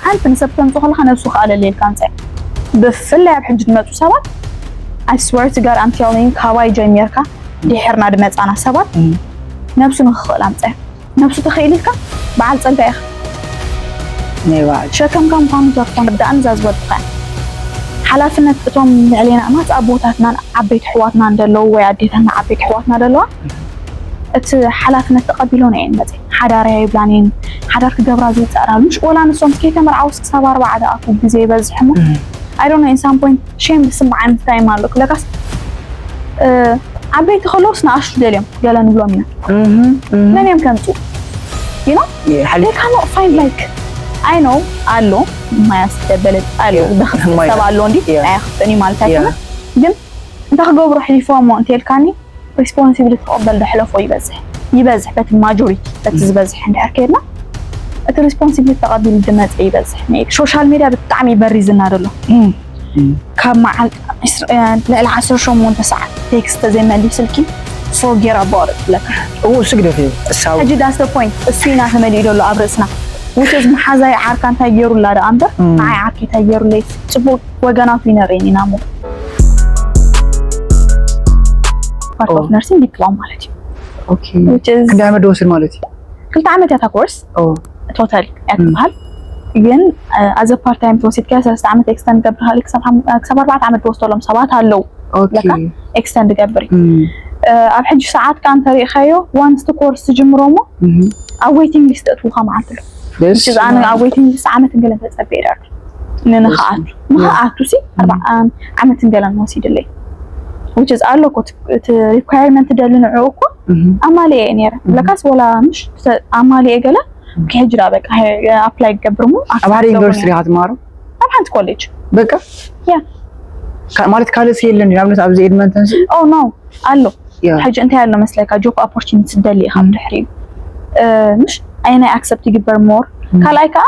ሓንቲ ንሰብ ተምፅእ ከለካ ነብሱ ከኣለልየልካ ኣምፅእ። ብፍላይ ኣብ ሕጂ ዝመፁ ሰባት፣ I swear to God, I'm telling you, ካባይ ጀሚርካ ድሕርና ድመፃና ሰባት ነብሱ ንክኽእል ኣምፅእ። ነብሱ ተኽኢልልካ በዓል ፀጋ ኢኻ። ናይ በዓል ሸከምካ ምዃኑ ዘርፎ ንዳእን እዛ ዝበልኩኻ። ሓላፍነት እቶም ልዕሌና ማት ኣቦታትናን ዓበይቲ ኣሕዋትናን ዘለዉ ወይ ኣዴታትና ዓበይቲ ኣሕዋትና ዘለዋ እቲ ሓላፍነት ተቐቢሎን እየን መፅእ። ሓዳር እያ ይብላን እየን። ሓዳር ክገብራ ዘይፀራሉ ምሽ ወላ ንሶም ከይተመርዓውስ ክሳብ ኣርባዓ ዝኣትዉ ግዜ ይበዝሕ እሞ I don't know, in some point shame ዝስምዓኒ time ኣሎ። ለካስ ዓበይቲ ከለውስ ንኣሽቱ ደልዮም ገለ ንብሎም ኢና። መን እዮም ከምፁ? You know? They cannot find, like, I know ኣሎ ማያስ ደበለ ኣሎ ደኽፍ ሰብ ኣሎ እንዲ ኣያኽፍጥኒ ማለት ኣይኮነ። ግን እንታይ ክገብሩ ኣሕሊፎሞ እንተልካኒ፣ responsibility ክቕበል ደሕለፎ ይበዝሕ ይበዝሕ በቲ ማጆሪቲ በቲ ዝበዝሕ እንድሕር ከድና እቲ responsibility ተቐቢሉ ድመፀ ይበዝሕ። ሶሻል ሜድያ ብጣዕሚ በሪዝና ደሎ። ካብ መዓል ልዕሊ ዓሰርተ ሸሞንተ ሰዓት ቴክስት ተዘይመሊስልኪ፣ forget about it ብለካ። እው ስግደፍ እዩ እሳው ሕጂ that's the point። እሱ ኢና ተመሊኡ ደሎ ኣብ ርእስና። Which is መሓዛይ ዓርካ እንታይ ገይሩላ ደኣ እምበር ንዓይ ዓርከይ እንታይ ገይሩለይ? ፅቡቅ ወገናቱ ይነርእየኒ ኢና እሞ part of nursing diploma ማለት እዩ። ኦኬ Which is ክንደይ ዓመት ዝወስድ ማለት እዩ ክልተ ዓመት እያ እታ ኮርስ ኦ ቶታል እያ ትበሃል። ግን ኣዘ ፓርት ታይም ተወሲድካ ሰለስተ ዓመት ኤክስተንድ ገብርካ ክሳብ ኣርባዕተ ዓመት ዝወስደሎም ሰባት ኣለዉ። ኦኬ ለካ ኤክስተንድ ገብር እዩ። እም፣ ኣብ ሕጂ ሰዓት ካ እንተሪእካዮ ዋንስ እቲ ኮርስ ትጅምሮ እሞ እም፣ ኣብ ዌይቲንግ ሊስት እትውካ መዓልቲ ኣሎ። ደስ እዚ ኣነ ኣብ ዌይቲንግ ሊስት ዓመት እንገለን ተጸቢየ ዳር ንንኽኣቱ ንኽኣቱ ሲ ኣርባዓ ዓመት እንገለን ወሲድለይ። Which is ኣሎ እኮ እቲ ሪኳየርመንት ደሊ ንዕኡ እኮ እም። ኣማሊኤ እየ ነይረ። ለካስ ወላ ምሽ ኣማሊኤ ገለ ሕጂ ዳ በቃ ኣፕላይ ክገብር እሞ ኣብ ሓደ ዩኒቨርሲቲ ዲኻ ትመሃሮ ኣብ ሓንቲ ኮሌጅ በቃ ያ ካ- ማለት ካልእ ሲ የለን ድዩ? ንኣብነት ኣብዚ ኤድመንተን ሲ ኦ ኖ ኣሎ ያ ሕጂ እንታይ ኣሎ መስለካ ጆብ ኦፖርቹኒቲ ትደሊ ኢኻ ብድሕሪኡ እ፣ ምሽ ኣየናይ ኣክሰፕት ይግበር ሞር ካልኣይ ከዓ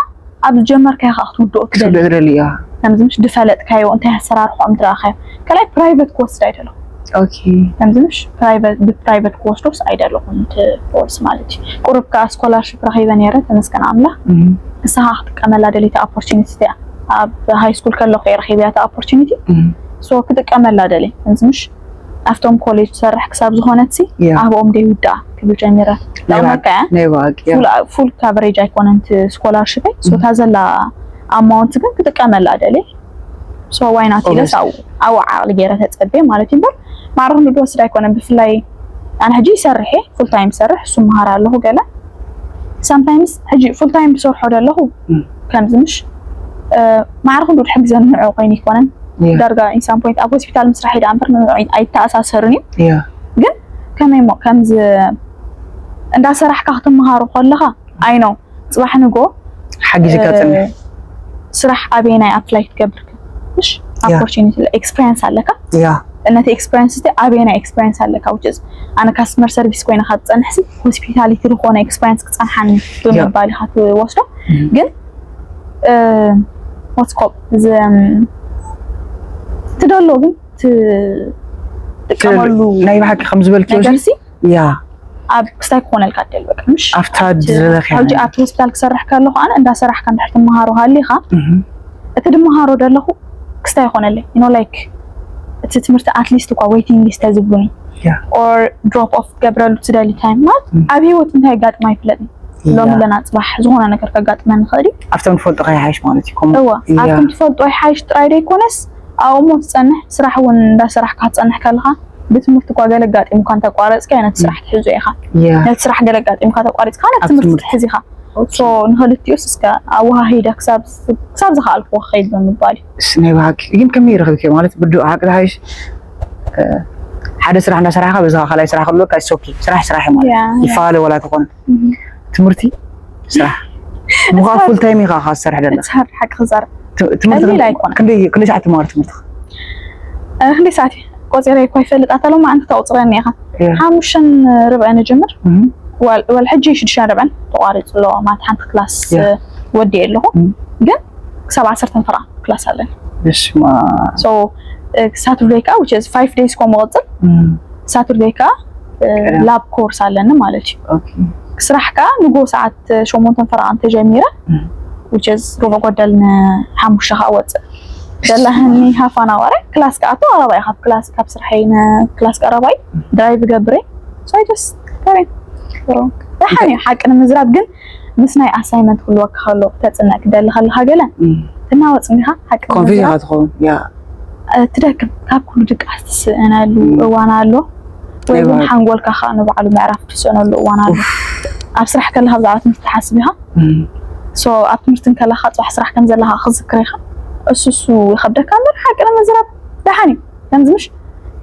ኣብ ዝጀመርካዮ ከዓ ክትውድኦ ትደሊ ክትውድኦ ትደሊ እያ ከምዚ ምሽ ድፈለጥካዮ እንታይ ኣሰራርሖም ድረኣኻዮ ካልኣይ ፕራይቬት ክወስድ ኣይደለኹ ኦኬ ከምዚ ምሽ ፕራይቬት ብፕራይቬት ክወስዶስ ኣይደለኹን እቲ ኮርስ ማለት እዩ ቁሩብ ከዓ ስኮላርሽፕ ረኺበ ነይረ ተመስገን ኣምላኽ እም፣ ንስኻ ክትጥቀመላ ደለይቲ ኦፖርቹኒቲ እያ ኣብ ሃይ ስኩል ከለኹ እየ ረኺበያ እቲ ኦፖርቹኒቲ እም፣ ሶ ክጥቀመላ ደለ ከምዚ ምሽ ኣብቶም ኮሌጅ ትሰርሕ ክሳብ ዝኾነት ሲ ያ። ኣብኦም ደይውዳኣ ክብል ጀሚረ ናይ ዳውመካ ናይ ባቂ ያ ፉል ካቨሬጅ ኣይኮነን እቲ ስኮላርሽፕ ሶታ ዘላ ኣማውንት ግን ክጥቀመላ ደለ ሶ ዋይናት ኢለስ ኣብኡ ዓቕሊ ገይረ ተፀቤ ማለት እዩ እምበር ማዕረ ክንዱ ድወስድ ኣይኮነን ብፍላይ ኣነ ሕጂ ይሰርሕ እየ ፉል ታይም ይሰርሕ እሱ መሃር ኣለኹ ገለ ሳምታይምስ ሕጂ ፉል ታይም ዝሰርሖ ደለኹ እም። ከምዚ ምሽ ማዕረ ክንዱ ድሕግዘን ንዑ ኮይኑ ይኮነን ያ ዳርጋ ኢንሳን ፖይንት ኣብ ሆስፒታል ምስራሕ ኢዳ እምበር ንዑ ኣይተኣሳሰርን እዩ ያ ግን ከመይ ሞ ከምዚ እንዳሰራሕካ ክትመሃሩ ከለኻ ኣይኖ ፅባሕ ንጎ ሓጊዝካ እ፣ ፀንሕ ስራሕ ኣበየናይ ኣፕላይ ክትገብር ምሽ ያ። ኦፖርቹኒቲ ኤክስፒሪንስ ኣለካ ያ ነቲ ኤክስፒሪንስ እቲ ኣበየናይ ኤክስፒሪንስ ኣለካ which is ኣነ ካስተመር ሰርቪስ ኮይነ ካብ ትፀንሕ ሲ ሆስፒታሊቲ ዝኾነ ኤክስፒሪንስ ክፀንሓኒ ብምባል ኢኻ ትወስዶ ግን what's called ትደሎ ግን ትጥቀመሉ ናይ ብሓቂ ከም ዝበልክዮ ነገር ሲ ያ ኣብ ክስታይ ክኾነልካ ደል በቃ ምሽ ኣብታ ዝደለኽያ ሕጂ ኣብቲ ሆስፒታል ክሰርሕ ከለኹ ኣነ እንዳሰራሕካ እንድሕር ትመሃሮ ሃሊኻ እም፣ እቲ ድመሃሮ ደለኹ ክስታይ ይኾነለይ you know like እቲ ትምህርቲ ኣትሊስት እኳ ዌይቲንግ ሊስት ተዝብሉኒ ያ or ድሮፕ ኦፍ ገብረሉ ትደሊ ታይም ማለት ኣብ ህይወት እንታይ ጋጥማ ይፍለጥኒ ሎሚ ኣለና ፅባሕ ዝኾነ ነገር ከጋጥመ ንኽእል እዩ ኣብቶም ትፈልጦ ከይሓይሽ ማለት እዩ ከምኡ እወ ያ ኣብቶም ትፈልጦ ይሓይሽ ጥራይ ደይኮነስ ኣብኡ እሞ ትፀንሕ ስራሕ እውን እንዳሰራሕካ ትፀንሕ ከለካ ብትምህርቲ እኳ ገለ ጋጢምካ እንተቋረፅካ ነቲ ስራሕ ትሕዞ ኢኻ ያ ነቲ ስራሕ ገለ ጋጢምካ ተቋሪፅካ ነቲ ኣብ ትምህርቲ ትምህርቲ። ትሕዝ ኢኻ ሶ ንክልቲኡስ እስከ ኣወሃሂደ ክሳብ ክሳብ ዝኸኣልኩ ከይድ ብምባል እዩ እስ ናይ ብሓቂ ግን ከመይ ይረኽብክዮ ማለት ብድኡ ሓቂ ዝሓይሽ እ፣ ሓደ ስራሕ እንዳሰራሕካ በዛ ካልኣይ ስራሕ ከሎ ካ ሶኪ ስራሕ ስራሕ እዩ ማለት ያ፣ እዩ። ያ። ይፈላለ ወላ ተኾነ ትምህርቲ ስራሕ ምዃ ፉል ታይም ኢኻ ካ ዝሰርሕ ደለኻ እቲ ሓቂ ክዛረብ ት- ትምህርቲ ቀሊል ግን- ኣይኮነን። ክንደይ ክንደይ ሰዓት ትመሃር ትምህርቲ እ፣ ክንደይ ሰዓት እዩ ቆፂረ እኳ ይፈልጥ ኣተሎ መዓንቲ ተቑፅረኒ ኢኻ ያ። ሓሙሽተን ርብዐ ንጅምር እህ፣ ወል ወል ሕጂ ሽዱሽተን ርብዐን ተቋሪፁ ኣሎ ማለት ሓንቲ ክላስ ያ። ወዲየ ኣለኹ እም። ግን ክሳብ ዓሰርተን ፈረቓ ክላስ ኣለኒ በስመ ኣብ። so ሳቱርደይ ከዓ which is five days ኮ መቐፅል እም፣ ሳቱርደይ ከዓ ቀዳም። ላብ ኮርስ ኣለኒ ማለት እዩ ኦኬ። ስራሕ ከዓ ንጎ ሰዓት ሸሞንተን ፈረቓ እንተጀሚረ እም፣ which is ሩብዕ ጎደል ንሓሙሽተ ከዓ ወፅእ ደላህኒ ሃፋና ወረ ክላስ ክኣቱ ቀረባ እዩ ካብ ክላስ ካብ ስርሐይ ንክላስ ቀረባ እዩ ድራይቭ ገብረ so I just ደሓን እዩ ሓቂ ንምዝራብ ግን ምስ ናይ ኣሳይመንት ክህልወካ ከሎ ክተፅንዕ ክደሊ ከለካ ገለ ትናወፅ እንዲካ ሓቂ ኮንፊዝ ንምዝራብ ኢኻ ትኸውን ያ ትደክም ካብ ኩሉ ድቃስ ትስእነሉ እዋን ኣሎ ወይ እውን ሓንጎልካ ከዓ ንባዕሉ ምዕራፍ ትስእነሉ እዋን ኣሎ ኣብ ስራሕ ከለካ ብዛዕባ ትምህርቲ ትሓስብ ኢካ so ኣብ ትምህርቲ እንከለካ ፅባሕ ስራሕ ከም ዘለካ ክዝክር ኢካ እሱ እሱ ይከብደካ እምበር ሓቂ ንምዝራብ ደሓን እዩ ከምዚ ምሽ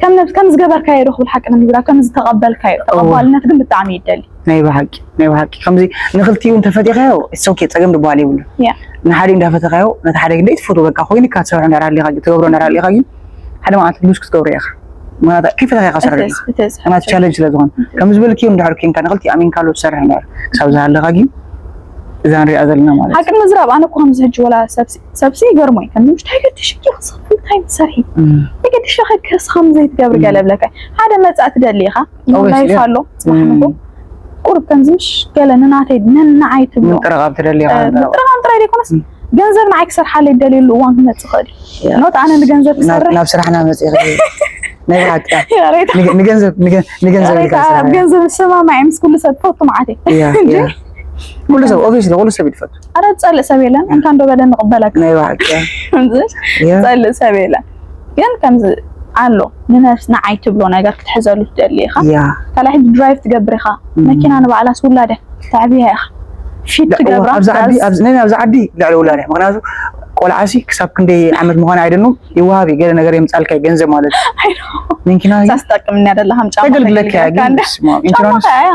ከም ነብ- ከም ዝገበርካዮ ዶ ክብል ሓቂ ንምዝራብ ከም ዝተቐበልካዮ ተቐባልነት ግን ብጣዕሚ ይደሊ ናይ ብሓቂ ናይ ብሓቂ ከምዚ ንክልቲኡ እንተፈቲኻዮ it's okay ፀገም ዝበሃል የብሉ ያ ንሓደ እንዳፈተኻዮ ነቲ ሓደ ግን ትፈትዎ በቃ ኮይንካ ትሰርሖ እንዳር ሃሊካ ትገብሮ እንዳር ሃሊካ ግን ሓደ መዓልቲ ሉዝ ክትገብሮ ኢኻ ምክንያቱ ከይፈተኻ ኢኻ ትሰርሕ እትስ ኢኻ እትስ ምክንያቱ ቻለንጅ ስለ ዝኾነ ከምዚ ዝበልክዮ እንድሕር ኮንካ ንክልቲኡ ኣሚንካሉ ትሰርሕ እንዳር ክሳብ ዝሃለኻ ግን እዛ ንሪኣ ዘለና ማለት እዩ ሓቂ ንምዝራብ ኣነ እኮ ከምዚ ሕጂ ወላ ሰብሲ ሰብሲ ይገርሞ እዩ ከምዚ ምሽ እንታይ ገድሽ እዩ ክስኽፍ እንታይ ትሰርሒ እም። እንታይ ገድሽ ኸ ክርስ ከም ዘይትገብሪ ገለ ብለካ ሓደ መጻእ ትደሊ ኢኻ Obviously, ላይፍ yeah. ኣሎ ጽባሕ ንጎ ቁርብ ከምዚ ምሽ ገለ ንናተይ ነንዓይ ትብሎ ምጥረቓብ ትደሊ ኢኻ ምጥረቓም ጥራይ ዘይኮነስ ገንዘብ ንዓይ ክሰርሓለይ ደልየሉ እዋን ክመጽእ ይኽእል እዩ Yeah. ኖት ኣነ ንገንዘብ ክሰርሕ ናብ ስራሕና መፂእ ናይ ብሓቂ ያሬታ ንገ- ንገንዘብ ንገ- ንገንዘብ ኢልካ ያሬታ ኣብ ትሰርሕ ገንዘብ ዝሰማማዕ ምስ ኩሉ ሰብ ትፈቱ ማዓት Yeah, yeah. ኩሉ ሰብ ኦብቪየስሊ ኩሉ ሰብ ይትፈቱ ኣረ ጸልእ ሰብ የለን እንካ እንዶ በለ ንቕበለካ ናይ ብሓቂ ከምዚ Yeah. ጸልእ ሰብ የለን ግን ከምዚ ኣሎ ንነፍስ ንዓይ ትብሎ ነገር ክትሕዘሉ ትደሊ ኢኻ ያ ካልኣይ ሕጂ ድራይቭ ትገብር ኢኻ መኪና ንባዕላስ ውላደ ተዕብያ ኢኻ ፊት ትገብራ ኣብዚ ዓዲ ኣብዚ ናይ ኣብዚ ዓዲ ልዕሊ ውላድ ምክንያቱ ቆልዓሲ ክሳብ ክንደይ ዓመት ምዃን ኣይደኑ ይወሃብ እዩ ገለ ነገር የምፃልካ እዩ ገንዘብ ማለት እዩ መኪና ሳስጠቅምኛ ደላ ከም ጫማ ተገልግለካ ተገልግለካ እንደ ኢንሹራንስ ጫማ ከያ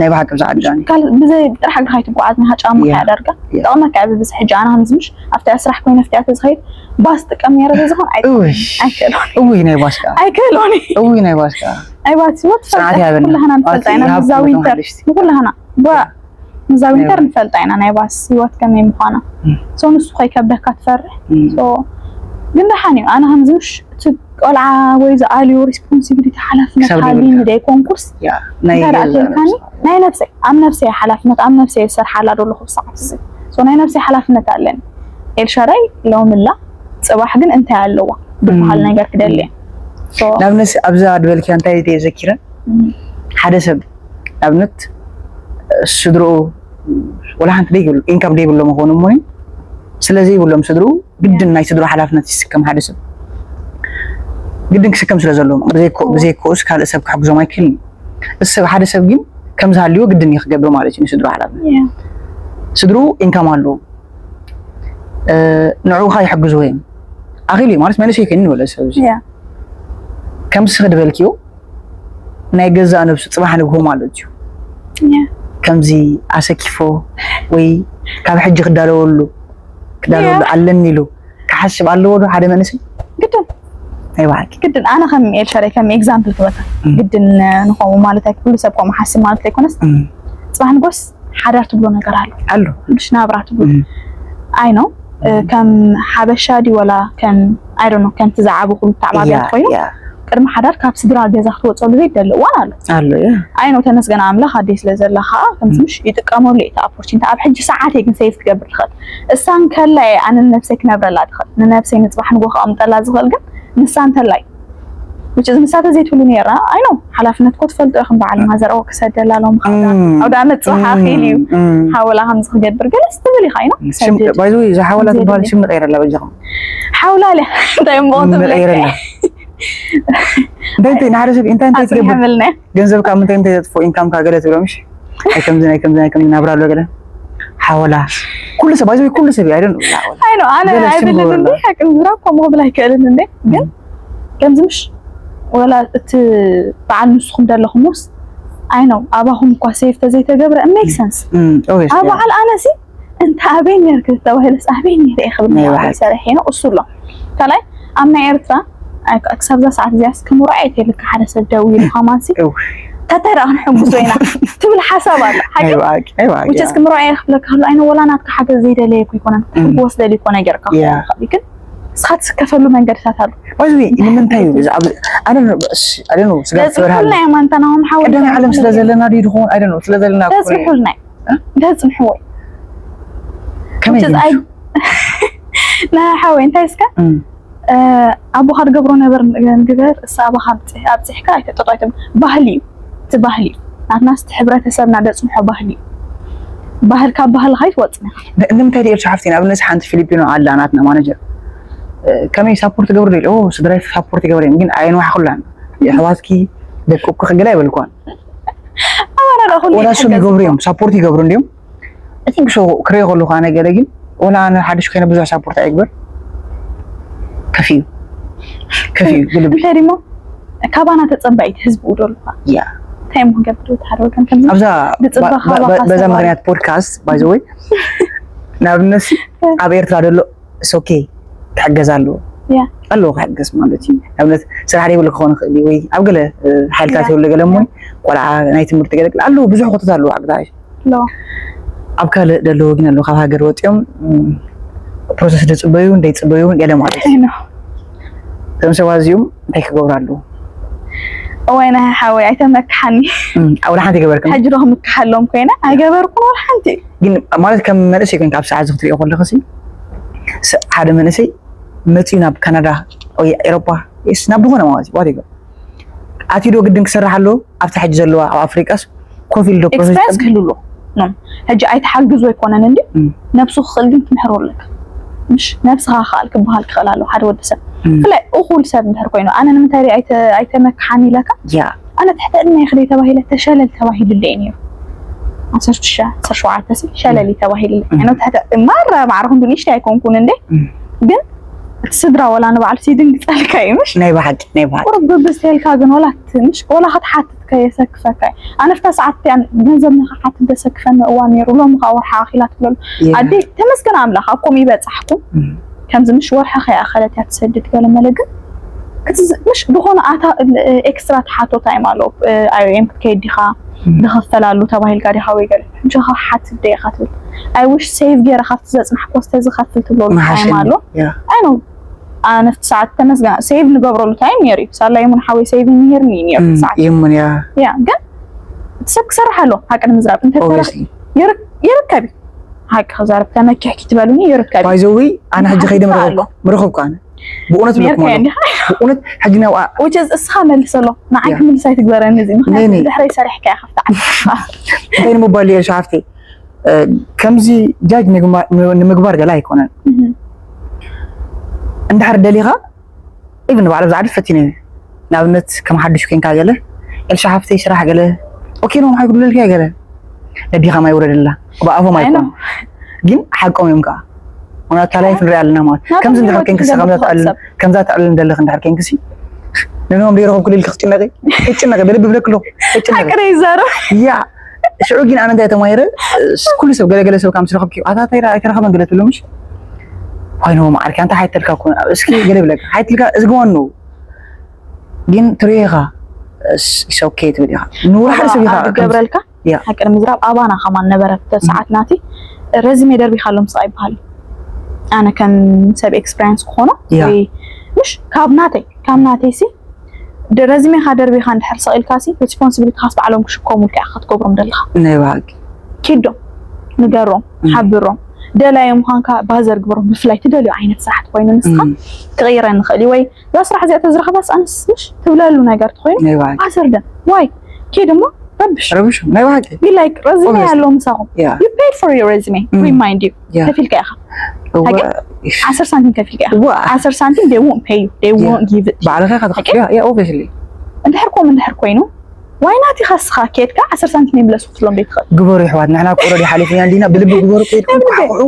ናይ ብሓቂ ኣብዚ ዓዲ ዳኒ ካል ብዘይ ጥራሕ እግርካ ኣይትጓዓዝ ንካ ጫማ ያ። ከያ ዳርጋ ያ። ጠቕመካ እያ ብብዝሕ ሕጂ ኣነ ከምዚ ምሽ ኣብቲ ስራሕ ኮይነ ፍትያ ተዝኸይድ ባስ ጥቀም ነረ ተዝኾን ኣይ እውይ ኣይክእሎን እውይ ናይ ባስካ ኣይክእሎን እውይ ናይ ባስካ ኣይ ባት ህይወት ስርዓት ትፈልጣ ያበልና። ኩላህና ባስ ንፈልጣ ኢና ይሃብ ምዛ ምዃኑ ዊንተር ሓደሽቲ። ንኩላህና ባ ምዛ ዊንተር ይሃብ። ንፈልጣ ኢና ናይ ባስ ህይወት ከመይ ምዃና እም። ሶ ንሱ ከይከብደካ ትፈርሕ እም። ሶ ግን ደሓን እዩ ኣነ ከምዚ ምሽ እቲ ቆልዓ ወይ ዝኣልዩ ሪስፖንሲቢሊቲ ሓላፍነት ክሳብ ሃልዩ ደይብልካ። ንደይ ኮንኩርስ ያ ናይ እንታይ ደኣ ገዛ ትብልካኒ ነብስኻ። ናይ ነብሰይ ኣብ ነብሰይ ሓላፍነት ኣብ ነብሰይ ዝሰርሓላ ደለኹ ብሰዓት እዚ ሶ ናይ ነብሰይ ሓላፍነት ኣለኒ ኤልሻዳይ ሎምላ ፅባሕ ግን እንታይ ኣለዋ ዝበሃል እም። ነገር ክደልየ ሶ ንኣብነት ኣብዛ ድበልክያ እንታይ ተዘኪረ እም። ሓደ ሰብ ንኣብነት ስድርኡ ወላ ሓንቲ ደይብሉ ኢንካም ደይብሎም ይኾኑ እሞ ስለ ዘይብሎም ስድርኡ ግድን ናይ ስድርኡ ሓላፍነት ይስከም ሓደ ሰብ ግድን ክስከም ስለ ዘለዎ ብዘይኮ- ብዘይኮኡስ ካልእ ሰብ ክሕግዞም ኣይክእልን እዩ። እዚ ሰብ ሓደ ሰብ ግን ከም ዝሃልዎ ግድን እዩ ክገብር ማለት እዩ ንስድርኡ ሓላፍነት ያ ስድርኡ ኢንካም ኣለዎ ንዕኡ ኸዓ ይሕግዝዎ እዮም ኣኺሉ እዩ ማለት መንእሰይ ኮይኑ ንበለ ሰብ እዚ ያ ከምዚ ክድበልክዮ ናይ ገዛእ ነብሱ ፅባሕ ንግሆ ማለት እዩ ያ ከምዚ ኣሰኪፎ ወይ ካብ ሕጂ ክዳለወሉ ክዳለወሉ ኣለኒ ኢሉ ክሓስብ ኣለዎ ዶ ሓደ መንእሰይ ግድን ናይ ብሓቂ ግድን ኣነ ከም ኤልሻዳይ ከም ኤግዛምፕል ክበካ ግድን ንኸምኡ ማለት ኣይ ኩሉ ሰብ ከምኡ ሓስብ ማለት ኣይኮነስ እም፣ ፅባሕ ንጎስ ሓዳር ትብሎ ነገር ኣሎ ኣሎ ምሽ ናብራ ትብሎ እም፣ ኣይ ነው ከም ሓበሻ ዲ ወላ ከም ኣይ ዶንት ኖ ከምቲ ዝዓበኹሉ ተዓባብያ ያ፣ ኮይኑ ያ፣ ቅድሚ ሓዳር ካብ ስድራ ገዛ ክትወፀሉ ዘይደሊ እዋን ኣሎ ኣሎ ያ ኣይ ነው ተመስገን ኣምላኽ ኣደይ ስለ ዘላ ከዓ ከምዚ ምሽ ይጥቀመሉ እዩ እቲ ኣፖርቹኒቲ ኣብ ሕጂ ሰዓት እየ ግን ሴቭ ክገብር ትኽእል እሳ እንከላ እየ ኣነ ንነብሰይ ክነብረላ ትኽእል ንነብሰይ ንፅባሕ ንጎ ከቐምጠላ ዝኽእል ግን ንሳ እንተላይ which is ንሳ ተዘይትብሉ ነይራ ኣይ ነው ሓላፍነት ኮ ትፈልጦ ኢኹም በዓል ማዘር ኦ ክሰደላ ሎም እም፣ ኣውዳ መፅባሕ ኣኺል እዩ እም፣ ሓወላ ከምዚ ክገብር ገለስ ትብል ኢኻ ኢኖ ሽም ባይዘ ዝሓወላ ትበሃል ሽም ንቀይረላ በጃኹም ሓውላለ እንታይ እሞ ትብል ንቀይረላ እንታይ እንታይ ንሓደ ሰብ እንታይ እንታይ ትገብር ኣፅንሐምልና ገንዘብ ካብ ምንታይ ምንታይ ዘጥፎ ኢንካም ካብ ገለ ትብሎ ምሽ ኣይ ከምዚ ናይ ከምዚ ናይ ከምዚ ናብራ ኣሎ ገለ ሓወላ ኩሉ ሰብ ባይዘ ኩሉ ሰብ ኣይደን ኣይ ነው ኣነ ገለ ሽም ኣይብልን እንዴ ገበረላ። ሓቂ ምዝራብ ከምኡ ክብል ኣይክእልን እንዴ ግን ከምዚ ምሽ ወላ እቲ በዓል ንስኹም ደለኹምስ ኣይ ነው ኣባኹም እኳ ሴፍ ተዘይተገብረ ሜክ ሰንስ ኣብ በዓል ኣነሲ እንተ ኣበይ ነርክ ተባሂለስ ኣበይ ነረ ክብል ናይ ናይ ባዕል። ሰረሕ ነው እሱ ኣሎ ካልኣይ ኣብ ናይ ኤርትራ ኣይ- ክሳብ ዛ ሰዓት እዚኣስ ክምሮ ኣይተልካ ሓደ ሰብ ደው ኢሉ ከማንሲ እው። ተተራ ክንሕጉሶ ኢና ትብል ሓሳብ ኣሎ ሓቂ ናይ ብኣቂ ናይ ብኣቂ which is ክምሮ ኣየ ክብለካ ከሎ ኣይነ ወላ ናትካ ሓገዝ ዘይደለየ እኮ ይኮነን ክትሕጎስ ደሊ እኮ ነገር ያ። ግን ንስኻ ትስከፈሉ መንገድታት ኣሎ ባይዘ ንምንታይ እዩ እዚ ኣብ ኣነ ኣነ ስጋብ ትበርሃል ተፅንሑልና እዮም ኣንታ ናሆም ሓወይ ቀዳማይ ዓለም ስለ ዘለና ድዩ ድኾን ኣይ ነው ስለ ዘለና ተፅንሑልና እዩ ተፅንሕዎ እዩ ከመይ Which is ገይሩ? I- ናይ ሓወይ እንታይ እስከ እም፣ ኣቦኻ ትገብሮ ነበር ግበር እሳ ኣባኻ ኣብፅሕካ ኣይተጠቋይቶም ባህሊ እዩ። እቲ ባህሊ እዩ ናትና ስቲ ሕብረተሰብና ደፅንሖ ባህሊ እዩ። ባህል ካብ ባህልኻ ይትወፅን ኢኻ። ን- ንምንታይ ድየ ሓፍቲ ንኣብነት ሓንቲ ፊሊፒኖ ኣላ ናትና ማናጀር ከመይ ሳፖርት ገብሩ ደል ስድራይ ሳፖርት ይገብሩ እዮም ግን ኣየንዋሕኩላን የሕዋትኪ ደቅኩ ክገላ ይበልኳን ኣባና ዶ ኩሉ ወላ እሱም ይሕገዝ ይገብሩ እኮ። እዮም ሳፖርት ይገብሩ እንዲሁም I think so ክሪኦ ከለኹ ኣነ ገለ ግን ወላ ኣነ ሓድሽ ኮይነ ብዙሕ ሳፖርት ኣይግበር ከፊዩ ከፊዩ ብልቢ እንታይ ድሞ ካባና ተፀባይቲ ህዝቢ ውዶ ኣለካ ያ እንታይ ሞ ገብር ሓደ ወገን ከምዚ ኣብዛ ብፅባኻ ባ- ባ- ባኻ በዛ ሰባሪ። ምክንያት ፖድካስት ባይዘወይ ንኣብነት ኣብ ኤርትራ ዘሎ ሶኬ ክሕገዝ ኣለዎ ያ ኣለዎ ክሕገዝ ማለት እዩ ንኣብነት ስራሕ ደይብሉ ክኸውን ይኽእል እዩ ወይ ኣብ ገለ እ፣ ሓይልታት ያ። የብሉ ገለ እሞ ቆልዓ ናይ ትምህርቲ ገለግል ኣለዎ ብዙሕ ኮተት ኣለዎ ሓግዛ ኣለዎ ኣብ ካልእ ደለዎ ግን ኣለዎ ካብ ሃገር ወፂኦም ም፣ ፕሮሰስ ዝፅበዩ እንደይፅበዩ ገለ ማለት እዩ ኣይኖ እዞም ሰባት እዚኦም እንታይ ክገብሩ ኣለዎ እዋይ ናይ ሓወይ ኣይተመክሓኒ ም፣ ኣብ ሓንቲ ገበርክም ሕጂ ዶ ክምክሓሎም ኮይነ ኣይገበርኩን ወላ ሓንቲ ግን ማለት ከም መንእሰይ ኮይንካ ኣብ ሰዓት እዚ ክትሪኦ ከለኽሲ ስ- ሓደ መንእሰይ መፅኡ ናብ ካናዳ ወይ ኤሮፓ ስ ናብ ዝኾነ ማለት እዩ ዋቴቨር ኣትዩ ዶ ግድን ክሰርሕ ኣለዎ ኣብቲ ሕጂ ዘለዋ ኣብ ኣፍሪቃስ ኮፍ ኢሉ ዶ ፕሮሰስ ኤክስፔሪንስ ክህሉ ኣለዎ ኖ ሕጂ ኣይተሓግዙ ኣይኮነን እንዲ እም። ነብሱ ክኽእል ግን ትምሕሮ ኣለካ ምሽ ነብስኻ ክኣል ክበሃል ክኽእል ኣለዎ ሓደ ወዲ ሰብ እም። ብፍላይ እኹል ሰብ እንድሕር ኮይኑ ኣነ ንምንታይ ደ ኣይተ- ኣይተመክሓን ኢለካ ያ ኣነ ትሕቲ ዕድመ ክደይ ተባሂለ ተሸለል ተባሂሉለይ ነይሩ ዓሰርተ ሽዱሽተ ዓሰርተ ሸውዓተ ሲ ሸለል እዩ ተባሂሉለይ ኣነ ትሕቲ ማራ ማዕረ ክንዱ ንእሽተይ ኣይኮንኩን እንዴ እም። ግን እቲ ስድራ ወላ ንባዕሉ ሲድንግፀልካ እዩ ምሽ ናይ ብሓቂ ናይ ብሓቂ ቁርብ ብብስ ተልካ ግን ወላ ትንሽ ወላ ክትሓትት ከየሰክፈካ እዩ ኣነ ፍታ ሰዓት እቲኣ ገንዘብ ንክሓትት ዘሰክፈኒ እዋን ነይሩ ሎሚ ከዓ ወርሓ ኣኺላ ትብለሉ ያ። ኣደ ተመስገን ኣምላኽ ኣብ ከምኡ ይበፃሕኩም እም። ከምዚ ምሽ ወርሒ ከይኣኸለት እያ ትሰድድ ገለ መለ ግን ክትዝ- ምሽ ዝኾነ ኣታ ኤክስትራ ትሓቶ ታይም ኣሎ ኣይ ኦ ኤም ክትከይድ ዲኻ ዝኸፈል ኣሉ ተባሂልካ ዲኻ ወይ ገለ ሕጂ ካብ ሓትት ደይኻ ትብል ኣይ ውሽ ሴቭ ገይረ ካብቲ ዘፅናሕኮ ዝተዝኸፍል ትብለሉ ታይም ኣሎ ያ ኣይ ነው ኣነፍቲ ሰዓት ተመስገና ሴቭ ንገብረሉ ታይም ነይሩ እዩ ሳላ ይሙን ሓወይ ሴቪንግ ነይርኒ እዩ ነይሩ ሰዓት ይሙን ያ ያ ግን እቲ ሰብ ክሰርሕ ኣሎ ሓቂ ንምዝራብ እንተ ኦብቪስሊ ይርከብ እዩ ሓቂ ክዛረብ ተመኪሕኪ ትበሉኒ ይርከብ እዩ ባይዘዊ ኣነ ሕጂ ከይደ ይሓትት ምረኸብኩ ኣሎ። ምረኸብኩ ኣነ ብእውነት ነርካ ብለኩም እያ ኣለኹ እንዲኻ ብእውነት ሕጂ ናብኣ which is እስኻ መልሰሎ ንዓይ ያ። ክምልስ ኣይትግበረኒ እዚ ምክንያቱ ነይ፣ ነይ። ድሕረይ ሰሪሕካ ኢኻ ፍትዓል እንታይ ንምባል እየ ሸሓፍቲ ከምዚ ጃጅ ንምግባር ገላ ኣይኮነን እንድሕር ደሊኻ ኢቭን ንባዕሎም ዝዓዲ ፈቲነ ንኣብነት ከም ሓዱሽ ኮንካ ገለ ኤልሻ ሓፍተይ ስራሕ ገለ ኦኬ ነው ማይ ጉድለልካ ገለ ነዲኻ ማይ ውረድላ ብኣፎም ኣይኮኑ ግን ሓቆም እዮም ከዓ ምክንያቱ ታላይፍ ንሪኢ ኣለና ማለት ከምዚ እንድሕር ኮንክሲ ከምዛ ተዕልን ደለኽ እንድሕር ኮንክሲ ንኖም ደይረኸብኩ ልልክ ክትጭነቂ ክትጭነቂ ብልቢ ብለክሎ ክትጭነቂ ሓቂ ይዛረብ ያ ሽዑ ግን ኣነ እንታይ ተማሂረ ኩሉ ሰብ ገለገለ ሰብ ካብ ምስ ረኸብኪ ኣታ እንታይ ኣይተረኸበን ገለ ትብሎ ምሽ ኮይኖ ማዓርኪ ኣንታ ሓይተልካ ኮነ እስኪ ገለ ብለካ ሓይትልካ እዝግዋን ነው ግን ትሪኢኻ ኦኬ ትብል ኢኻ ንውሓደ ሰብ ኢኻ ገብረልካ ያ ሓቂ ንምዝራብ ኣባና ከማን ነበረ ሰዓት ናቲ ረዚሜ ደርቢካ ኣሎ ምስኻ ይበሃል ኣነ ከም ሰብ ኤክስፐሪንስ ክኾኖ ያ። ወይ ምሽ ካብ ናተይ ካብ ናተይ ሲ ረዚሜኻ ደርቢኻ እንድሕር ሰቒልካ ሲ ሬስፖንሲቢሊቲ ካስ ባዕሎም ክሽከሙልካ ኢኻ ክትገብሮም ደለኻ ናይ ብሓቂ ኪዶም ንገሮም ሓብሮም ደላዮም ምዃንካ ባዘር ግበሮም ብፍላይ ትደልዮ ዓይነት ስራሕ ተኮይኑ ንስኻ እም። ክቕይረ ንኽእል እዩ ወይ እዛ ስራሕ እዚኣ ተዝረኸባስ ኣንስ ምሽ ትብለሉ ነገር ተኮይኑ ናይ ብሓቂ ኣሰርደን ዋይ ኪድ እሞ ረብሽ ረብሽ ናይ ብሓቂ be like ረዚሜ Obviously. ያለው ምሳኹም Yeah. you paid for your resume Mm. remind you Yeah. ከፊልካ ኢኻ እወ ዓስር ሳንቲም ከፊልካ ኢኻ እወ ዓስር ሳንቲም they won't pay you they won't give it to you ባዕልኻ ኢኻ ትኸፍል ያ ያ ኦብቪስሊ እንድሕር ከምኡ እንድሕር ኮይኑ why not ኢኻ እስኻ ኬድካ ዓስር ሳንቲም ይምለሱ ክትሎም ዘይትኽእል ግበሩ ይሕዋት ንሕና ቁረዲ ሓሊፍና እንዲና ብልቢ ግበሩ ከይድኩም ብልቢ። ተሓቑሑ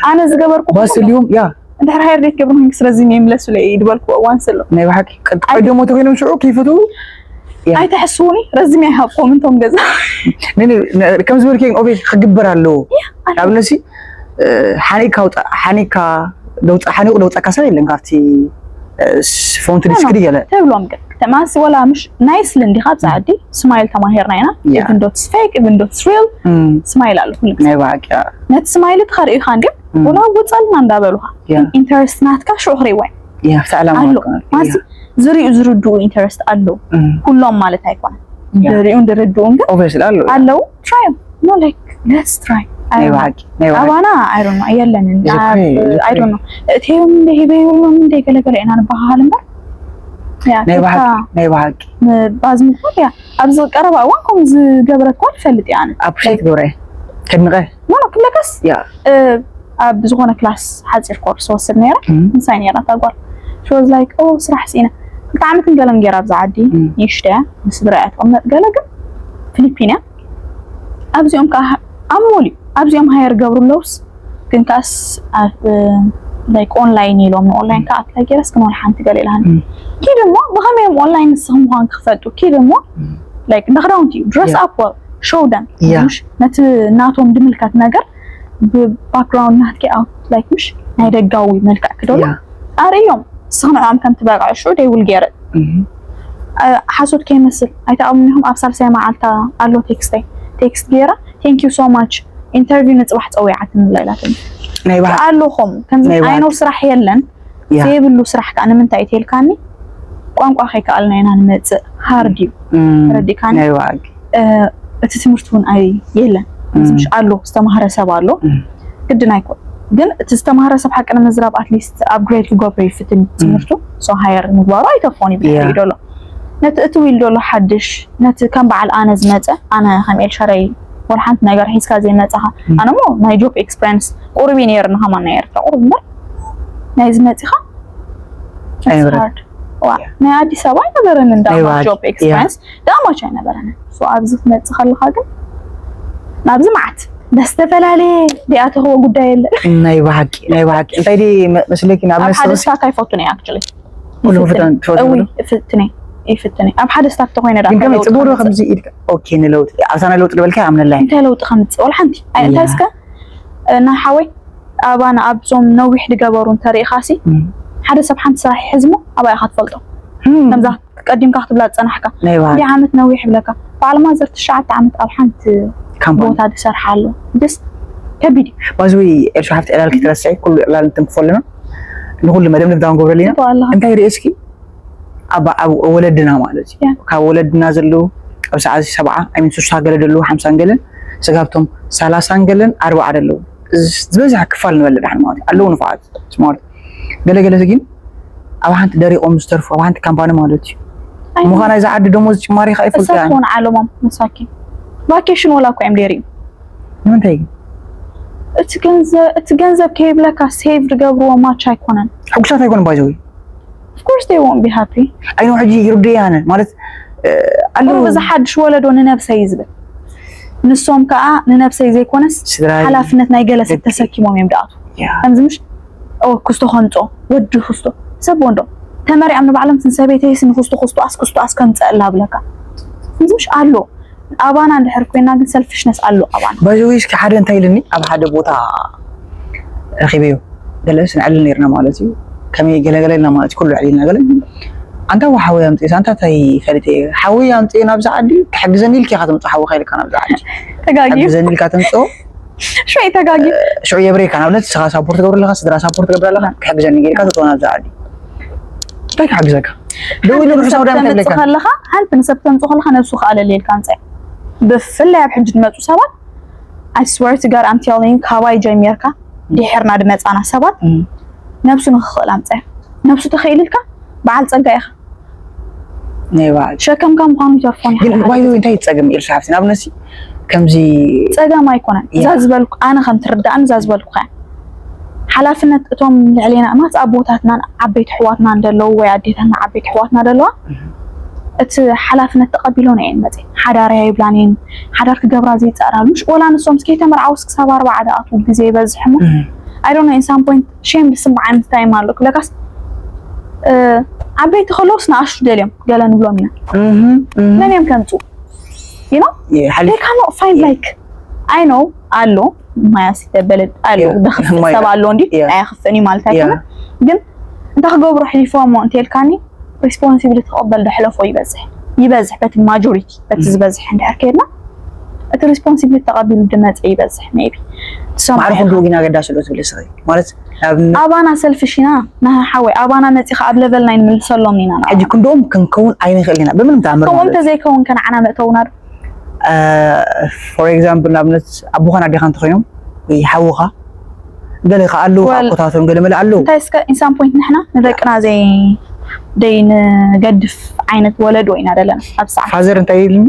ኣነ ዝገበርኩ ባስልዮም ያ እንድሕር ሃይር ዘይትገብሩ ኮይንክስ ረዚም ይምለሱ ኢለ ድበልኩ እዋን ስሎ ናይ ብሓቂ ቀደሞ ተኮይኖም ሽዑ ከይፈትዉ ያ። ኣይትሕስውኒ ረዚም ኣይሃብኩም እንቶም ገዛ ነኒ ከም ዝበልከ ኦቤ ክግበር ኣለዎ ኣብነሲ ሓኒካ ውፃ ሓኒካ ደውፃ ሓኒቁ ደውፃካ ሰብ የለን ካብቲ ፎንቱ ዲስክዲ ገለ ተብሎም ግን ተማሲ ወላ ምሽ ናይስሊ እንዲኻ ብዛ ዓዲ ስማይል ተማሂርና ኢና Yeah. even though it's fake even though it's real እም፣ ስማይል ኣሎ ኩሉ ግዜ ናይ ብሓቂ ነቲ ስማይል እቲ ከርእዩኻ እንዲ እም። ወላ ውፀልና እንዳበሉኻ Yeah. ኢንተረስት ናትካ ሽዑ ክርእይዎ እዮም ያ ኣብቲ ዕላማ ኣሎ ኣይኮነን። ማሲ ዝርእዩ ዝርድኡ ኢንተረስት ኣለዉ እም፣ ኩሎም ማለት ኣይኮነን Yeah. ዝርእዩን ዝርድኡን ግን ኦብቪየስሊ ኣሎ ኣለዉ ትራዮም no like let's try ናይ ብሓቂ ናይ ብሓቂ ኣባና I don't know የለን Is it free? Is it I don't know እትዮም እንደ ሂበ ይብሎም እንደ ገለገለ ኢና ንባሃሃል እምበር ያ ናይ ብሓቂ ከካ ናይ ብሓቂ ባዝምኳ ያ ኣብዚ ቀረባ እዋን ከምኡ ዝገበረት ኳ ትፈልጥ እያ ኣነ appreciate ገብረ ከድንቀ ኖ ክብለካስ ያ ኣብ ዝኾነ ክላስ ሓፂር ኮርስ ወስድ ነይረ እም። ምሳይ ነይራ እታ ጓል she was like ኦ ስራሕ ስኢነ ክልተ ዓመትን ገለን ገይራ ኣብዛ ዓዲ እም። ንእሽቶ እያ ንስድራ እያ ትቕመጥ ገለ ግን ፊሊፒን እያ ኣብዚኦም ከዓ ኣብ ሞል እዩ ኣብዚኦም ሃየር ገብሩ ኣለውስ ግን ከዓስ like online ኢሎም ንኦንላይን ከዓ ኣፕላይ ገይረስ ግን ዋላ ሓንቲ ገለ ኢላሃኒ እም። ኪድ እሞ ብኸመይ እዮም ኦንላይን ንስኹም ምዃን ክፈልጡ ኪድ እሞ like እንዳ ክዳውንቲ እዩ dress Yeah. up well show them Yeah. ምሽ ነቲ ናቶም ድምልከት ነገር ብባክግራውንድ ናትኪ ኣውት like ምሽ ናይ ደጋዊ መልክዕ ክደሎ Yeah. ኣርእዮም ንስኽ ንዕኦም ከም ትበቅዕ ሽዑ they will get it እም። ሓሶት ከይመስል ኣይተኣምኒኹም ኣብ ሳልሳይ መዓልታ ኣሎ ቴክስተይ ቴክስት ገይራ thank you so much ኢንተርቪው ንፅባሕ ፀዊዓትኒ ኣላ ኢላትኒ ናይ ብሓቂ ኣለኹም ከምዚ ናይ ብሓቂ። ዓይነው ስራሕ የለን ያ ዘይብሉ ስራሕ ከዓ ንምንታይ እዩ ተልካኒ ቋንቋ ከይከኣልና ኢና ንመፅእ ሃርድ እዩ እም። ተረዲእካኒ? ናይ ብሓቂ እ፣ እቲ ትምህርቲ እውን ኣይ የለን እም። ምሽ ኣሎ ዝተማሃረ ሰብ ኣሎ እም። ግድን ኣይኮን ግን እቲ ዝተማሃረ ሰብ ሓቂ ንምዝራብ ኣትሊስት ኣፕግሬድ ክገብሮ ይፍትን ትምህርቱ ሶ ሃየር ምግባሩ ኣይተፎን ይብሕር Yeah. እዩ ደሎ ነቲ እቲ ዊል ደሎ ሓድሽ ነቲ ከም በዓል ኣነ ዝመፀ ኣነ ከም ኤልሻዳይ ወላ ሓንቲ ነገር ሒዝካ ዘይመፅኻ ኣነ ሞ ናይ ጆብ ኤክስፐሪንስ ቁሩብ እዩ ነይርኒ ከማን ናይ ኤርትራ ቁሩብ እምበር ናይ ዝመፂኻ ኣይነበረን። hard. ዋ ናይ ኣዲስ ኣበባ ኣይነበረን እንዳ ናይ ባዕዲ፣ ጆብ ኤክስፐሪንስ ዳማች ኣይነበረን so ኣብዚ ክትመፅእ ከለኻ ግን ናብዚ መዓት ደስ ዝተፈላለየ ዲኣተኽዎ ጉዳይ የለን ናይ ብሓቂ ናይ ብሓቂ እንታይ ዲ መ- መስለኪ ናብ ኣብ ሓደ ነስተርሲ ስታክ ኣይፈቱን እየ ኣክቹሊ ኩሉ ፈተን ትፈትኑ እዊ ዶ? ይፍትነ ይፍትነ ኣብ ሓደ ስታክ ተኮይነ ዳ ግን ከመይ ለውጢ ፅቡቅ ዶ ከምፅእ? ከምዚ ኢልካ ኦኬ ንለውጢ ኣብታ ናይ ለውጢ ዝበልካ ኣምነላይ እንታይ ለውጢ ከምፅእ ወላ ሓንቲ ኣይ- እንታይ እስከ እ፣ ናይ ሓወይ ኣባና ኣብዞም ነዊሕ ዝገበሩ እንተሪኢኻ ሲ ሓደ ሰብ ሓንቲ ስራሕ ይሕዝሞ ኣባይ ኢኻ ትፈልጦ ከምዛ ቀዲምካ ክትብላ ዝፀናሕካ ናይ ባህል እንዲ ዓመት ነዊሕ ይብለካ በዓል ማዘር ትሽዓተ ዓመት ኣብ ሓንቲ ካምፓኒ ቦታ ዝሰርሓ ኣሎ ደስ ከቢድ እዩ ባዝዊ ኤልሹ ሓፍቲ ዕላል ክትረስዒ ኩሉ ዕላል እንትንክፎ ኣለና ንኩሉ መደብ ንግዳውን ገብረልና ትብኣ ኣለኻ እንታይ ርእስኪ ኣብ ኣብ ወለድና ማለት እዩ ያ። ካብ ወለድና ዘለዉ ኣብ ሰዓት ሰብዓ ኣይሚን ስሳ ገለ ዘለዉ ሓምሳን ገለን ስጋብቶም ሰላሳን ገለን ኣርባዓ ዘለዉ ዝበዝሕ ክፋል ንበለ ዳሕን ማለት እዩ ኣለዉ ንፋዓት ማለት ገለገለ ግን ኣብ ሓንቲ ደሪቆም ዝተርፉ ኣብ ሓንቲ ካምፓኒ ማለት እዩ ምዃን እዚ ዓዲ ደሞዝ ጭማሪ ከዓ ይፈልጡ እሳት ውን ዓለሞም መሳኪን ቫኬሽን ወላ እኮ እዮም ደይርዩ ንምንታይ ግን እቲ ገንዘብ እቲ ገንዘብ ከይብለካ ሴቭ ዝገብርዎ ማች ኣይኮነን ሕጉሳት ኣይኮነ ባይዘዊ of course they won't be happy ኣይኖ ሕጂ ይርደያነ ማለት ኣለዉ ቁሩብ እዚ ሓድሽ ወለዶ ንነብሰይ እዩ ዝብል ንሶም ከዓ ንነብሰይ ዘይኮነስ ስድራይ ሓላፍነት ናይ ገለ ሰብ ደቂ- ተሰኪሞም እዮም ደኣቱ ያ ከምዚ ምሽ ኦ ክስቶ ከምፅኦ ወዲ ክስቶ ሰብ ወንዶ ተመሪዖም ንባዕሎም ስንሰበይተይስ ንክስቶ ክስቶኣስ ክስቶኣስ ከምፅእ ኣላ ብለካ ከምዚ ምሽ ኣሎ ኣባና እንድሕር ኮይና ግን ሰልፊሽነስ ኣሎ ኣባና ባይዘዊ እስኪ ሓደ እንታይ ኢልኒ ኣብ ሓደ ቦታ ረኪበዮ ገለስ ንዕልል ነርና ማለት እዩ ከመይ ገለገለ ኢልና ማለት እዩ ኩሉ ዕሊልና ገለ ኣንታ ሓወይ ኣምፅእ ኣንታ እንታይ ፈሊጠ ሓወይ ኣምፅእ ናብዚ ዓዲ ክሕግዘኒ ኢልካ ኢካ ትምፅእ ሓወካ ኢልካ ናብዚ ዓዲ ተጋጊዩ ክሕግዘኒ ኢልካ ትምፅኦ ሽይ ተጋጊዩ ሽዑ የብሬካ ንኣብነት ስኻ ሳፖርት ገብር ኣለካ ስድራ ሳፖርት ገብር ኣለካ ክሕግዘኒ ጌርካ ትፅኦ ናብዚ ዓዲ እንታይ ክሕግዘካ ደው ኢሉ ርሑስ ኣውዳም ተምፅእ ከብለካ ከለካ ሓንቲ ንሰብ ተምፅእ ከለካ ነብሱ ክኣለልየልካ ኣምፅእ ብፍላይ ኣብ ሕጂ ዝመፁ ሰባት I swear to God I'm telling you ካባይ ጀሚርካ ድሕርና ድመፃና ሰባት ነብሱ ንክኽእል ኣምፅእ ነብሱ ተኽኢልልካ በዓል ፀጋ ኢኻ ናይ በዓል ሸከምካ ምዃኑ ይተርፎን ግን ባይዘ እንታይ ጸገም ኢልካ ሓፍቲ ንኣብነት ከምዚ ጸገም ኣይኮነን እዛ ያ። ዝበልኩ ኣነ ከም ትርዳእን እዛ ዝበልኩ ሓላፍነት እቶም ልዕሌና ማለት ኣቦታትናን ዓበይቲ ኣሕዋትናን ዘለዉ ወይ ኣዴታትና ዓበይቲ ኣሕዋትና ዘለዋ እቲ ሓላፍነት ተቐቢሎን እየን መፅእ ሓዳር እያ ይብላን እየን ሓዳር ክገብራ ዘይፀራሉ ምሽ ወላ ንሶም እስከይተመርዓውስ ክሳብ ኣርባዓ ዝኣትዉ ግዜ ይበዝሕ እሞ I don't know in some point shame ዝስምዓኒ time ኣሎ ክብለካስ ዓበይቲ ከለውስ ንኣሽቱ ደልዮም ገለ ንብሎም ኢና መን እዮም ከምፁ you know they cannot find like I know ኣሎ ማያስ ይተበለድ ኣሎ ደኽፍ ሰብ ኣሎ እንዲ ኣያኽፍኒ ማለት ኣይኮነ ግን እንታይ ክገብሩ ሕሊፎሞ እንተልካኒ ሪስፖንሲብሊ ትቕበል ደሕለፎ ይበዝሕ ይበዝሕ በቲ ማጆሪቲ በቲ ዝበዝሕ እንድሕር ከይድና እቲ ሪስፖንሲብሊ ተቐቢሉ ድመፀ ይበዝሕ ሜቢ ማዕረ ክንድኡ ግን ኣገዳሲ ዶ ትብል ስኺ ማለት ንኣብነት ኣባና ሰልፍሽ ኢና ናሃ ሓወይ ኣባና መፂኻ ኣብ ለቨልና ይንምልሰሎም ኢና ንዓ ሕጂ ክንድኦም ክንከውን ኣይንኽእል ኢና ብምንም ተኣምር ከምኡ ማለት እዩ። እንተዘይከውን ከነዓና መእተውና ዶ ፎር ኤግዛምፕል ንኣብነት ኣቦኻን ኣዴኻ እንተኾይኖም ወይ ሓውኻ ገለ ከ ኣለዉ Well- ኣኮታቶም ገለ መለ ኣለዉ እንታይ እስከ ኢንሳን ፖይንት ንሕና ንደቅና ዘይ ደይ ንገድፍ ዓይነት ወለዶ ኢና ዘለና ኣብ ሰዓት ፋዘር እንታይ ኢልኒ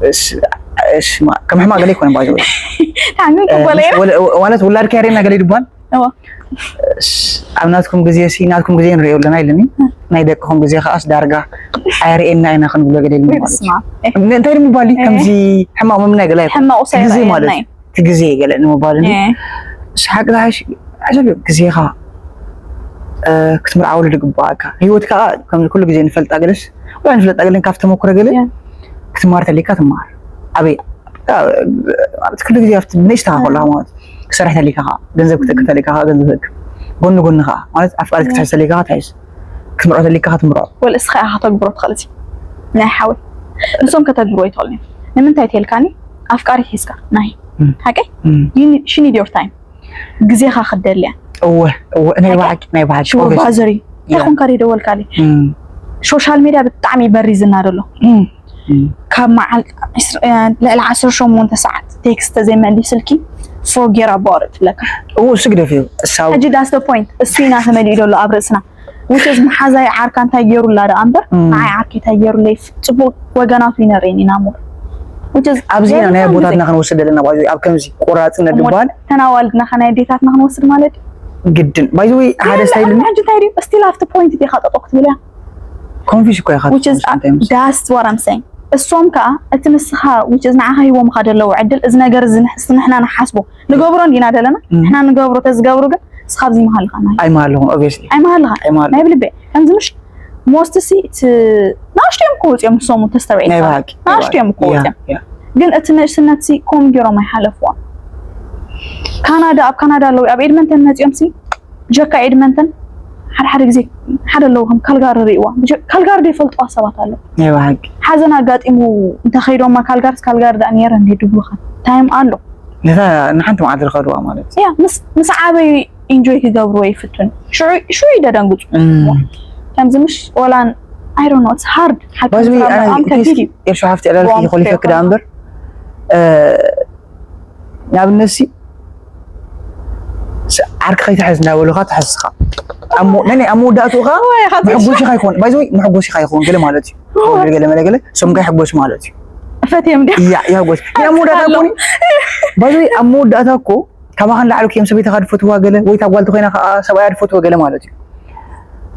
እስ እስ ማ ከም ሕማ ገለ ይኮነ ባይ ታንግን ቅበለ ማለት ውላድ ከያሬና ገለ ይድባል እዋ ኣብ ናትኩም ግዜ ሲ ናትኩም ግዜ ንሪኦ ኣለና ኢልኒ ናይ ደቅኹም ግዜ ከዓስ ዳርጋ ኣየርእየና ኢና ክንብሎ ገለ ኢልኒ ወይ ማለት በስማ እዩ እንታይ ድምባል ከምዚ ሕማቕ መምናይ ገለ ኣይኮነ ሕማቑ ግዜ ማለት ሳይረኣየናይ እዩ እቲ ግዜ ገለ ንምባል እንዲ ሓቂ ዝሓሽ ዓጀብ እዩ ግዜኻ ክትምርዓወሉ ዝግባኣካ ህይወት ከዓ ከም ኩሉ ግዜ ንፈልጣ ገለስ ወይ ንፍለጣ ገለን ካብ ተመክሮ ገለ ክትማር ተሊካ ትማር ኣበይ ማለት ኩሉ ግዜ ኣብቲ ብንእሽተኻ ከለካ ማለት ክሰርሕ ተሊካ ከዓ ገንዘብ ክትእክብ ተሊካ ከዓ ገንዘብ ትእክብ ጎኒ ጎኒ ከዓ ማለት ኣፍቃሪት ክትሕዝ ተሊካ ትሕዝ ክትምርዖ ተሊካ ክትምርዖ ወል እስኻ ኢኻ ከተግብሮ ትኽእል እዚ ናይ ሓወይ ንሶም ከተግብሮ ይትኽእሉ እዮም ንምንታይ ተልካኒ ኣፍቃሪት ሒዝካ ናይ ሓቀይ ሽኒድ ዮር ታይም ግዜኻ ክደልያ እወ እወ ናይ ባሓቂ ናይ ባሓቂ ሽወ ባዘሪ እንታይ ኮንካ ደወልካለይ ሶሻል ሜድያ ብጣዕሚ በሪዝና ደሎ ካብ መዓል ልዕሊ ዓሰርተ ሸሞንተ ሰዓት ቴክስት ተዘይመሊስልኪ ፎጌር ኣባወረ ትብለካ እወ እሱ ግደፍ እዩ እሳው ሕጂ that's the point እሱ ኢና ተመሊኡ ደሎ ኣብ ርእስና which is መሓዛይ ዓርካ እንታይ ገይሩላ ደኣ እምበር ንዓይ ዓርከይ እንታይ ገይሩለይ ጽቡቅ ወገናቱ ይነርእየኒ ኢና ሞር which is ኣብዚ ኢና ናይ every time ኣቦታትና ክንወስድ ዘለና ባይ ኣብ ከምዚ ቆራፅነት ዝበሃል ተናዋልድና ከናይ ኣዴታትና ክንወስድ ማለት እዩ ግድን ባይዘወይ ሓደ ስታይል ሕጂ እንታይ ድዩ ስቲል ኣብቲ ፖይንት ዲኻ ጠጦ ክትብል እያ ኮንፊዝ እኮ ኢኻ which is that's what I'm saying እሶም ከዓ እቲ ንስኻ which is ንዓኻ ሂቦምኻ ዘለዉ ዕድል እዚ ነገር እዚ ንሕስ ንሕና ንሓስቦ ንገብሮ እንዲና ዘለና ንሕና ንገብሮ ተዝገብሩ ግን እስኻ ኣብዚ ምሃልኻ ናይ ኣይምሃለኹም ኦብቪየስሊ ኣይምሃልኻ ኣይምሃለኹም ናይ ብልቤ ከምዚ ምሽ ሞስት ሲ እቲ ናሽቶም ክወፅኦም ንሶም ተስተውዒል ናይ ባሃቂ ናሽቶም ክወፅኦም ግን እቲ ንእስነት ሲ ከምኡ ገይሮም ኣይሓለፍዎም ካናዳ ኣብ ካናዳ ኣለዉ ኣብ ኤድመንተን መፂኦም ሲ ብጀካ ኤድመንተን ሓደ ሓደ ግዜ ሓደ ኣለዉ ከም ካልጋሪ ርእይዋ ካልጋሪ ዘይፈልጥዋ ሰባት ኣለዉ ናይ ባሃቂ ሓዘን ኣጋጢሙ እንተኸይዶማ ካልጋርስ ካልጋሪ ዳ ነይረ እንዲ ድብሉኻ ታይም ኣሎ ነታ ንሓንቲ መዓልቲ ዝኸድዋ ማለት ያ ምስ ምስ ዓበዩ ኢንጆይ ክገብርዎ ይፍቱን ሽዑ ሽዑ ይደደንግጹ ከምዚ ምሽ ወላን I don't know it's hard ባዝቢ ኣነ ኤርትራ ሃፍቲ ዕላል ይኾሊፈክ ዳ እምበር ንኣብነት ሲ ዓርኪ ከይትሕዝ እንዳበሉካ ትሕዝካ ናይ ኣብ መወዳእትኡ ከዓ መሕጎሲካ ይኮን ባይዘወይ መሕጎሲካ ይኮን ገለ ማለት እዩ ገለ መለ ገለ ሰምካ ይሕጎስ ማለት እዩ ፈትዮም ዲ ያ ይሕጎስ ናይ ኣብ መወዳእታ ኮኒ ባይዘወይ ኣብ መወዳእታ እኮ ካባኻ ንላዕሊ እዮም ሰበይትኻ ድፈትዋ ገለ ወይ እታ ጓል ተኮይና ከዓ ሰብኣያ ድፈትወ ገለ ማለት እዩ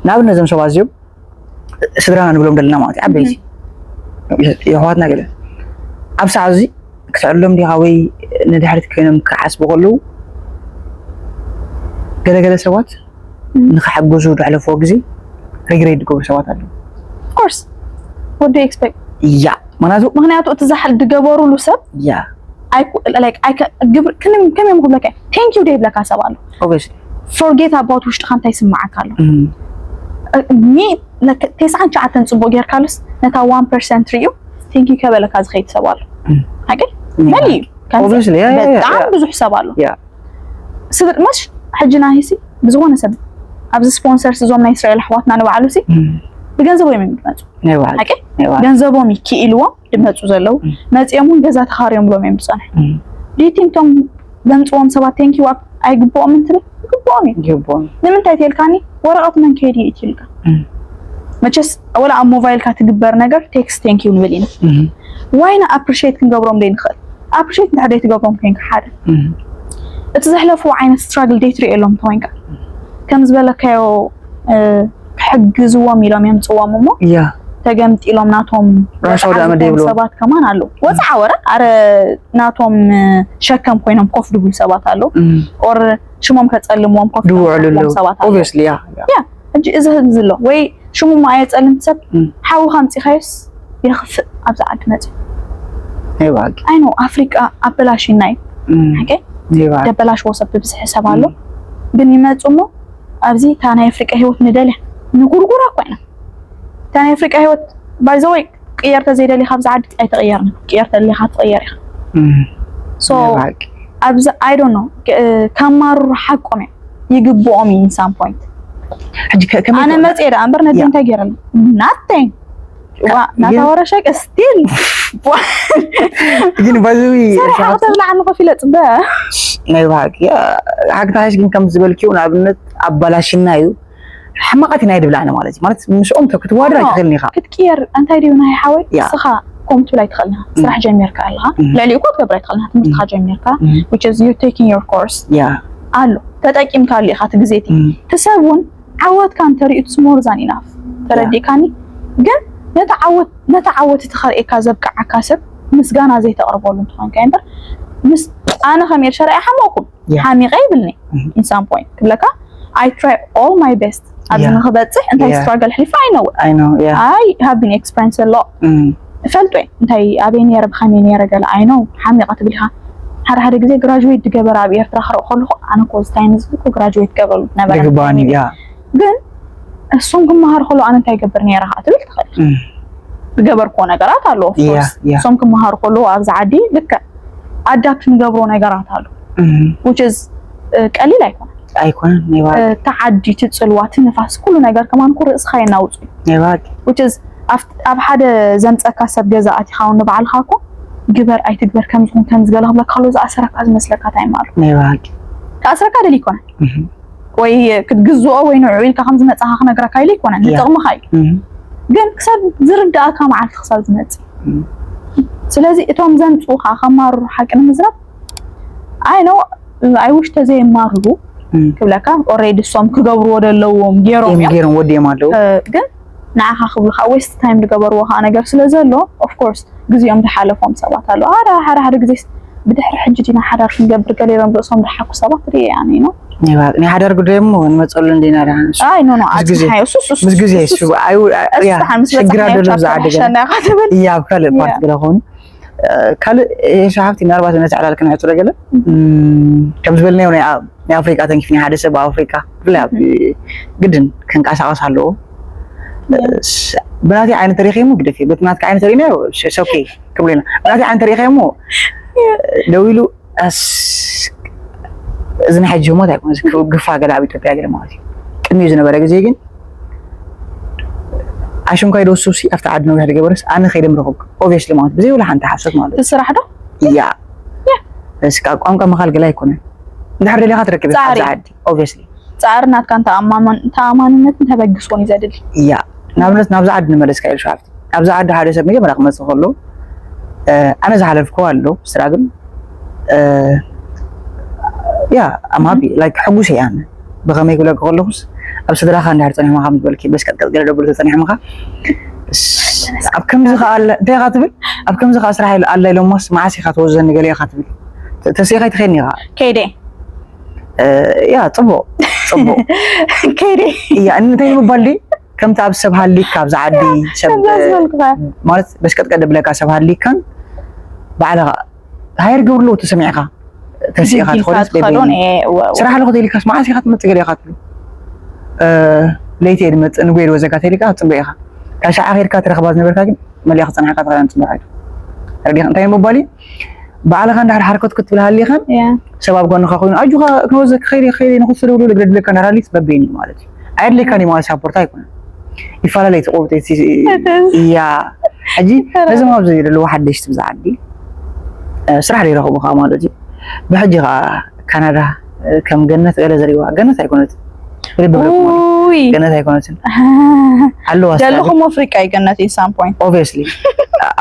ንኣብነት እዞም ሰባት እዚኦም ስድራና ንብሎም ዘለና ማለት እዩ ዓበይቲ የሕዋትና ገለ ኣብ ሰዓት እዚ ክትዕሎም ዲኻ ወይ ንድሕሪት ኮይኖም ክሓስቡ ከለዉ ገለገለ ሰባት ንክሓግዙ ድሕለፍዎ ግዜ ሪግሬት ዝገብሩ ሰባት ኣለዉ ኮርስ ወዲ ኤክስፔክት እያ ምክንያቱ ምክንያቱ እቲ ዝሓል ዝገበሩሉ ሰብ እያ ግብር ከመይ ክብለካ ቴንክ ዩ ደይብለካ ሰብ ኣሎ ኦብቪየስሊ ፎርጌት ኣባውት ውሽጥኻ እንታይ ይስምዓካ ኣሎ ሚ ተስዓን ትሽዓተን ፅቡቅ ጌርካሉስ ነታ ዋን ፐርሰንት ሪኡ ቴንክ ዩ ከበለካ ዝኸይድ ሰብ ኣሎ ሓቂ መሊ እዩ ኦብቪየስሊ ያ ያ ያ በጣም ብዙሕ ሰብ ኣሎ ያ ስብር መሽ ሕጂ ናሂሲ ብዝኾነ ሰብ ኣብዚ ስፖንሰርስ እዞም ናይ እስራኤል ኣሕዋትና ንባዕሉ ሲ ብገንዘቦም እዮም ዝመፁ ናይ ባዕሉ ሓቂ ናይ ባዕሉ ገንዘቦም ይክኢልዎም ዝመፁ ዘለዉ መፂኦም እውን ገዛ ተኻርዮም ብሎም እዮም ዝፀንሑ እም፣ ዲቲንቶም ዘምፅዎም ሰባት ቴንኪ ዋ ኣይግብኦም እንትብል ይግብኦም እዩ ይግብኦም ንምንታይ ተልካኒ ወረቐት መን ከይድ እዩ ትልካ እም፣ መቸስ ወላ ኣብ ሞባይልካ ትግበር ነገር ቴክስት ቴንኪ ንብል ኢና እም፣ ዋይና ኣፕሪሽት ክንገብሮም ደይ ንኽእል ኣፕሪሽት እንድሕር ደይ ትገብሮም ኮይንካ ሓደ እም፣ እቲ ዘሕለፍዎ ዓይነት ስትራግል ደይ ትሪኦ የሎም እንተኮይንካ ከም ዝበለካዮ እ፣ ክሕግዝዎም ኢሎም የምፅዎም እሞ ያ ተገምጢሎም ናቶም ራሻው ዳመ ወፅዓ ደይብሎ። ዝኾኑ ሰባት ከማን ኣለዉ ወፅዓ ወረ ኣረ ናቶም እ፣ ሸከም ኮይኖም ኮፍ ድብሉ ሰባት ኣለዉ እም፣ ኦር ሽሞም ከፀልምዎም ኮፍ ድውዕሉ ድብሉ ኣለዉ ሰባት ኣለዉ ኦብቪየስሊ ያ ያ ያ ሕጂ እዚ ህዝቢ ኣሎ ወይ ሽሙ ማየ ፀልምቲ ሰብ እም፣ ሓዊ ከምፂኻዮስ የኽፍእ ኣብዚ ዓዲ መፅእ ናይ ባዕሉ ኣይኖ ኣፍሪቃ ኣበላሽና እዩ እም፣ ሓቂ ናይ ባዕሉ ደበላሽዎ ሰብ ብብዝሒ ሰብ ኣሎ ግን ይመፁ እሞ ኣብዚ እታ ናይ ኣፍሪቃ ህይወት ንደልያ ንጉርጉራ እኳ ኢና እታ ናይ ኣፍሪቃ ህይወት ባይዘወይ ቅየር ተዘይደሊኻ ኣብዚ ዓዲ ኣይተቕየርና ቅየር ተደሊኻ ትቕየር ኢኻ እም፣ so ናይ ባዕሉ ኣብዚ I don't know ከማርሩ ሓቆም እዮም ይግብኦም እዩ in some point ሕጂ ከ- ከመይ ኣነ ይኮን? መፅየ ደኣ እምበር ነደ ያ። እንታይ ገይረሉ ናተይ ዋ ናታ ወረሸቅ ስቲል ግን ባዝዊ ሰሪሓ ክትብልዓኒ ኮፍ ኢለ ፅበ ናይ ብሓቂ ሓቂ ተሓሽ ግን ከም ዝበልኪው ንኣብነት ኣባላሽና እዩ ሕማቃት ኢና ይድብላዕና ማለት እዩ ማለት ምስኦም ክትዋደር ኣይትኽእልን ኢኻ ክትቅየር እንታይ ድዩ ናይ ሓወይ ያ። ንስኻ ከምኡ ትብል ኣይትኽእልን ኢኻ ስራሕ ጀሚርካ ኣለኻ እም። ልዕሊኡ እኮ ትገብር ኣይትኽእልን ኢኻ ትምህርትኻ ጀሚርካ እም። which is you taking your course ያ ኣሎ ተጠቂምካሉ ኢኻ እቲ ግዜ እቲ እም። እቲ ሰብ እውን ዓወትካ እንተሪኡ it's more than enough ተረዲእካኒ ግን ነቲ ዓወት ነቲ ዓወት እቲ ከርእየካ ዘብቅዓካ ሰብ ምስጋና ዘይተቕርበሉ እንትኾንካ እምበር ምስ ኣነ ከም ኤልሻዳይ ሓመቕኩ Yeah. ሓሚቐ ይብልኒ Mhm. in some point ክብለካ I try all my best ኣብዚ Yeah. ንክበፅሕ እንታይ Yeah. struggle ሕሊፈ ኣይነው I know yeah I have been experience a lot Mm. እፈልጦ እየ እንታይ ኣበይ ነረ ብኸመይ ነረ ገለ I know ሓሚቐ ትብል ኢኻ ሓደ ሓደ ግዜ graduate ዝገበረ ኣብ ኤርትራ ክረእ ከለኹ ኣነ ኮ time እዚ graduate ገብረሉ ነበረ ይግባኒ yeah ግን እሱም ክመሃር ከሎ ኣነ እንታይ ገብር ነረ ከዓ ትብል ትኽእል Mm. ዝገበርክዎ ነገራት ኣሎ of Yeah, course yeah. እሶም ክመሃሩ ከለዉ ኣብዚ ዓዲ ልክዕ adapt ንገብሮ ነገራት ኣሎ Mm. which is እ፣ ቀሊል ኣይኮነ ኣይኮነን ይባል እቲ ዓዲ እቲ ፅልዋ እቲ ንፋስ ኩሉ ነገር ከማን ኩ ርእስኻ የናውፁ ይባል which is ኣብ ኣብ ሓደ ዘምፀካ ሰብ ገዛ ኣቲኻ እውን ንባዕልኻ እኮ ግበር ኣይትግበር ከም ዝኹን ከም ዝገለ ክብለካ ከሎ ዝኣሰረካ ዝመስለካ time ኣሎ ይባል ክኣስረካ ደል ይኮነ Mhm. ወይ ክትግዝኦ ወይ ንዕኡ ኢልካ ከም ዝመፅኻ ክነግረካ ኢሉ ይኮነ Yeah. ንጥቕምኻ እዩ Mhm. ግን ክሳብ ዝርዳእካ መዓልቲ ክሳብ ዝመፅእ Mm. ስለዚ እቶም ዘምፅኡኻ ከማርሩ ሓቂ ንምዝራብ ኣይ ነው I wish ተዘየማርሩ Mm. ክብለካ already እሶም ክገብርዎ ዘለዎም ገይሮም እዮም እዮም ገይሮም ወዲኦም ኣለዉ እ፣ ግን ንዓኻ ክብሉ ከዓ waste time ዝገበርዎ ከዓ ነገር ስለ ዘሎ of course ግዜኦም ዝሓለፎም ሰባት ኣለዉ ሓደ ሓደ ሓደ ግዜ ብድሕሪ ሕጂ ዲና ሓዳር ክንገብር ገለ ኢሎም ርእሶም ዝሓኩ ሰባት ርኢ ኣነ ነው ይባል ናይ ሓዳር ጉዳይ እሞ ንመፀሉ እንዲና ደሓን ኣይ ኖ ኖ ምስ ግዜ- ኣፅሓ እሱ እሱ ምስ ግዜ እሱ ኣይ እሱ ምስ ሽግር በፅሓ ኣለሉ ቻፕተር ዝዓደገ ሓሸና ኢኻ ትብል እያ ኣብ ካልእ ፓርት Yeah. ገለ ኮይኑ ካልእ ኤሻ ሃብቲ ምናልባት ነቲ ዕላል ክንሕፅሮ ገለ ከም ዝበልናዮ ናይ ኣ- ናይ ኣፍሪቃ ተንኪፍኒ ሓደ ሰብ ኣብ ኣፍሪቃ ብፍላይ ኣብ ግድን ክንቀሳቀስ ኣለዎ ብናተይ ዓይነት ተሪኸ ሞ ግደፍ በቲ ናትካ ዓይነት ተሪእናዮ ኦኬ ክብሎ ኢና ብናተይ ዓይነት ተሪኸ ሞ ደው ኢሉ ኣስ እዚ ናይ ሕጂ ህሞት ኣይኮነ ግፋ ገለ ኣብ ኢትዮጵያ ገለ ማለት እዩ ቅድሚኡ ዝነበረ ግዜ ግን ኣሽንኳይ ዶ ሱሲ ኣብቲ ዓዲ ነዊሕ ዝገበረስ ኣነ ከይደ ምረኽብካ ኦብቪየስሊ ማለት ብዘይ ወላ ሓንቲ ሓሶት ማለት እቲ ስራሕ ዶ እያ እስካ ቋንቋ ምኻል ገለ ኣይኮነን እንድሕር ደሊኻ ትረክብ ኢኻ ኣብዚ ጻዕሪ። ዓዲ ኦብቪየስሊ ጻዕሪ ናትካን ተኣማመን- ተኣማንነትን ተበግሶን እዩ ዘድሊ እያ ንኣብነት ናብዚ ዓዲ ንመለስካ ኢሉ ሸውዓተ ኣብዚ ዓዲ ሓደ ሰብ መጀመርያ ክመፅእ ከሎ ኣነ ዝሓለፍኩ ኣሎ ስራግል ያ ኣም ሃፒ ላይክ ሕጉስ እየ ኣነ ብኸመይ ክብለካ ከለኹስ ኣብ ስድራኻ እንድሕር ፀኒሕማ ከም ዝበልኪ በስቀጥቀጥ ገለ ደብሉ ተፀኒሕምኻ ኣብ ከምዚ ከኣለ እንታይ ኢኻ ትብል ኣብ ከምዚ ከኣ ስራሕ ኣላ ኢሎማስ መዓስ ኢኻ ትወዘኒ ገለ ኢኻ ትብል ተሲኢኻ ይትኸኒ ኢኻ ከይደ ያ ፅቡቅ ፅቡቅ ከይደ እያ እንታይ ምባል ድዩ ከምቲ ኣብ ሰብ ሃሊካ ኣብዚ ዓዲ ሰብ ከምዛ ዝበልኩኻ ማለት በሽቀጥቀጥ ደብለካ ሰብ ሃሊካን ባዕልኻ ሃየር ገብርሎ ተሰሚዕካ ተሲእካ ትኸዶስ ትኸዶን ስራሕ ኣለኹ ተይልካስ መዓስ ኢኻ ትመፅእ ገለ ኢኻ ትብል ለይቲ እየ ድመፅእ ንጎየ ድወዘካ ተይልካ ትፅበ ኢኻ ካብ ሸዓ ከይድካ ትረኽባ ዝነበርካ ግን መሊኣ ክፀናሕካ ትኽእል ኣንፅበ ሓይሉ ረዲኻ እንታይ ምባል እዩ ባዕልኻ እንዳሕር ሓርከት ክትብል ሃሊኻን ሰብ ኣብ ጎንኻ ኮይኑ ኣጆኻ ክንወዘካ ከይደ ከይደ ንኽትደውሉ ልግደድለካ እንዳራሊት በበይን እዩ ማለት እዩ ኣየድልየካን እዩ ማለት ሳፖርት ኣይኮነን ይፈላለዩ ትቆብጠ እያ ሕጂ ነዞም ኣብዚ ዘለዉ ሓደሽቲ ብዛ ዓዲ ስራሕ ዘይረኽቡ ከዓ ማለት እዩ ብሕጂ ከዓ ካናዳ ከም ገነት ገለ ዝሪዋ ገነት ኣይኮነትን ገነት ኣይኮነትን ኣለዋ ዘለኹም ኣፍሪቃ እዩ ገነት ኢት ሳም ፖይንት ኦብቪየስሊ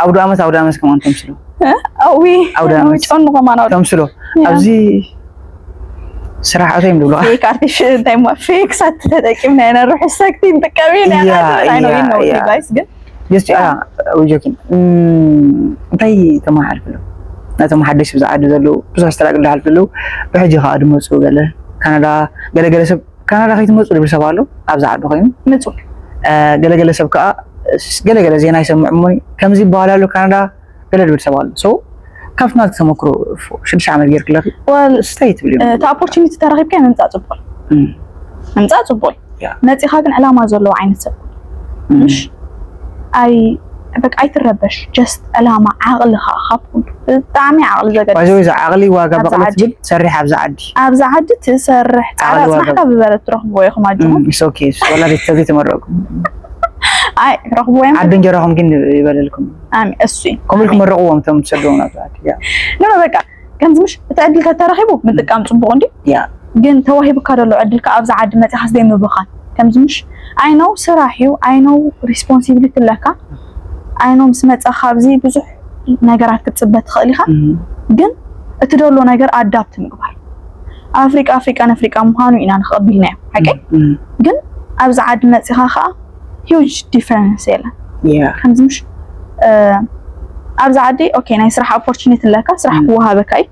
ኣውደ ዓመት ኣውደ ዓመት ከማን ተምስሎ ኣዊ ኣውደ ዓመት ጨኑ ከማን ኣውደ ተምስሎ ኣብዚ ስራሕ ኣቶም ድብሎ ፌክ ኣርቲፊሻል እንታይ ሞ ፌክ ሳት ተጠቂምና ኢና ርሑ ሰክቲ ንጥቀም ኢና Yeah, I know you yeah, know yeah. guys ግን just ያ ዊጆኪን እንታይ ተማሓልፍሉ ነቶም ሓደሽ ብዝዓዲ ዘለዉ ብዙሕ ስትራግል ዝሓልፍሉ ብሕጂ ከዓ ድመፁ ገለ ካናዳ ገለገለ ሰብ ካናዳ ከይትመፁ ዝብል ሰብ ኣሎ ኣብዚ ዓዲ ኮይኑ ምፁ ገለገለ ሰብ ከዓ ገለገለ ዜና ይሰምዕ እሞ ከምዚ ይበሃል ኣሎ ካናዳ ገለ ዝብል ሰብ ኣሎ so ካብቲ ናትክ ተመክሮ ሽዱሽተ ዓመት ጌርክለኺ ወል ስታይ ትብል እቲ ኦፖርቹኒቲ ተረኺብካ ምምፃእ ፅቡቅ እዩ ምምፃእ ፅቡቅ እዩ ያ። መፂኻ ግን ዕላማ ዘለዎ ዓይነት ሰብ ምሽ ኣይ በቃ ኣይትረበሽ ጀስት ዕላማ ዓቕልኻ ካብ ኩሉ ብጣዕሚ ዓቕሊ ዘገድስ ባይዘ እዚ ዓቕሊ ዋጋ ኣብዚ በቕለ ዓዲ። ትብል ሰሪሕ ኣብዚ ዓዲ ኣብዚ ዓዲ ትሰርሕ ፃዕሪ ዓቕሊ ዋጋ ኣፅናሕካ ብበረት ትረኽብዎ ኢኹም ኣጆኹም ወላዲት ተዘይተመረቁ ኣይ ረኽብዎ እዮም። ዓዲ እንጀራኹም ግን ይበለልኩም። ኣሚ እሱ እዩ። ከምኡ ኢልኩም መረቕዎም እቶም ትሰድዎም ናብቲ ዓዲ። ያ ኖ በቃ ከምዚ ምሽ እቲ ዕድል ተተረኺቡ ምጥቃም ጽቡቕ እንዲ ያ ግን ተዋሂቡካ ዘሎ ዕድል ከ ኣብዚ ዓዲ መጺኻስ ዘይምብኻን ከምዚ ምሽ I know ስራሕ እዩ። I know responsibility ኣለካ። I know ምስ መጻኻ ኣብዚ ብዙሕ ነገራት ክትጽበ ትኽእል ኢኻ። እም፣ ግን እቲ ደሎ ነገር ኣዳፕት ምግባር ኣፍሪቃ ኣፍሪቃን ኣፍሪቃ ምዃኑ ኢና ንኸቐቢልናዮ ሓቂ እም፣ ግን ኣብዚ ዓዲ መጺኻ ከዓ huge difference የለን ያ ከምዚ ምሽ እ፣ ኣብዚ ዓዲ okay ናይ ስራሕ opportunity ኣለካ ስራሕ እም። ክወሃበካ እዩ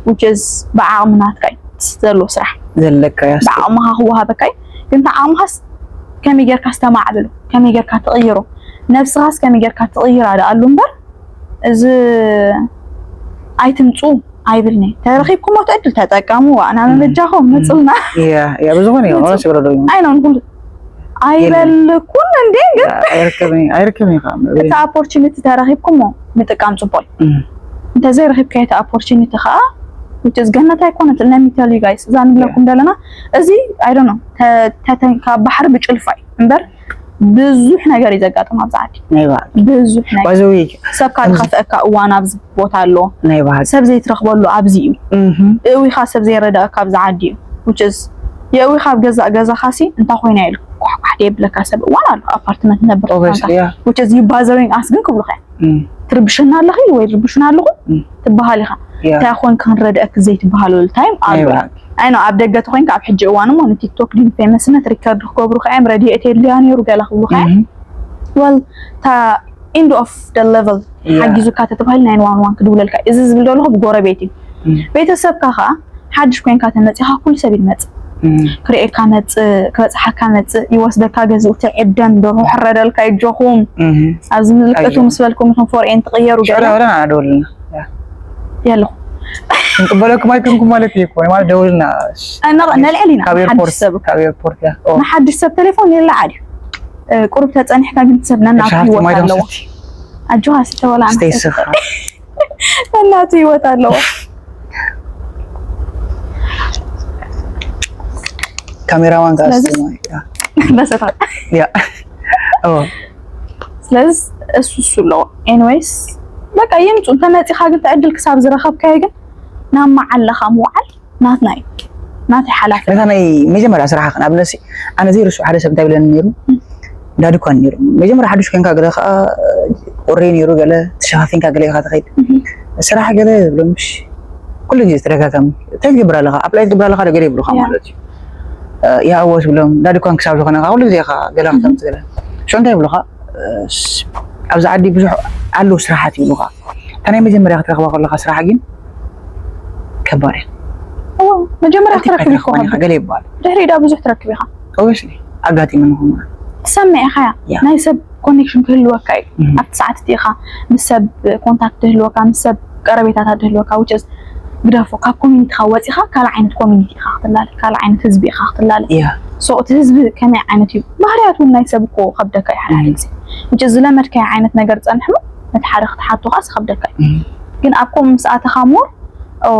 which is ብዓቕሚ ናትካ እዩ ዘሎ ስራሕ ዘለካ ያ ብዓቕምኻ ክወሃበካ እዩ ግን እቲ ዓቕምኻስ ከመይ ጌርካ ዝተማዕብሎ ከመይ ጌርካ ትቕይሮ ነብስኻስ ከመይ ጌርካ ትቕይራ ደኣሉ እምበር እዚ ኣይትምፁ ኣይብልኒ ተረኺብኩሞ እቲ ዕድል ተጠቀሙ ኣና መበጃኹም ምፅልና ያ ያ ብዝኾነ እዩ ምፁ። ሆነ ስብረ ዶ ኣይኖን ኩሉ ኣይበልኩን እንዴ ግን ኣይርከብን ኣይርከብን ኢኻ እቲ opportunity ተረኺብኩሞ ምጥቃም ፅቡቅ እዩ እንተዘይረኺብካዮ እቲ opportunity ከዓ which is ገነት ኣይኮነት let me tell you guys እዛ ንብለኩም ዘለና እዚ I don't know ተተን ካብ ባሕሪ ብጭልፋ እዩ እምበር ብዙሕ ነገር እዩ ዘጋጥም ኣብዚ ዓዲ ናይ ባዕል ብዙሕ ነገር ባይዘዊ ሰብካ ዝኸፍአካ እዋን ኣብዚ ቦታ ኣሎ ናይ ባዕል ሰብ ዘይትረኽበሉ ኣብዚ እዩ እህም እዊኻ ሰብ ዘይረዳእካ ኣብዚ ዓዲ እዩ which is የእዊኻ ኣብ ገዛእ ገዛኻ ሲ እንታይ ኮይና ኢሉ ኳሕኳሕ የብለካ ሰብ እዋን ኣሎ ኣፓርትመንት ነብር ኦቨርስ ያ which is you bothering us ግን ክብሉኻ እዮም ትርብሽና ኣለኺ ወይ ትርብሽና ኣለኹ እም። ትበሃል ኢኻ ያ እንታይ ኮንካ ክንረድአክ ዘይትበሃለሉ ታይም ናይ ኣሎ ባዕል ኣይ ነው ኣብ ደገ ተኮይንካ ኣብ ሕጂ እዋን እሞ ንቲክቶክ ድን ፌመስነት ሪከርድ ክገብሩ ከዓዮም ረድኤት የድልያ ነይሩ ገለ ክብሉ ከዓዮም እህም well ታ end of the level Yeah. ሓጊዙካ ተተባሂሉ ናይ ዋን ዋን ክድውለልካ እዚ ዝብል ዘለኹ ብጎረቤት እዩ እም ቤተሰብካ ከዓ ሓድሽ ኮይንካ ተመፂኻ ኩሉ ሰብ ይመፅእ እም ክርእየካ መፅእ ክበፅሓካ መፅእ ይወስደካ ገዝኡ ትዕደም ደርሆ ሕረደልካ ይጆኹም እም ኣብዚ ምልክቱ ኣዮ። ምስ በልኩም ኢኹም ፎርኤን ትቕየሩ ሽዑ ገለ ደውልና ደውልና የለኹም ክንቅበለኩም ኣይኮንኩም ማለት እዩ እኮ ማለት ደውልና ነልዕል ኢና ካብ ሓድሽ ኤርፖርት ሰብ ካብ ኤርፖርት ያ ኦ ንሓድሽ ሰብ ቴሌፎን የለዓል እዩ እ፣ ቁሩብ ተፀኒሕካ ግን ሰብ ነናቱ ሻፍቲ ህይወት ማይ ኣለዎ ደምሰቲ ኣጆኻ ስተወላ ስተይ ስኻ ነናቱ ህይወት ኣለዎ ካሜራማን ጋር ስለዚ- ስተይ ማይ ያ በሰታት ያ ኦ ስለዚ እሱ እሱ ኣለዎ anyways በቃ ይምፁ እንተመፂኻ ግን ተዕድል ክሳብ ዝረኸብካዮ ግን ናብ መዓለኻ ምውዓል ናትና እዩ ናተይ ሓላፍነት ነታ ናይ መጀመርያ ስራሕኻ ንኣብነት ኣነ ዘይርስዑ ሓደ ሰብ እንታይ ብለኒ ነይሩ እንዳ ድኳን ነይሩ መጀመርያ ሓዱሽ ኮንካ ገለ ከዓ ቁሪ ነይሩ ገለ ተሸፋፊንካ ገለ ኢኻ ትኸይድ ስራሕ ገለ ዝብሎ ምሽ ኩሉ ግዜ ተደጋጋሚ እንታይ ትገብር ኣለኻ ኣፕላይ ትገብር ኣለኻ ዶ ገለ ይብሉኻ ያ። ማለት እዩ ያ እወ ትብሎም እንዳ ድኳን ክሳብ ዝኾነ ከዓ ኩሉ ግዜ ኢኻ ገለ ክተምፅ ገለ ሾ እንታይ ይብሉኻ ኣብዚ ዓዲ ብዙሕ ኣለዉ ስራሓት ይብሉኻ እታ ናይ መጀመርያ ክትረኽባ ከለኻ ስራሕ ግን ከባድ እያ እዎ መጀመርያ ኣቲካ ክትረክብ ኣይትረኽባን ኢኻ ይኮ ገለ ይበሃል ድሕሪ ዳ ብዙሕ ትረክብ ኢኻ ኦብስሊ ኣጋጢመኒ ኹማ ትሰምዕ ኢኻ ያ። ናይ ሰብ ኮኔክሽን ክህልወካ እዩ እም። ኣብቲ ሰዓት እቲ ኢኻ ምስ ሰብ ኮንታክት ክህልወካ ምስ ሰብ ቀረቤታታት ክህልወካ ውጭ ግደፎ ካብ ኮሚኒቲኻ ወፂኻ ካልእ ዓይነት ኮሚኒቲ ኢኻ ክትላለ ካልእ ዓይነት ህዝቢ ኢኻ ክትላለ ያ ሶ እቲ ህዝቢ ከመይ ዓይነት እዩ ባህርያት እውን ናይ ሰብ እኮ ከብደካ እዩ ሓደ ሓደ ግዜ ውጭ ዝለመድካዮ ዓይነት ነገር ፀንሕሞ ነቲ ሓደ ክትሓቶ ከዓ ዝከብደካ እዩ እም። ግን ኣብ ኮም ምስ ኣተኻ ሞር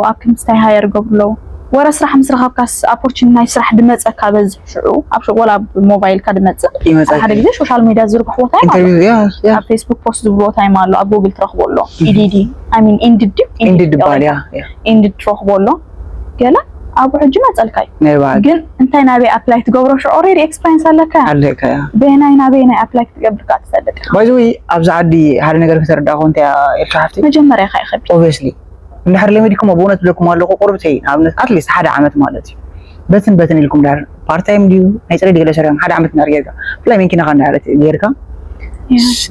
ኣብ ክምስታይ ሃየር ገብሩ ኣለዉ ወረ ስራሕ ምስ ረኸብካስ ኣፖርቹኒቲ ናይ ስራሕ ድመፀካ በዝሕ ሽዑ ኣብ ሸ- ወላ ኣብ ሞባይልካ ድመፅእ ይመፀካ ሓደ ግዜ ሶሻል ሚድያ ዝዝርግሕዎ ታይም ኣሎ ኢንተርቪው ያ ያ ኣብ ፌስቡክ ፖስት ዝብልዎ ታይም ኣሎ ኣብ ጉግል ትረኽቦ ኣሎ ኢዲዲ I mean ኢንዲድ ድዩ ኢንዲድ ይበሃል ያ ያ ኢንዲድ ትረኽቦ ኣሎ ገለ ኣብኡ ሕጂ መፀልካ እዩ ናይ በዓል ግን እንታይ ናበይ ኣፕላይ ትገብሮ ሽዑ ኦሬዲ ኤክስፐሪንስ ኣለካ ኣለካ ያ በየናይ ናበይ ናይ ኣፕላይ ክትገብር ከዓ ትፈልጥ ኢኻ ባይዘወይ ኣብዚ ዓዲ ሓደ ነገር ከተረዳእኹ እንታይ ኢልካ ሓፍቲ መጀመርያ ኢኻ ይኸብድ ኦብስሊ እንድሕር ለሚድኩሞ ብእውነት ብለኩም ኣለኹ ቁርብተይ ንኣብነት ኣትሊስት ሓደ ዓመት ማለት እዩ በትን በትን ኢልኩም ዳር ፓርታይም ድዩ ናይ ፅሬ ገለ ሰሪሖም ሓደ ዓመት እንዳር ጌርካ ብፍላይ መኪናኻ እንዳለት ጌርካ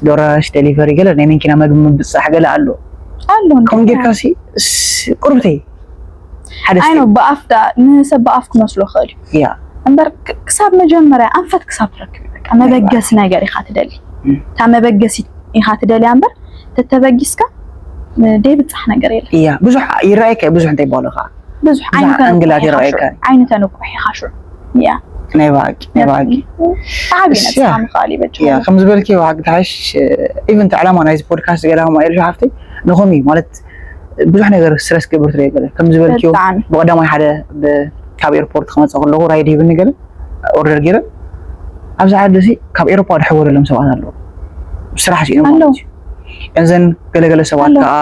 ዶራሽ ደሊቨሪ ገለ ናይ መኪና መግቢ ምብፃሕ ገለ ኣሎ ኣሎ ከም ጌርካ ሲ ቁርብተይ ሓደ ኣይ ነው ብኣፍ ዳ ንሰብ ብኣፍ ክመስሎ ክእል እዩ ያ እምበር ክ- ክሳብ መጀመርያ ኣንፈት ክሳብ ትረክብ እዩ በቃ መበገሲ ነገር ኢኻ ትደሊ እም። እታ መበገሲ ኢኻ ትደልያ እምበር ተተበጊስካ ደይብፃሕ ነገር የለ ያ ብዙሕ ይረኣየካ ብዙሕ እንታይ ይባሉ ከዓ ብዙሕ ብዙሕ ኣንግላት ይረኣየካ ዓይኒ ተንቁሕ ኢኻ ሽዑ ያ ናይ ባቂ ናይ ባቂ ዓቢ እሺ፣ ነፃ ያ። ምኽኣል ይበጅ ያ ከም ዝበልኪ ዋግ ተሓሽ ኢቨን ዕላማ ናይዚ ፖድካስት ገለ ከማ ኢሉ ሓፍቲ ንኹም እዩ ማለት ብዙሕ ነገር ስትረስ ክገብር ትርኢ ገለ ከም ዝበልኪዮ ብጣዕሚ ብቀዳማይ ሓደ ብ- ካብ ኤርፖርት ክመፀ ከለኹ ራይድ ሂብኒ ገለ ኦርደር ገይረ ኣብዚ ዓዲ እዚ ካብ ኤሮፓ ድሕር ወለሎም ሰባት ኣለዉ። ስራሕ ሲኢኖም ኣለዉ። ማለት እዩ። እዘን ገለገለ ሰባት ኣለዉ። ከዓ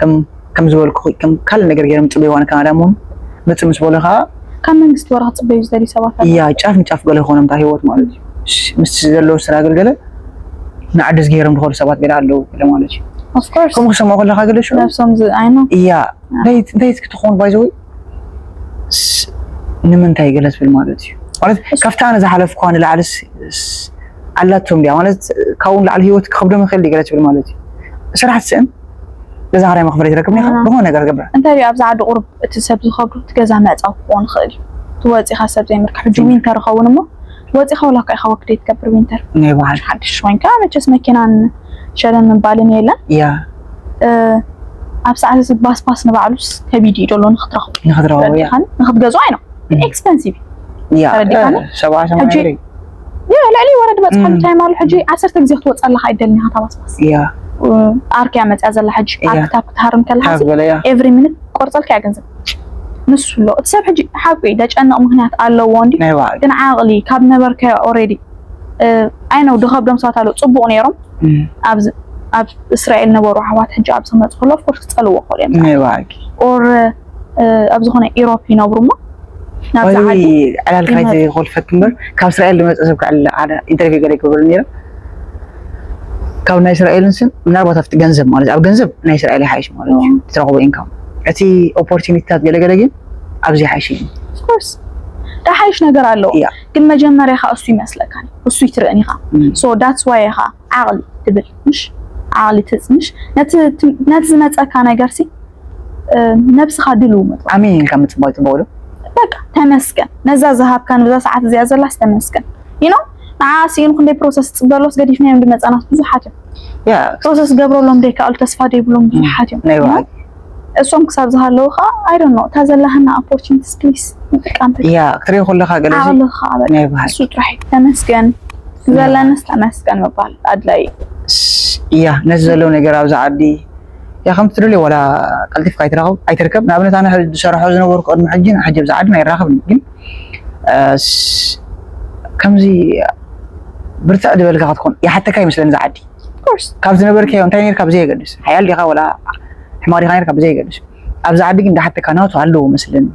ከም ከም ዝበልኩ ከም ካልእ ነገር ገይሮም ጽበይዋ ንካናዳ ምሆን መጽእ ምስ በሉ ከዓ ካብ መንግስቲ ወረ ክጽበዩ ዝደልዩ ሰባት ኣለዉ። እያ ጫፍ ንጫፍ ገለ ይኾኖም እታ ህይወት ማለት እዩ። ምስ ዘለዎ ስራ ገልገለ ንዓዲ ዝገይሮም ዝኸዱ ሰባት ገለ ኣለዉ ገለ ማለት እዩ። Of course። ከምኡ ክሰምዖ ከለካ ገለ ሽዑ ነብሶም ዝ- I know። እያ እንታይ እንታይ ክትኾን ባይዘወይ ንምንታይ ገለ ትብል ማለት እዩ። ማለት ካብታ ኣነ ዝሓለፍኳ ንላዕሊ ኣላቶም ድያ ማለት ካብኡ ንላዕሊ ህይወት ክኸብዶም ይኽእል ገለ ትብል ማለት እዩ። ስራሕ ትስእን ገዛ ክራይ መኽፈሊ ትረክብ ዲኻ ኣና። ዝኾነ ነገር ገብረ እንታይ ድዩ ኣብዛ ዓዲ ቁሩብ እቲ ሰብ ዝኸብዶ እቲ ገዛ ምዕፃው ክኸውን ይኽእል እዩ። እቲ ወፂኻ ሰብ ዘይምርካ ሕጂ ዊንተር ይኸውን እሞ ወፂኻ ወላ እኳ ኢኻ ወክደይ ትገብር ዊንተር ናይ በዓል ሓድሽ ኮይንካ መቸስ መኪናን ሸለን ምባልን የለን። ያ ኣብ ሰዓት ባስባስ ንባዕሉስ ከቢድ እዩ ደሎ ንክትረኽቡ ንክትረኽቡ ያ ንክትገዝኦ ኣይኖ። ኤክስፐንሲቭ ያ ተረዲኻኒ? ሰብዓ ሰማንያ ሕጂ ብር ያ ልዕሊ ወረድ በፅሓሉ ታይም ኣሎ ሕጂ ዓሰርተ ግዜ ክትወፅእ ኣለካ ኣይደልን ኢካ ታባስባስ ያ ኣርክያ መፅያ ዘላ ሕጂ ኣርክታብ ክትሃርም ከለካ ታፍ በለ ያ ኤቭሪ ሚኒት ቆርፀልካ ያ ገንዘብ ንሱ ኣሎ እቲ ሰብ ሕጂ ሓቂ ደጨነቕ ምክንያት ኣለዎ እንዲ ናይ በዓል ግን ዓቕሊ ካብ ነበርከ ኦሬዲ ኣይ ነው ድኸብዶም ሰባት ኣለዉ ፅቡቕ ነይሮም እም፣ ኣብዚ ኣብ እስራኤል ነበሩ ኣሕዋት ሕጂ ኣብዚ ክመፁ ከሎ ኦፍኮርስ ክፀልዎ ክኽእሉ እዮም ናይ በዓል ኦር ኣብ ዝኾነ ኢሮፕ ይነብሩ እሞ ናብዛ ባይዘወይ ዓዲ ዕላል ክራይ ይመ- ዘይኮልፈክ እምበር ካብ እስራኤል ዝመፀ ሰብ ከዓ ዓደ ኢንተርቪው ገለ ይገብሩ ነይረ ካብ ናይ እስራኤልን ስን ምናልባት ኣብቲ ገንዘብ ማለት ኣብ ገንዘብ ናይ እስራኤል ይሓይሽ ማለት እዩ ትረኽቦ ኢንካም እቲ ኦፖርቹኒቲታት ገለገለ ግን ኣብዚ ይሓይሽ እዩ ኦፍኮርስ ዳሓይሽ ነገር ኣለዎ ያ ግን መጀመርያ ካ እሱ ይመስለካ እሱ ይትርእን ኢኻ ሶ ዳትስ ዋይ ኢኻ ዓቕሊ ትብል ምሽ ዓቕሊ ትጽምሽ ነቲ ነቲ ዝመጸካ ነገር ሲ ነብስኻ ድልው ምጥባቕ ኣሜን ኢልካ ምጽባቕ ጽቡቕ ዶ በቃ ተመስገን ነዛ ዝሃብካን ብዛ ሰዓት እዚኣ ዘላስ ተመስገን you know ንዓ ስኢኑ ክንደይ ፕሮሰስ ጽበሎስ ገዲፍናዮም ድመጻናት ብዙሓት እዮም ያ ፕሮሰስ ገብረሎም ደይከኣሉ ተስፋ ደይብሎም ብዙሓት እዮም ናይ you know? በዓል እሶም ክሳብ ዝሃለዉ ከዓ I don't know እታ ዘላሃና opportunities please ንጥቀም ያ ክትሪኦ ከለካ ገለ ዓቕልኻ በቃ ናይ በዓል እሱ ጥራሕ እዩ ተመስገን ዘለንስ ተመስገን ምባል ኣድላይ እዩ ያ ነዚ ዘለዉ ነገር ኣብዚ ዓዲ ያ ከም ትደልዮ ዋላ ቀልጢፍካ ኣይትራኸብ ኣይትርከብ ንኣብነት ኣነ ዝሰርሖ ዝነበርኩ ቅድሚ ሕጂ ሕጂ ኣብዚ ዓዲ ኣይራኸብን ግን ከምዚ ብርትዕ ዝበልካ ክትኮን ይሓተካ ይመስለኒ ዝዓዲ ካብ ዝነበርካዮ እንታይ ነርካ ብዘየገድስ ሓያል ዲኻ ወላ ሕማቕ ዲኻ ነርካ ብዘየገድስ ኣብዚ ዓዲ ግን ዳሓተካ ናቱ ኣለዎ መስለኒ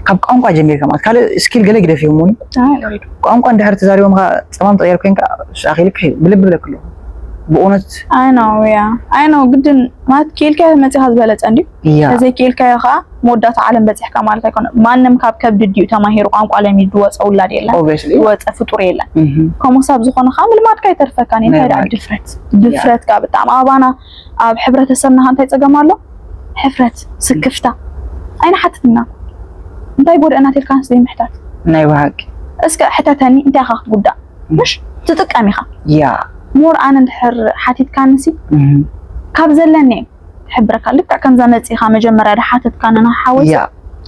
ካብ ቋንቋ ጀሚርካ ማለት ካልእ ስኪል ገለ ግደፍ ይህሙን ቋንቋ እንድሕር ተዛሪቦምካ ፀማም ተቀየር ኮይንካ ኣኺልካ ብልቢ ብለክ ኣለኹ ብእውነት I know yeah I know ግድን ማለት ክኢልካዮ መፂኻ ዝበለፀ እንድዩ እያ ተዘይክኢልካዮ ከዓ መወዳእታ ዓለም በፂሕካ ማለት ኣይኮነ ማንም ካብ ከብዲ ድዩ ተማሂሩ ቋንቋ ለሚዱ ዝወፀ ውላድ የለን obviously ዝወፀ ፍጡር የለን እህ ከምኡ ሰብ ዝኾነ ከዓ ምልማድካ ይተርፈካ ናይ እንታይ ደኣ ባዕል ድፍረት ድፍረት ከዓ ብጣዕሚ ኣባና ኣብ ሕብረተሰብና ከዓ እንታይ ፀገም ኣሎ ሕፍረት ስክፍታ ኣይንሓትትና እንታይ ጎደአና ተልካንስ ዘይምሕታት ናይ ብሓቂ እስከ ሕተተኒ እንታይ ኢኻ ክትጉዳእ ምሽ ትጥቀም ኢኻ ያ more ኣነ እንድሕር ሓቲትካንሲ እህ ካብ ዘለኒ እየ ክሕብረካ ልክዕ ከምዛ መፂኻ መጀመርያ ድሓተትካንና ሓወይ ያ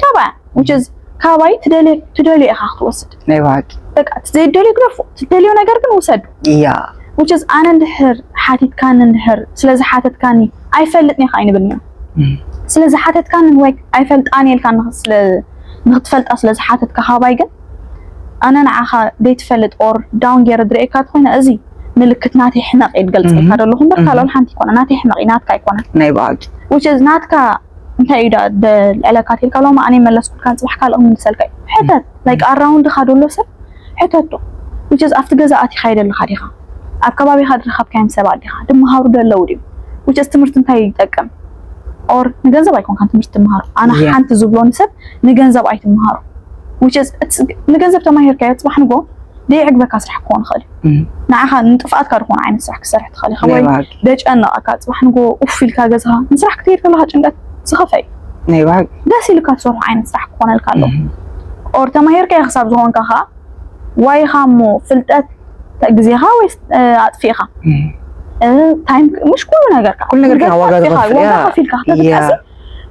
ካባያ which is ካባይ ትደልዮ ትደልዮ ኢኻ ክትወስድ ናይ ብሓቂ በቃ እቲ ዘይደልዮ ግደፎ ትደልዮ ነገር ግን ውሰዱ ያ which is ኣነ እንድሕር ሓቲትካኒ እንድሕር ስለ ዝሓተትካኒ ኣይፈልጥን ኢኻ ኣይንብልን እዮም እህ ስለ ዝሓተትካኒ ወይ ኣይፈልጣን ኢልካ ንኽ- ስለ ንክትፈልጣ ስለ ዝሓተትካ ካባይ ግን ኣነ ንዓኻ ዘይትፈልጥ or down ገይረ ዝርእየካ ተኮይነ እዚ ምልክት ናተይ ሕመቕ እየ ዝገልፀልካ ዘለኹ እምበር ካልኦት ሓንቲ ይኮነ ናተይ ሕመቕ እዩ ናትካ ኣይኮነን ናይ ብኣቂ which is ናትካ እንታይ እዩ ዳ ልዕለካ ትልካ ሎማ ኣነ መለስኩልካ ንፅባሕ ካልእ ክምልሰልካ እዩ ሕተት like ኣራውንድካ ደሎ ሰብ ሕተቶ which is ኣብቲ ገዛ ኣቲካ ይደለካ ዲካ ኣብ ከባቢካ ዝረከብካዮም ሰባት ዲካ ድመሃሩ ደለዉ ድዩ which is ትምህርቲ እንታይ ይጠቅም or ንገንዘብ ኣይኮንካን ትምህርቲ ትመሃሩ ኣነ ሓንቲ ዝብሎ ንሰብ ንገንዘብ ኣይትመሃሩ which is ንገንዘብ ተማሂርካዮ ፅባሕ ንጎ ደይዕግበካ ስራሕ ክኾን ይኽእል እዩ ንዓኻ ንጥፍኣትካ ዝኾነ ዓይነት ስራሕ ክሰርሕ ትኽእል ኢኻ ወይ ደጨነቐካ ፅባሕ ንጎ ኡፍ ኢልካ ገዝኻ ንስራሕ ክትሄድ ከለኻ ጭንቀት ዝኸፈ እዩ ናይ ባህል ደስ ኢልካ ትሰርሖ ዓይነት ስራሕ ክኾነልካ ኣለዎ ኦር ተማሂርካዮ ክሳብ ዝኾንካ ኸዓ ዋይኻ እሞ ፍልጠት ግዜኻ ወይ ኣጥፊእኻ ታይም ምሽ ኩሉ ነገርካ ኩሉ ነገርካ ዋጋ ዝኸፍል ዋጋ ከፊልካ ከተጥቀሲ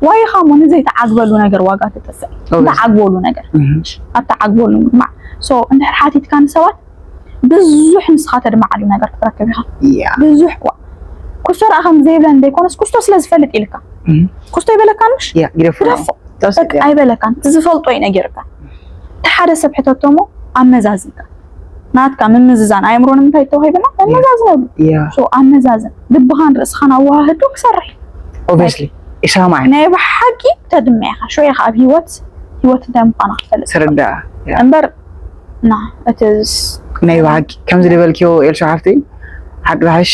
ዋይኻ እሞ ንዘይተዓግበሉ ነገር ዋጋ ትጥፍእ ተዓግበሉ ነገር ኣብ ተዓግበሉ ምግማዕ so እንድሕር ሓቲትካ ንሰባት ብዙሕ ንስኻ ተድምዓሉ ነገር ክትረክብ ኢኻ ብዙሕ ኳ ኩስቶ ደኣ ከም ዘይብለኒ ዘይኮነስ ኩስቶ ስለ ዝፈልጥ ኢልካ ኩስቶ ይበለካ ምሽ ግደፎ ኣይበለካን ዝፈልጦ እዩ ነጊርካ እቲ ሓደ ሰብ ሕተቶ እሞ ኣመዛዝንካ ናትካ ምምዝዛን ኣእምሮ ንምንታይ ተዋሂብና? መመዛዝነሉ። ያ So ኣመዛዝን፣ ልብኻን ርእስኻን ኣወሃህዶ ክሰርሕ እዩ። ኦብቪስሊ ይሰማዕ። ናይ ብሓቂ ተድምዕ ኢኻ። ሽዑ ኢኻ ኣብ ህይወት፣ ህይወት እንታይ ምዃና ክትፈልጥ ትርዳእ። ያ እምበር፣ ና እቲ ናይ ብሓቂ ከምዚ ዝበልክዮ ኤልሻ ሓፍተይ፣ ሓቂ ዝሓሽ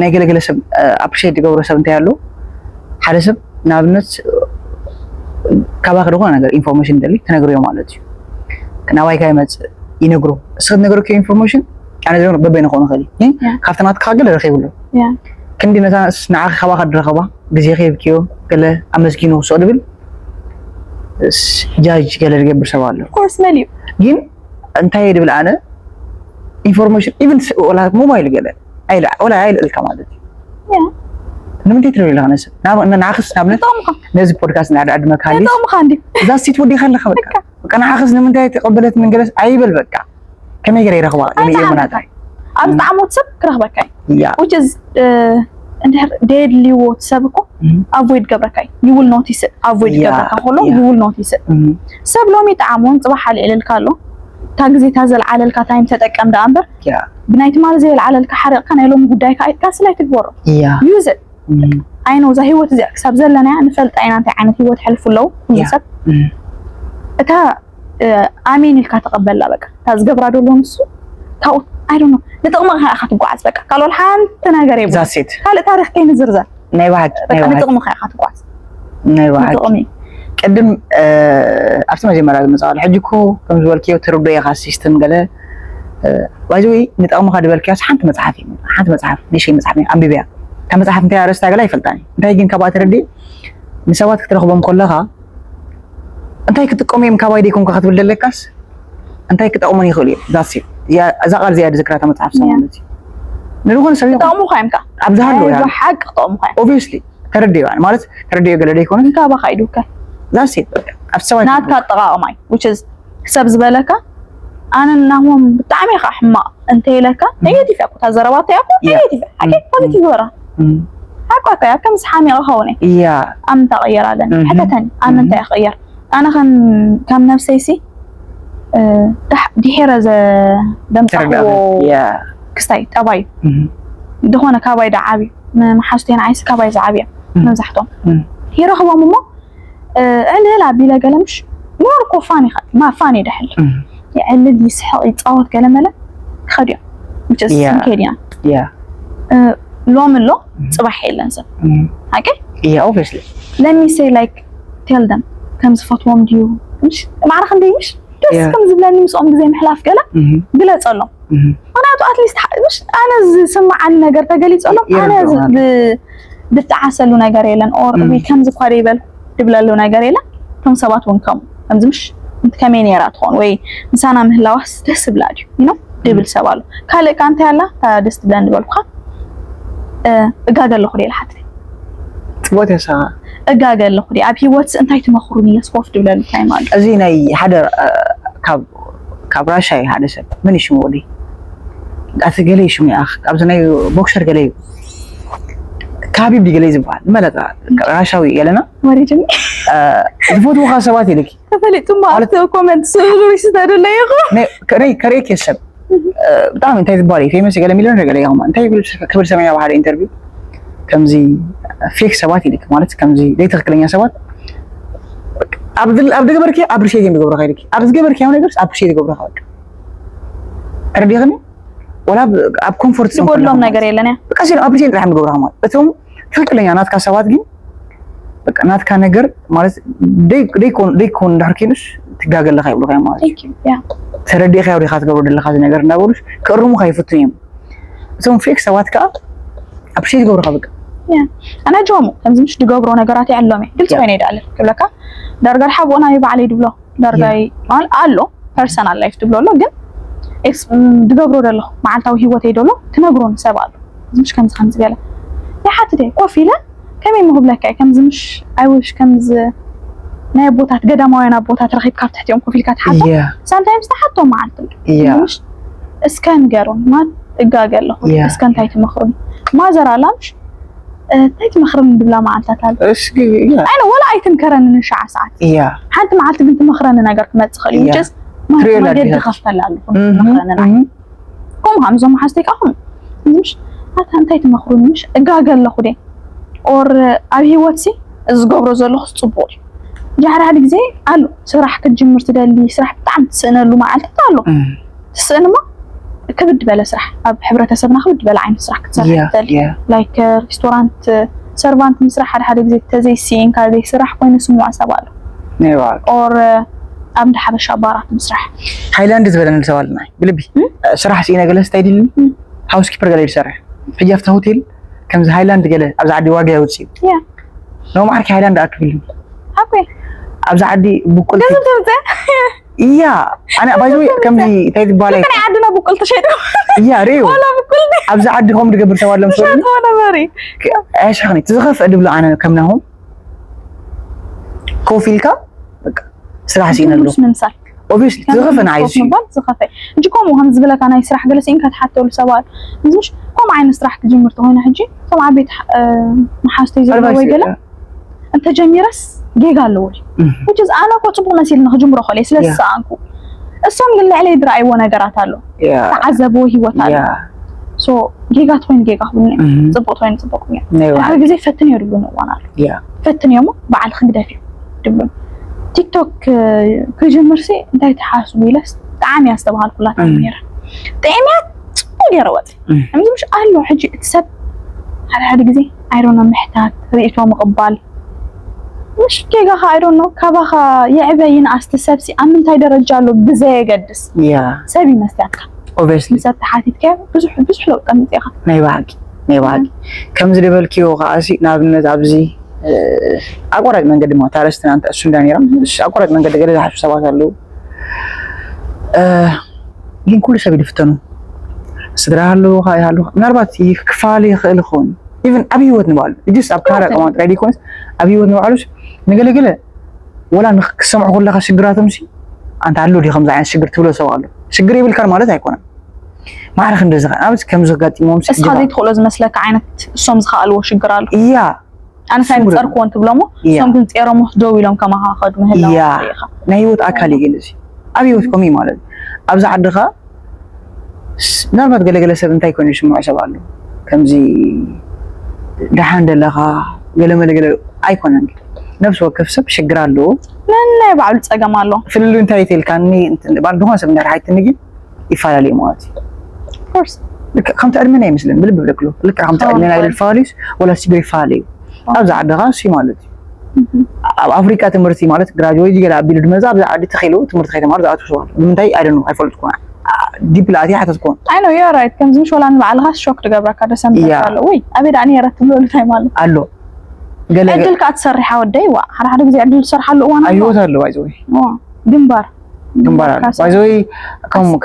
ናይ ገለገለ ሰብ ኣፕሪሼት ዝገብሮ ሰብ እንታይ ኣሎ? ሓደ ሰብ ንኣብነት ካባኺ ዝኾነ ነገር ኢንፎርሜሽን ደሊ ትነግርዮ ማለት እዩ። ናባይካ ይመፅእ፣ ይነግሮ። እስኺ ትነግርክዮ ኢንፎርሜሽን ኣነ ዝነግሮ በበይነ ክኾን ይኽእል እዩ። ያ ካብቲ ናትካ ገለ ረኺብሉ። ያ ክንዲ ነታ ንዓኺ ካባኻ ድረኸባ ግዜ ከይብክዮ ገለ ኣመስጊኑ ክስኦ ድብል ስ- ጃጅ ገለ ዝገብር ሰብ ኣሎ። ኦፍኮርስ መን እዩ? ግን እንታይ ድብል ኣነ ኢንፎርሜሽን ኢቭን ወላ ሞባይል ገለ ኣይል- ወላ ኣይልእልካ ማለት እዩ። ያ ንምንታይ ትደውል ኣለኻ ነሰብ ናብ ንዓኽስ ናብነት ይጠቕምኻ ነዚ ፖድካስት ንዓዲ ዓድመካ ሃሊስ ይጠቕምኻ እንዲ እዛ ሴት ወዲኻ ኣለኻ በቃ በቃ ንዓኽስ ንምንታይ ተቐበለት ምንገለስ ኣይበል በቃ ከመይ ገይረ ይረኽባ ገመይ ኣይተሓመካ የመናታ ኣብ ዝጠዓሞት ሰብ ክረኽበካ እዩ ያ which is እንድሕር ደየድልይዎ እቲ ሰብ እኮ avoid ገብረካ እዩ you will notice it avoid ያ። ገብረካ ከሎ ያ። you will notice it እም፣ ሰብ ሎሚ ጠዓሞን ፅባሕ ኣልዕልልካ ኣሎ እታ ግዜ እታ ዘልዓለልካ ታይም ተጠቀም ደኣ እምበር ያ ብናይ ትማሊ ዘየልዓለልካ ሓሪቕካ ናይ ሎሚ ጉዳይካ ኣይትካስል ኣይትግበሮ ያ use it እም፣ I know እዛ ህይወት እዚኣ ክሳብ ዘለናያ ንፈልጣ ኢና እንታይ ዓይነት ህይወት ሕልፉ ኣለዉ ኩሉ ያ። ሰብ እም፣ እታ እ፣ ኣሜን ኢልካ ተቐበላ በቃ እታ ዝገብራ ዘሎ ንሱ ካብኡ I don't know ንጥቕሚ ኢኻ ትጓዓዝ በቃ ካልኦል ሓንቲ ነገር የብሉ ዛሴት ካልእ ታሪኽ ከይንዝርዘር ናይ ብሓቂ ናይ በቃ ብሓቂ ንጥቕሚ ኢኻ ትጓዓዝ ናይ ብሓቂ ንጥቕሚ ቅድም ኣብቲ መጀመርያ ዝመፅኣሉ ሕጂ እኮ ከም ዝበልክዮ ትርዶ ኢኻ ሲስተም ገለ ባይዘወይ ንጠቕምኻ ዝበልክያስ ሓንቲ መፅሓፍ እዩ ሓንቲ መፅሓፍ ንእሽተይ መፅሓፍ እዩ ኣንቢብያ እታ መፅሓፍ እንታይ ኣርእስታ ገለ ኣይፈልጣን እዩ እንታይ ግን ካብኣ ተረዲ ንሰባት ክትረኽቦም ከለኻ እንታይ ክጥቀሙ እዮም ካባይ ደይኮንካ ክትብል ዘለካስ እንታይ ክጠቕሙን ይኽእሉ እዮም ዛስ እዛ ቃል እዚኣ ዝዝክራ እታ መፅሓፍ ሰማለት እዩ ንዝኾነ ሰብ ይኹን ክጠቕሙኻ እዮም ከ ኣብዚ ሃለዉ ናይ እያ ብሓቂ ክጠቕሙኻ እዮም ኦብቪየስሊ ተረድዮ ማለት ተረድዮ ገለ ደይኮነ እንካባኻ እዩ ድውከል ዛስ ኣብ ሰባት ናትካ ኣጠቓቕማ እዩ which is ሰብ ዝበለካ ኣነ ናሆም ብጣዕሚ ኢኻ ሕማቕ እንተ ኢለካ ኔጌቲቭ እያ እኮ እታ ዘረባ እንታይ እኮ Yeah. ኔጌቲቭ እያ ሓቂ ፖዚቲቭ ወራ ሓቋ እኮ እያ ከምዚ ሓሚቐ ኸውን እየ እያ ኣብ ምንታይ ክቕየር ኣለኒ Mhm. ሕተተኒ ኣብ ምንታይ ክቕየር ኣነ ከም ከም ነብሰይሲ እ፣ ዳሕ- ድሒረ ዘደምፃኽዎ ተረዳእኺ እያ ክስታይ ጠባይ እዩ እም፣ ዝኾነ ካባይ ዳ ዓብዩ መሓዝተይ ንዓይሲ ካባይ ዝዓብያ እም፣ መብዛሕቶም እም፣ ይረኽቦም እሞ እ፣ ዕልል ኣቢለ ገለ ምሽ ሞር እኮ ፋን ይኸ ማ ፋን ይደሕል እም፣ ይዕልል ይስሕቕ ይፃወት ገለ መለ ይኸድዮ ምችስ Yeah. ንከይድ ኢና እያ እ፣ ሎም ኣሎ ፅባሕ የለን ሰብ እም፣ ሓቂ እያ ኦብቪየስሊ let me say like tell them ከም ዝፈትዎም ድዩ ምሽ ማዕረ ክንደይ ምሽ ደስ Yeah. ከም ዝብለኒ ምስኦም ግዜ ምሕላፍ ገለ እም፣ ግለፀሎም እም፣ ምክንያቱ ኣትሊስት ምሽ ኣነ ዝስምዓኒ ነገር ተገሊፀሎም ኣነ ይርድኦም። ዝ- ብ- ብጣዓሰሉ ነገር የለን ኦር እም። ከምዚ እኳ ይበል ድብለሉ ነገር የለን እቶም ሰባት እውን ከምኡ ከምዚ ምሽ ከመይ ነይራ ትኾን ወይ ምሳና ምህላዋስ ደስ ብላ ድዩ ኖ ድብል ሰብ ኣሎ ካልእ ካ እንታይ ኣላ እታ ደስ ትብለን ዝበልኩኻ እ፣ እጋገ ኣለኹ ድየ ሓትት ፅቡቅ ተሳ እጋገ ኣለኹ ድየ ኣብ ሂወትስ እንታይ ትመኽሩኒ የስኮፍ ድብለሉ ታይም ኣሎ እዚ ናይ ሓደ እ፣ ካብ ካብ ራሻ እዩ ሓደ ሰብ መን እዩ ሽሙ ወዲ ኣቲ ገለ እዩ ሽሙ ይኣኽ ኣብዚ ናይ ቦክሰር ገለ እዩ ካቢብ ድዩ ገለ እዩ ዝበሃል መለጣ ራሻዊ ገለና ወሪድኒ እ፣ ዝፈትውኻ ሰባት ኢልኪ ተፈሊጡ ሞ ኣብቲ ኮመንት ስእሉ ሪስተ ደለይኹ ከርእክ ሰብ ብጣዕሚ እንታይ ዝበሃል እዩ ፌመስ ገለ ሚሊዮን ገለ ይኹማ እንታይ ክብል ሰሚዕና ሓደ ኢንተርቪው ከምዚ ፌክ ሰባት ኢልክ ማለት ከምዚ ዘይትክክለኛ ሰባት ኣብ ዝገበርክዮ ኣብሪሼት እዮም ዝገብረካ ኢልክ ኣብ ዝገበርክዮ ነገር ኣብሪሼት ይገብረካ በቃ ተረዲኽኒ ወላ ኣብ ኮምፎርት ዝጎድሎም ነገር የለን እያ በቃ ሲል ኣብሪሼት ጥራሕ ዝገብረካ ማለት እቶም ትክክለኛ ናትካ ሰባት ግን በቃ ናትካ ነገር ማለት ደይኮን ደይኮን እንድሕር ኮይኑስ ትጋገ ኣለካ ይብሉካ እዮም ማለት እዩ Thank you yeah ተረዲእካ ወዲካ ትገብሮ ዘለካ እዚ ነገር እንዳበሉስ ክእርሙካ ይፍትኑ እዮም እቶም ፌክ ሰባት ከዓ ኣብ ሸይ ዝገብሩካ በቃ yeah ኣነ ጆሙ ከምዚ ምሽ ድገብሮ ነገራት ይዕሎም እየ ግልፂ ኮይነ ይደኣለ ክብለካ ዳርጋ ሓቦና እዩ ባዕለይ ድብሎ ዳርጋ ማለት ኣሎ ፐርሰናል ላይፍ ትብሎ ኣሎ ግን ድገብሮ ደለኹ መዓልታዊ ሂወተይ ደሎ ትነግሮን ሰብ ኣሎ እዚ ምሽ ከምዚ ከምዚ ገለ ይሓትት እየ ኮፍ ኢለ ከመይ ምክብለካ እየ ከምዚ ምሽ ኣይውሽ ከምዚ ናይ ኣቦታት ገዳማውያን ኣቦታት ረኺብካ ኣብ ትሕቲኦም ኮፍ ኢልካ ትሓቶ ሳምታይምስ ትሓቶ መዓልቲ ምሽ እስከ ንገሩን ማት እጋገ ኣለኹ እስከ እንታይ ትመኽሩን ማዘር ኣላ ምሽ እንታይ ትመኽረኒ ድብላ መዓልታት ኣሎ እስኪ እያ ኣይነ ወላ ኣይትምከረኒ ንሽዓ ሰዓት እያ ሓንቲ መዓልቲ ግን ትመኽረኒ ነገር ክመፅእ ክእል እዩ እያ። which is ትሪኦ ኣላ መገዲ ኣዴታት። ከፍተላ ኣለኹ እህ፣ ንኸነና እህ። ከምኡ ከም እዞም መሓዝተይ ከዓ ኹም ምሽ ኣታ እንታይ ትመኽሩኒ ምሽ እጋገ ኣለኹ ደ or ኣብ ህይወት ሲ እዚ ዝገብሮ ዘለኹ ጽቡቕ እዩ። እንጂ ሓደ ሓደ ግዜ ኣሎ ስራሕ ክትጅምር ትደሊ ስራሕ ብጣዕሚ ትስእነሉ መዓልታት ኣሎ። እህ። ትስእን እሞ ክብድ በለ ስራሕ ኣብ ሕብረተሰብና ክብድ በለ ዓይነት ስራሕ ክትሰርሕ Yeah, ትደሊ yeah. like restaurant servant ምስራሕ ሓደ ሓደ ግዜ ተዘይስኢንካ ዘይስራሕ ኮይኑ ስምዖ ሰብ ኣሎ ናይ ባዕሉ። or ኣብ እንዳ ሓበሻ ባራት ምስራሕ ሃይላንድ ዝበለኒ ሰብ ኣለና ብልቢ። ስራሕ ስኢነ ገለ ስታይ ድልኒ housekeeper ገለ ይሰርሕ። ሕጂ ኣብቲ ሆቴል ከምዚ ሃይላንድ ገለ ኣብዚ ዓዲ ዋጋ የውፅእ እዩ። Yeah. ኖ ማዕርኪ ሃይላንድ ኣክብልኒ። ሓኮይ ኣብዚ ዓዲ ብቁልቲ ገንዘብ ተምፅእ እያ። ኣነ ባይዘ ከምዚ እንታይ ዝበሃል ናይ ዓድና ብቁል ተሸይጡ እያ ርዩ። ዋላ ብቁል ኣብዚ ዓዲ ከም ዝገብር ሰብ ኣሎ ምስ በሉኒ ሸጥዎ ነበር እዩ ኣሽክኒ ትዝኸፍአ ድብሎ ኣነ ከምናሁም ኮፍ ኢልካ በቃ ስራሕ ስኢነ ኣለኹ። ትሙስ ምምሳል Obviously ትዝኸፍአ ንዓይ እዩ። ምባል ዝኸፈ እንጂ ከምኡ ከም ዝብለካ ናይ ስራሕ ገለ ስኢንካ ትሓተሉ ሰባት ምሽ ከምኡ ዓይነት ስራሕ ክጅምር ተኮይነ ሕጂ እቶም ዓበይቲ መሓዝተይ ዘለዎ ወይ ገለ እንተጀሚረስ ጌጋ ኣለዎ እዩ which is ኣነ እኮ ፅቡቅ መሲልኒ ክጅምሮ ከለ ስለ ዝሰኣንኩ እሶም ግን ልዕለይ ዝረኣይዎ ነገራት ኣሎ ተዓዘብዎ ህይወት ኣሎ so ጌጋ ትኮይኑ ጌጋ ክብሉ እዮም ፅቡቅ ትኮይኑ ፅቡቅ እዮም ሓደ ግዜ ፈትን የድብሉን እዋን ኣሎ ፈትን እዮም በዓል ክንግደፍ እዩ ድብሉን ቲክቶክ ክጅምር ሲ እንታይ ትሓስቡ ኢለስ ብጣዕሚ እያ ዝተባሃልኩላ ነይረ ጥዕምያ ፅቡቅ ገይረ ወፂ ከምዚ ምሽ ኣሎ ሕጂ እቲ ሰብ ሓደ ሓደ ግዜ ኣይሮኖ ምሕታት ርእቶ ምቕባል ምሽ ጌጋኻ ኣይሮኖ ካባኻ የዕበ ይንኣስ እቲ ሰብሲ ኣብ ምንታይ ደረጃ ኣሎ ብዘየገድስ ያ ሰብ ይመስለካ obviously ንሰብ ተሓቲትካዮ ብዙሕ ብዙሕ ለውጢ ኣምፅእኻ ናይ ብሓቂ ናይ ብሓቂ ከምዚ ዝበልክዮ ከዓሲ ንኣብነት ኣብዚ ኣቋራጭ መንገዲ ማ ታረስትና እንተ እሱ እንዳ ነራ ኣቋራጭ መንገዲ ገለ ዝሓስቡ ሰባት ኣለዉ ግን ኩሉ ሰብ ይድፍተኑ ስድራ ኣለዉ ይሃሉ ምናልባት ክፋል ይኽእል ይኸውን ኢቨን ኣብ ህይወት ንባሉ ጅስ ኣብ ካራ ቀማን ጥራይ ዘይኮነስ ኣብ ህይወት ንባሉስ ንገለገለ ወላ ክሰምዑ ከለካ ሽግራቶም ሲ ኣንተ ኣሎ ዲ ከምዚ ዓይነት ሽግር ትብሎ ሰብ ኣሎ ሽግር የብልካን ማለት ኣይኮነን ማዕረ ክንደዚ ንኣብነት ከም ዘጋጢሞም እስኻ ዘይትኽእሎ ዝመስለካ ዓይነት እሶም ዝኸኣልዎ ሽግር ኣሎ እያ ኣነስ ኣይምፀርክዎን ትብሎሞ እሶም ግን ፀሮሞ ደው ኢሎም ከማኻ ከዱ ምህላው ናይ ህይወት ኣካል እዩ ግን እዚ ኣብ ህይወት ከምኡ ማለት ኣብዚ ዓድኻ ምናልባት ገለገለ ሰብ እንታይ ኮይኑ ይስምዖ ሰብ ኣሎ ከምዚ ደሓን ደለኻ ገለመለ ገለ ኣይኮነን ነብሲ ወከፍ ሰብ ሽግር ኣለዎ ነናይ ባዕሉ ፀገም ኣሎ ፍልሉ እንታይ ይተልካኒ ዝኾነ ሰብ እንዳርሓይትኒ ግን ይፈላለዩ ማለት እዩ ኮርስ ከምቲ ዕድመና ይመስለን ብልቢ ብለክሎ ልክዕ ከምቲ ዕድመና ይፈላለዩስ ወላ ሽግር ይፈላለዩ ኣብዚ ዓድኻ እሱ ማለት እዩ ኣብ ኣፍሪቃ ትምህርቲ ማለት ግራጅዌት ገለ ኣቢሉ ድመዛ ኣብዚ ዓዲ ተኺሉ ትምህርቲ ከይተማር ዝኣትዉ ሰባት ንምንታይ ኣይደኑ ኣይፈልጥኩ ዲፕል ኣትያ ሓተትኩ ኣይ ነው ዩ ራይት ከምዚ ምሽ ወላ ንባዕልኻ ሾክ ትገብረካ ደሰምበካ ኣሎ ወይ ኣበይ ደኣ ነረ ትብለሉ እንታይ ማለት ኣሎ ገለ ዕድል ከዓ ትሰርሕ ወደይ ዋ ሓደ ሓደ ግዜ ዕድል ትሰርሓሉ እዋን ኣሎ ኣይወት ኣሎ ባይዘወይ ግንባር ግንባር ኣሎ ባይዘወይ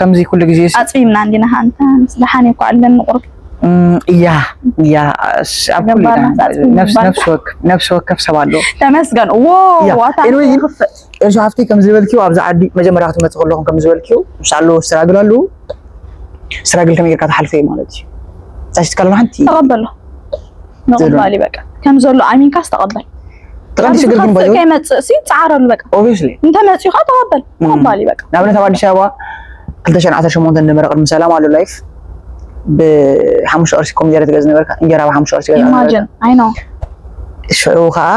ከምዚ ኩሉ ግዜ ኣፅቢምና እንዲና ሃንታ ምስ ደሓን እኮ ኣለኒ ቁርብ እያ እያ ኣብ ኩሉ ነፍሲ ወከፍ ሰብ ኣሎ ተመስገን ዎ ዋታ ኤልሹ ሃፍተይ ከም ዝበልኪው ኣብዚ ዓዲ መጀመርያ ክትመፅእ ከለኹም ከም ዝበልኪው ምስ ኣለዎ ስትራግል ኣለዉ ስትራግል ከመይ ጌርካ ትሓልፈ ማለት እዩ ዛሽት ካልማ ሓንቲ ተቐበሎ ምቕባል እዩ በቃ ከም ዘሎ ኣሚንካስ ተቐበል ተቐዲ ሽግር ግን ባይዘ ከይመፅእ ሲ ፃዓረሉ በቃ ኦብቪስሊ እንተመፂኡ ከዓ ተቐበል ምቕባል እዩ በቃ ንኣብነት ኣብ ኣዲስ ኣበባ ክልተ ሸን ዓሰርተ ሸሞንተ ዝነበረ ቅድሚ ሰላም ኣሎ ላይፍ ብሓሙሽተ ቅርሺ ኮሚደረ ትገዝ ነበርካ እንጀራ ብሓሙሽተ ቅርሺ ገዛ ኢማጅን ኣይ ነው ሽዑ ከዓ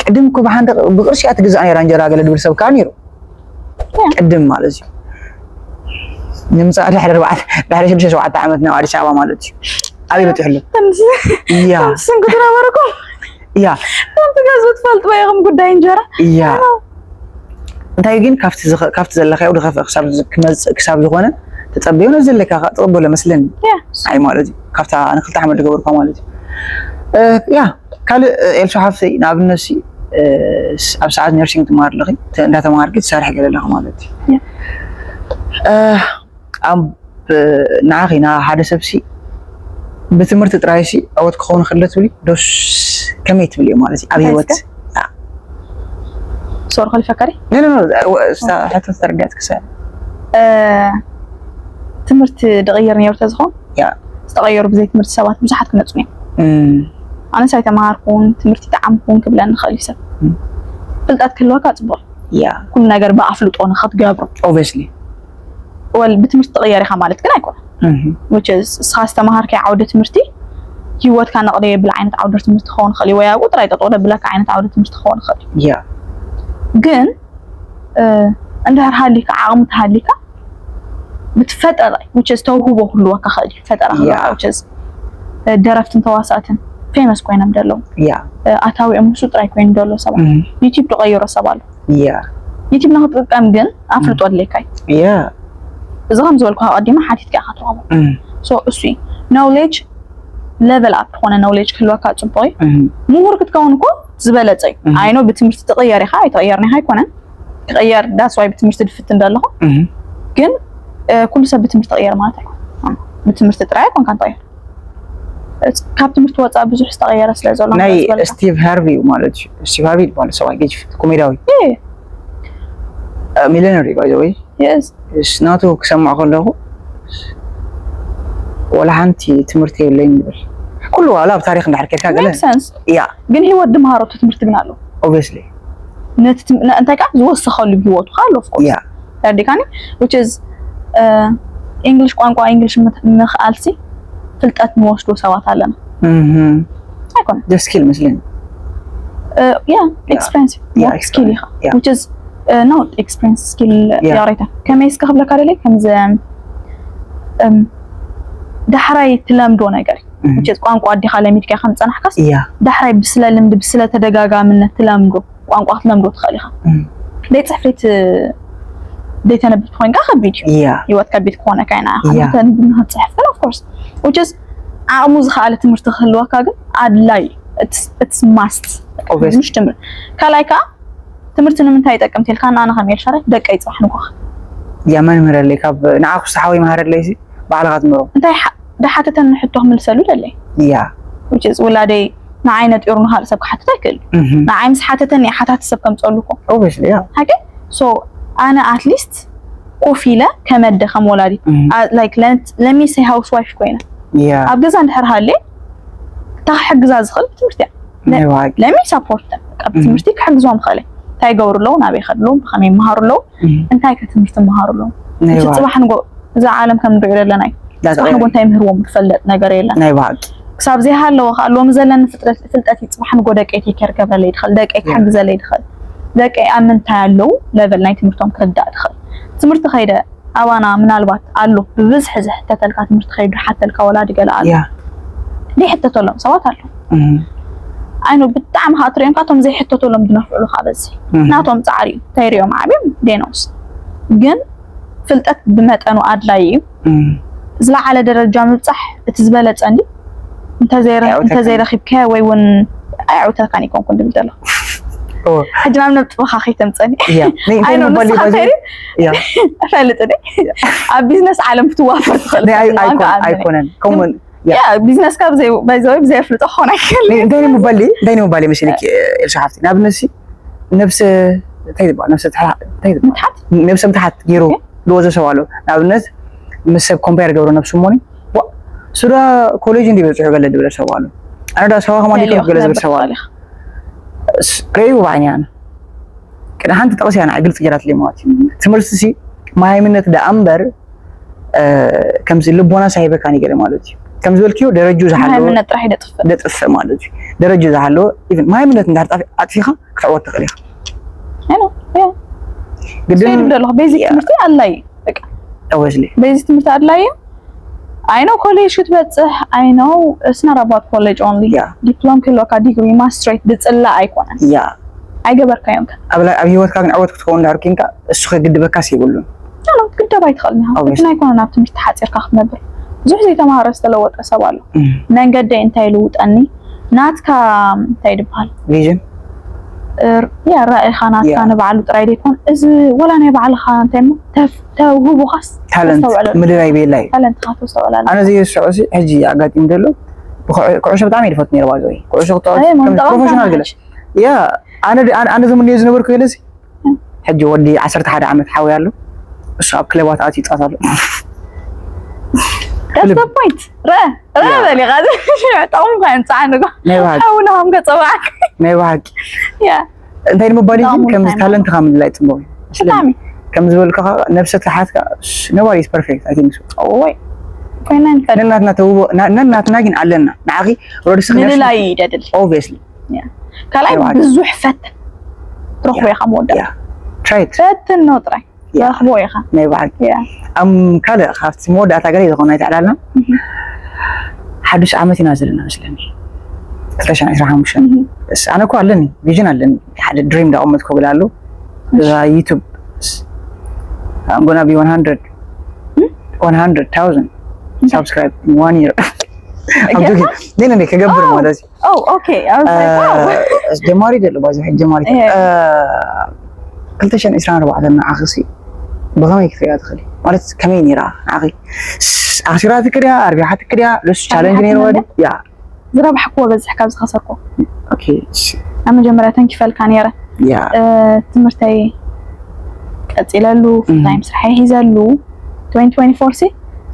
ቅድም እኮ ብሓንቲ ብቅርሺ እያ ትግዛእ ነራ እንጀራ ገለ ድብል ሰብ ከዓ ነይሩ ቅድም ማለት እዩ ንምፃእ ድሕሪ ኣርባዕተ ድሕሪ ሽዱሽተ ሸውዓተ ዓመት ናብ ኣዲስ ኣበባ ማለት እዩ ኣበይ በፂሑ ኣሎ እያ ስንኩ ትነበርኩም እያ ከምቲ ገዝኡ ትፈልጥዎ ኢኹም ጉዳይ እንጀራ እያ እንታይ ግን ካብቲ ዘለካዮ ድኸፍእ ክሳብ ዝመፅእ ክሳብ ዝኾነ ተፀበዮ ነዚ ዘለካ ከዓ ተቐበሎ መስለኒ ኣይ ማለት እዩ ካብታ ንክልተ ዓመት ዝገበርካ ማለት እዩ ያ ካልእ ኤልሱ ሓፍተይ ንኣብነት ሲ ኣብ ሰዓት ነርሲንግ ትማር ኣለኺ እንዳተማሃርኪ ትሰርሒ ገለ ኣለኺ ማለት እዩ ኣብ ንዓኺ ና ሓደ ሰብ ሲ ብትምህርቲ ጥራይ ሲ ዕወት ክኸውን ክለ ትብሊ ዶስ ከመይ ትብልዮ ማለት እዩ ኣብ ህይወት ሶር ከሊፈካ ዲ ሕቶ ተረዲያት ክሰ ትምህርቲ ድቕይር ነይሩ ተዝኾን ዝተቐየሩ ብዘይ ትምህርቲ ሰባት ብዙሓት ክመፁ እዮም ኣነስ ኣይተምሃርኩን ትምህርቲ ጠዓምኩን ክብለኒ ክእል እዩ ሰብ ፍልጠት ክህልወካ ፅቡቅ ኩሉ ነገር ብኣፍልጦ ንክትገብሮ ኦብስሊ ወል ብትምህርቲ ትቕየር ኢኻ ማለት ግን ኣይኮነን። Which is እስኻ ዝተምሃርካዮ ዓውዲ ትምህርቲ ህይወትካ ነቕደ የብል ዓይነት ዓውዲ ትምህርቲ ክኸውን ይኽእል እዩ፣ ወይ ኣብኡ ጥራይ ጠጠው ደብለካ ዓይነት ዓውዲ ትምህርቲ ክኸውን ይኽእል እዩ። Yeah. ግን እንድሕር ሃሊካ ዓቕሚ ተሃሊካ ብትፈጠራ which is ተውህቦ ክህልወካ ክእል እዩ። ፈጠራ ክህልወካ which is ደረፍትን ተዋሳእትን famous ኮይኖም ደለዉ Yeah. ኣታዊኦም ንሱ ጥራይ ኮይኑ ደሎ ሰባት Mhm. ዩቲብ ዝቐየሮ ሰብ ኣሎ። Yeah. ዩቲብ ንክትጥቀም ግን ኣፍልጦ ኣድለየካ እዩ። Yeah. እዚ ከም ዝበልኩ ኣቐዲመ ሓቲትካ ኢኻ ትረኽቦ። Mm. So እሱ knowledge level up ዝኾነ knowledge ክህልወካ ፅቡቕ እዩ። Mhm. ምሁር ክትከውን እኮ ዝበለፀ እዩ። Mhm. I know ብትምህርቲ ትቕየር ኢኻ ኣይትቕየርን ኢኻ ኣይኮነን። ክቕየር that's why ብትምህርቲ ድፍትን ደለኹ። Mhm. ግን ኩሉ ሰብ ብትምህርቲ ይቕየር ማለት ኣይኮነን። ብትምህርቲ ጥራይ ኣይኮንካን ትቕየር። ካብ ትምህርቲ ወፃኢ ብዙሕ ዝተቐየረ ስለ ዘሎ ናይ ስቲቭ ሃርቪ ማለት እዩ። ስቲቭ ሃርቪ ማለት ሰብኣይ ገጅፍ ኮሜድያዊ ሚሊዮነር እዩ። By the way yes ናቱ ክሰምዕ ከለኹ ወላ ሓንቲ ትምህርቲ የብለይን ይብል። ኩሉ ዋላ ኣብ ታሪኽ እንዳሕርከካ ገለ sense እያ ግን ህይወት ድምሃረቱ ትምህርቲ ግን ኣሎ። Obviously ነቲ ትም- ነ- እንታይ ከዓ ዝወሰኸሉ ብህይወቱ ከዓ ኣሎ of course እያ ተረዲካኒ which is English ቋንቋ English ምት- ምኽኣልሲ ፍልጠት ንወስዶ ሰባት ኣለና ኣይኮነ ደ ስኪል መስለኒ yeah expensive Yeah, skill expensive. ኢኻ Yeah. which is not expensive skill Yeah. ያሬታ ከመይ እስከ ክብለካ ደለይ ከምዚ ዳሕራይ ትለምዶ ነገር እዩ which is ቋንቋ ኣዲኻ ለሚድካ ከም ፀናሕካስ እያ ዳሕራይ ብስለ ልምዲ ብስለ ተደጋጋምነት ትለምዶ ቋንቋ ክትለምዶ ትኽእል ኢኻ ደይ ፅሕፈት ደይ ተነብብ ኮይንካ ከቢድ እዩ እያ ህይወት ከቢድ ክኾነካ ኢና Yeah. ተንብብ ንክትፅሕፍ ግን of course which is ዓቕሙ ዝኸኣለ ትምህርቲ ክህልወካ ግን ኣድላይ it's must Obvious. ምሽ ትምህርቲ ካልኣይ ከዓ ትምህርቲ ንምንታይ ይጠቅም ተልካ ንኣነ ከም ኤልሻዳይ ደቀይ ፅባሕ ንጎኻ እያ መን ምህረለይ ካብ ንዓኹ ስሓዊ መሃረለይ ሲ ባዕልኻ ትምህሮ እንታይ ሓ- ድሓተተኒ ሕቶ ክምልሰሉ ደለይ እያ which is ውላደይ ንዓይ ነጢሩ ንካልእ ሰብ ክሓትት ኣይክእል Mhm. ንዓይ ምስ ሓተተኒ ሓታቲ ሰብ ከምፀሉ እኮ Obviously እያ ሓቂ so ኣነ at least ኮፍ ኢለ ከመደ ከም ወላዲት Mhm. like let me say housewife ኮይነ እያ ኣብ ገዛ እንድሕር ሃለ እታ ክሕግዛ ዝኽእል ትምህርቲ እያ ናይ ዋግ let me support them ካብ ትምህርቲ ክሕግዞም ክኽእል እንታይ ይገብሩ ኣለዉ ናበይ ይኸዱ ኣለዉ ብኸመይ ይመሃሩ ኣለዉ Mhm. እንታይ ከ ትምህርቲ ይመሃሩ ኣለዉ ናይ እቲ ዋግ ፅባሕ ንጎ እዛ ዓለም ከም ንሪኦ ዘለና እዩ ዳታ ፅባሕ ንጎ እንታይ ምህርዎም ዝፈልጥ ነገር የለን ናይ ዋግ ክሳብ ዘይሃለወ ከዓ ሎሚ ዘለኒ ፍጥረት- ፍልጠት እዩ ፅባሕ ንጎ ደቀይ ቴከር ገብረለይ ድኽእል ደቀይ ክሕግዘለይ ድኽእል ደቀይ ኣብ ምንታይ ኣለዉ ለቨል ናይ ትምህርቶም ክርዳእ ድኽእል ትምህርቲ ከይደ ኣባና ምናልባት ኣሎ ብብዝሒ ዝሕተተልካ ትምህርቲ ከይዱ ሓተልካ ወላዲ ገለ ኣሎ እያ ዘይሕተተሎም ሰባት ኣሎ Mhm. ኣይኖ ብጣዕሚ ከዓ ትሪኦም ካብቶም ዘይሕተተሎም ዝነፍዕሉ ከዓ በዚ Mhm. ናቶም ፃዕሪ እዩ እንታይ ሪኦም ዓብዮም ደኖስ ግን ፍልጠት ብመጠኑ ኣድላይ እዩ Mhm. ዝለዓለ ደረጃ ምብፃሕ እቲ ዝበለፀ እንዲ እንተዘይረ- ኣይዕውተካን። እንተዘይረኪብካዮ ወይ እውን ኣይዕውተካን ይኮንኩ ድብል ዘሎ ኦ፣ ሕጂ ናብ ነጥብኻ ከይተምፀኒ እያ ናይ እንታይ ኣይኖ ምባል ንስኻ ይባል ከይሪ እያ እፈልጥ ዲ ኣብቢዝነስ ዓለም ክትዋፈር ትኽእል ናይ ትኸውን ኣይኮን ከኣምነ። ኣይኮነን ከምኡን እያ ያ ቢዝነስ ካብ ዘይ ባይዘወይ ብዘይ ኣፍልጦ ክኾን ኣይክእል ናይ እንታይ ምባል እንታይ ምባል ይመስልክ ኤልሻ ሓፍቲ ንኣብነት ሲ ነብሰ እንታይ ዝበሃል ነብሰ ትሓ- እንታይ ዝበሃል ምትሓት ነብሰ ምትሓት ገይሩ ዝወዘ ሰብ ኣሎ ንኣብነት ምስ ሰብ ኮምፓየር ገብሮ ነብሱ እሞኒ ዋ ሱዳ ኮሌጅ እንዲ በፅሑ ገለ ድብለ ሰብ ኣሎ ኣነ ዳ ሰባ ከማ ገሊኦ ገለ ዝብል ክነብር ሰብ ኣሎ ትኽእል ኢኻ። ረዩ ባዕኒ ኣነ ቅድ ሓንቲ ጠቕሲ ኣነ ግልፂ ገራትለይ ማለት እዩ ትምህርቲ ሲ መሃይምነት ደኣ እምበር ከምዚ ልቦና ሳይበካኒ ገለ ማለት እዩ ከም ዝበልክዮ ደረጁ ዝሓለወ መሃይምነት ጥራሕ ይደጥፍእ ደጥፍእ ማለት እዩ ደረጁ ዝሓለወ ኢቨን መሃይምነት እንዳር ኣጥፊኻ ክትዕወት ትኽእል ኢኻ ግድን ደለኹ ቤዚክ ትምህርቲ ኣላይ obviously ቤዚክ ትምህርቲ ኣድላይ እዩ I know college ክትበፅሕ I know it's not about college only Yeah. ዲፕሎም ክህልወካ ዲግሪ ማስትሬት ድፅላ ኣይኮነን ያ ኣይገበርካዮን ከ ኣብ ላ- ኣብ ህይወትካ ግን ዕወት ክትከውን ዳር ኪንካ እሱ ከግድበካስ የብሉን ኖ ክትግደብ ኣይትኽእልን ኢኻ Obviously. ግን ኣይኮነን ኣብ ትምህርቲ ሓፂርካ ክትነብር ብዙሕ ዘይተማሃረ ዝተለወጠ ሰብ ኣሎ እም፣ መንገዲ እንታይ ልውጠኒ ናትካ እንታይ ድበሃል ቪዥን ር- ያ ራኢኻ ናትካ Yeah. ንባዕሉ ጥራይ ደይኮን እዚ ወላ ናይ ባዕልኻ እንታይ ሞ ተፍ- ተውህቦኻስ ታለንት ተስተውዕለሉ። ምድላይ ቤላይ ታለንትኻ ተስተውዕላሉ ኣነ ዝስዖ ሲ ሕጂ ኣጋጢም ዘሎ ብኩዕ- ኩዕሾ ብጣዕሚ ይፈትኒ ነይረ ባዘወይ ኩዕሾ ክተዋት ኣይ፣ ሞ ከም ብጣዕሚ ፕሮፌሽናል ተማሃራይ። ገለ ያ ኣነ ድ- ኣነ- ኣነ ዝምንዮ ዝነበርኩ ገለ ሲ ሕጂ ወዲ ዓሰርተ ሓደ ዓመት ሓወይ ኣሎ እሱ ኣብ ክለባት ኣትዩ ይፃወት ኣሎ That's the point ረ ረ Yeah. በሊኻ ጠቕሙ ኳ እንፃዓንጎ ናይ ብሓቂ ሓውና ከም ገፀባዕክ ናይ ብሓቂ ያ እንታይ ንምባል እዩ ግን ብጣዕሚ ከምዚ እንታይ ታለንትኻ ምድላይ ፅቡቅ እዩ ብጣዕሚ ከም ዝበልካ ነብሰ ትሓትካ፣ nobody is perfect, I think so። ወይ ኮይና ንፈል ነናትና ተውቦ ነናትና ግን ኣለና። ንዓኺ ሮድስ ምልላይ ይደድል። Obviously ካልኣይ ብዙሕ ፈት ትረኽቦ ኢኻ መወዳእታ። Try it። ፈትን ነው ጥራይ ረኽቦ ኢኻ። ናይ ባዕል ኣም ካልእ ካብቲ መወዳእታ ገለ ዝኾነ ኣይተዕላልና። ሓዱሽ ዓመት ኢና ዘለና መስለኒ። ክልተ ሽሕን ዕስራን ሓሙሽተን ኣነ እኮ ኣለኒ፣ ቪዥን ኣለኒ። ሓደ ድሪም ዳቆመት ኮብል ኣሎ እዛ ዩቱብ I'm gonna be one hundred one hundred thousand subscribe in one year. I'm joking. ነይ ነይ ከገብር ማለት እዩ። Oh, okay. I was like, wow. ጀማሪ ደሎ ባዚ ጀማሪ ክልተ ሽሕን ዕስራን ኣርባዕተን ንዓኺ ሲ ብኸመይ ክትሪኣ ትኽእሊ? ማለት ከመይ ነይራ ንዓኺ? ኣኽሲራትኪ ድያ? ኣርቢሓትኪ ድያ? ደስ ቻለንጅ ነይርዋ ድዩ? ያ ዝረባሕክዎ በዝሕ ካብ ዝኸሰርኩ። Okay. ኣብ መጀመርያ ተንኪፈልካ ነይረ። ያ ትምህርተይ ቀፂለሉ፣ ፉል ታይም ስራሐይ ሒዘሉ። twenty twenty-four ሲ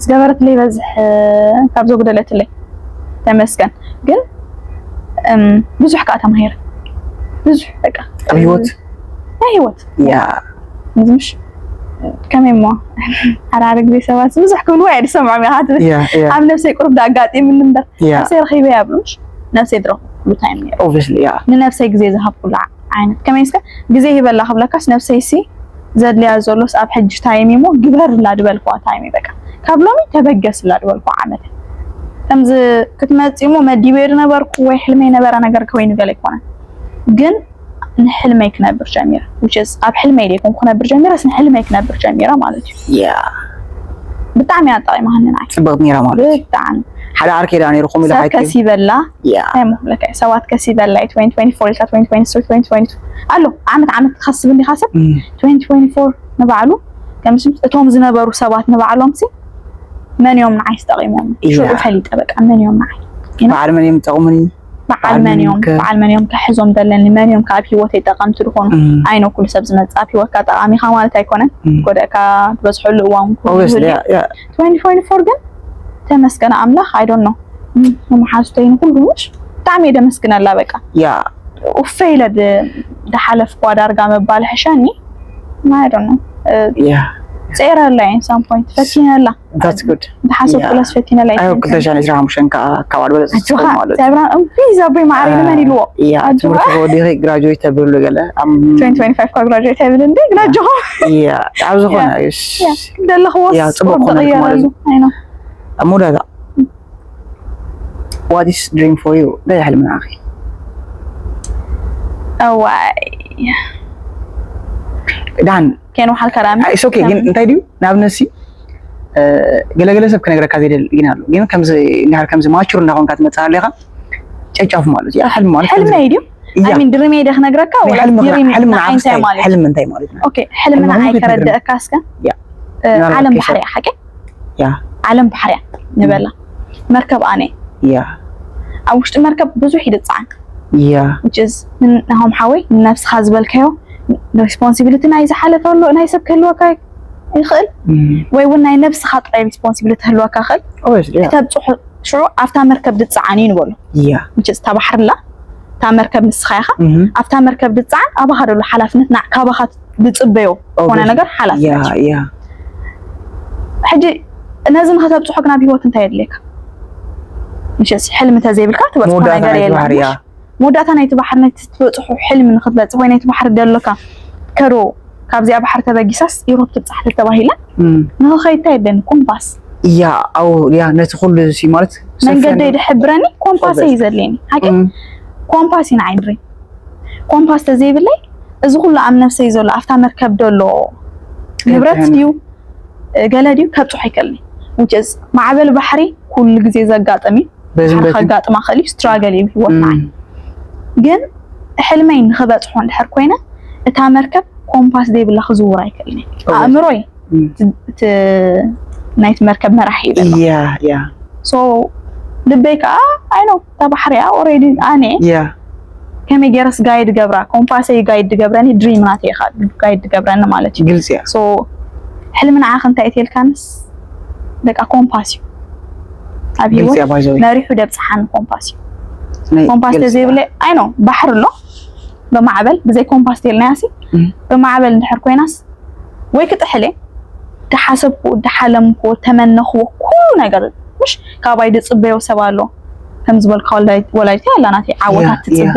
ዝገበረትለይ በዝሕ ካብ ዘጉደለትለይ ተመስገን። ግን ብዙሕ ከዓ ተማሂረ። ብዙሕ በቃ ኣብ ህይወት ናይ ህይወት ያ ምሽ ከመይ እሞ ሓራሪ ግዜ ሰባት ብዙሕ ክብልዎ እየ ዝሰምዖም ኢኻ ትብል። ያ ያ ኣብ ነብሰይ ቁሩብ ዳኣጋጢምኒ እምበር ያ ነብሰይ ረኺበ እያ ብሉሽ ነብሰይ ድረኽብሉ ታይም ነይሩ። Obviously ያ ንነብሰይ ግዜ ዝሃብኩላ ዓይነት ከመይ እስከ ግዜ ሂበላ ክብለካስ ነብሰይሲ ዘድልያ ዘሎስ ኣብ ሕጂ ታይም እሞ ግበርላ ዝበልክዋ ታይም እዩ። በቃ ካብ ሎሚ ተበገስላ ዝበልክዋ ዓመት እያ። ከምዚ ክትመፂ እሞ መዲበ ዝነበርኩ ወይ ሕልመይ ነበረ ነገር ከወይኑ ገለ ኣይኮነን ግን ንሕልመይ ክነብር ጀሚረ። Which is ኣብ ሕልመይ ዘይኮንኩ ክነብር ጀሚረስ ንሕልመይ ክነብር ጀሚረ ማለት እዩ። ያ ብጣዕሚ እያ ጠቒማኒ ንዓይ። ፅብቕቲ ነይራ ማለት እዩ። ብጣዕሚ ሓደ ዓርከይ ደኣ ነይሩ ከምኡ ኢሉ ሰብ ሓቂ ከሲበላ ያ እንታይ መፍለካ ሰባት ከሲበላ twenty twenty-four ኢልካ twenty twenty-three twenty twenty-two ኣሎ ዓመት ዓመት ትኸስብ እንዲኻ ሰብ twenty twenty-four ንባዕሉ ከምዚ እቶም ዝነበሩ ሰባት ንባዕሎም ሲ መን እዮም ንዓይ ዝጠቒሞም ያ። ሽዑ ፈሊጠ በቃ መን እዮም ንዓይ በዓል መን እዮም ዝጠቕሙኒ? በዓል መን እዮም በዓል መን እዮም ከሕዞም ዘለኒ መን እዮም ካብ ህይወተይ ጠቐምቲ ዝኾኑ እም። ኣይነ ኩሉ ሰብ ዝመፅእ ኣብ ህይወትካ ጠቓሚ ኢኻ ማለት ኣይኮነን እም። ጎደእካ ትበዝሐሉ እዋን ኩሉ Obviously ይህሉ ያ ያ twenty twenty-four ግን ተመስገን ኣምላኽ I don't know ንመሓዙተይ ንኩሉ ምሽ ብጣዕሚ እየ ደመስግነላ በቃ ያ ኡፈ ኢለ ድ- ድሓለፍኳ ዳርጋ ምባል ሕሸኒ I don't know ያ ፀይረላ እየ some point ፈቲነላ That's good ዝሓሰብኩላስ ፈቲነላ ኣይ ክልተ ሽሕን ዕስራን ሓሙሽተን ከዓ ካብ ኣድበለፅ ኣጆኻ ማለት እግዚኣብራ እምቢ ዛቦይ ማዕረ ንመን ኢልዎ ያ ትምህርቲ ተወዲኺ ግራጁዌት ተብሉ ገለ ኣብ twenty twenty-five ኳ ግራጁዌት ኣይብል እንደ ግን ኣጆኻ ያ ኣብ ዝኾነ ደለኽዎ ያ፣ ጽቡቕ ኮመንት ማለት እዩ። ኣይኖ ኣብ መወዳእታ what is dream for you እንታይ ሕልሚ ንዓኺ እዋይ ዳን ከይንውሓልካ ዳሚ it's okay ግን እንታይ ድዩ ንኣብነት ሲ ገለገለ ሰብ ክነግረካ ዘይደል ግን ኣሎ ግን ከምዚ እንዲሃር ከምዚ ማቹር እንዳኾንካ ትመፅእ ኣለኻ ጨጫፍ ማለት እዩ ሕልሚ ማለት ሕልመይ ድዩ እያ ሚን ድሪም ደ ክነግረካ ወላ ሕልሚ ድሪም ሕልሚ ንዓይ እንታይ ማለት እዩ ሕልሚ እንታይ ማለት ነው ኦኬ ሕልሚ ሕልሚ ንዓይ ከይትነግረኒ። ከረድእካ እስከ ያ እ፣ ምናልባት ዓለም ከይሰ- ባሕሪ እያ ሓቂ ያ ዓለም ባሕሪ እያ ንበላ መርከብ ኣነ ያ ኣብ ውሽጢ መርከብ ብዙሕ ይድፃዓን ያ which is ን- ናሆም ሓወይ ንነብስኻ ዝበልካዮ ሪስፖንሲቢሊቲ ናይ ዝሓለፈ ኣሎ ናይ ሰብ ክህልወካ ይኽእል እም፣ ወይ እውን ናይ ነብስኻ ጥራይ ሪስፖንሲቢሊቲ ክህልወካ ይኽእል obviously ያ ክተብፅሑ ሽዑ ኣብታ መርከብ ድፃዓን እዩ ንበሎ ያ which is እታ ባሕሪ ኣላ እታ መርከብ ንስኻ ኢኻ እም፣ ኣብታ መርከብ ድፃዓን ኣባኻ ደሎ ሓላፍነት ና ካባኻ ዝፅበዮ ዝኾነ obviously ነገር ያ ሓላፍነት እዩ ያ ሕጂ ነዚ ንኸተብፅሖ ግን ኣብ ህይወት እንታይ የድልየካ ምሸስ ሕልሚ እንተዘይብልካ ትበፅሖ መወዳእታ ነገር ናይቲ የለን ባሕሪ ያ መወዳእታ ናይቲ ባሕሪ ናይቲ ትበፅሖ ሕልሚ ንክትበፅሕ ወይ ናይቲ ባሕሪ ደሎካ ከዶ ካብዚኣ ባሕሪ ተበጊሳስ ኢሮብ ትብፃሕ ተተባሂላ እም፣ ንክኸይድ እንታይ የድለኒ ኮምፓስ ያ ኣው ያ ነቲ ኩሉ ሲ ማለት መንገደይ ድሕብረኒ ኮምፓስ እዩ ዘድልየኒ ሓቂ እም፣ ኮምፓስ እዩ ንዓይ ድሪ ኮምፓስ ተዘይብለይ እዚ ኩሉ ኣብ ነብሰይ ዘሎ ኣብታ መርከብ ደሎ ንብረት ከይድሕን። ድዩ ገለ ድዩ ከብፅሖ ኣይክእልኒ which is ማዕበል ባሕሪ ኩሉ ግዜ ዘጋጥም እዩ በዚ ሓደ በቲ ከጋጥማ ክእል እዩ ስትራገል እዩ ህይወት ንዓይ እም፣ ግን ሕልመይ ንክበፅሖ እንድሕር ኮይነ እታ መርከብ ኮምፓስ ዘይብላ ክዝውር ኣይክእልኒ ኦኬ። ኣእምሮይ እም፣ እቲ ናይቲ መርከብ መራሒ ይበላ ያ ያ so ልበይ ከዓ ኣይ ነው እታ ባሕሪያ ኦሬዲ ኣነ ያ ከመይ ገይረስ ጋይድ ገብራ ኮምፓሰይ ጋይድ ገብረኒ ድሪም ናተይ ኢኻ ጋይድ ገብረኒ ማለት እዩ ግልፂ እያ so ሕልሚ ንዓኺ እንታይ እትልካንስ በቃ ኮምፓስ እዩ ኣብ ግልፂ ህይወት እያ ባይዘወይ መሪሑ ደብፅሓኒ ኮምፓስ እዩ ኮምፓስ ተዘይብለ ኣይ ነው ባሕሪ ኣሎ ብማዕበል ብዘይ ኮምፓስ ተልናያ ሲ እም። ብማዕበል እንድሕር ኮይናስ ወይ ክጥሕል እየ፣ ዝሓሰብኩ ዝሓለምኩ ተመነኽዎ ኩሉ ነገር፣ ምሽ ካባይ ዝፅበዮ ሰብ ኣሎ። ከም ዝበልካ ወላዲት ኣላ ናተይ ዓወታት ትፅበ።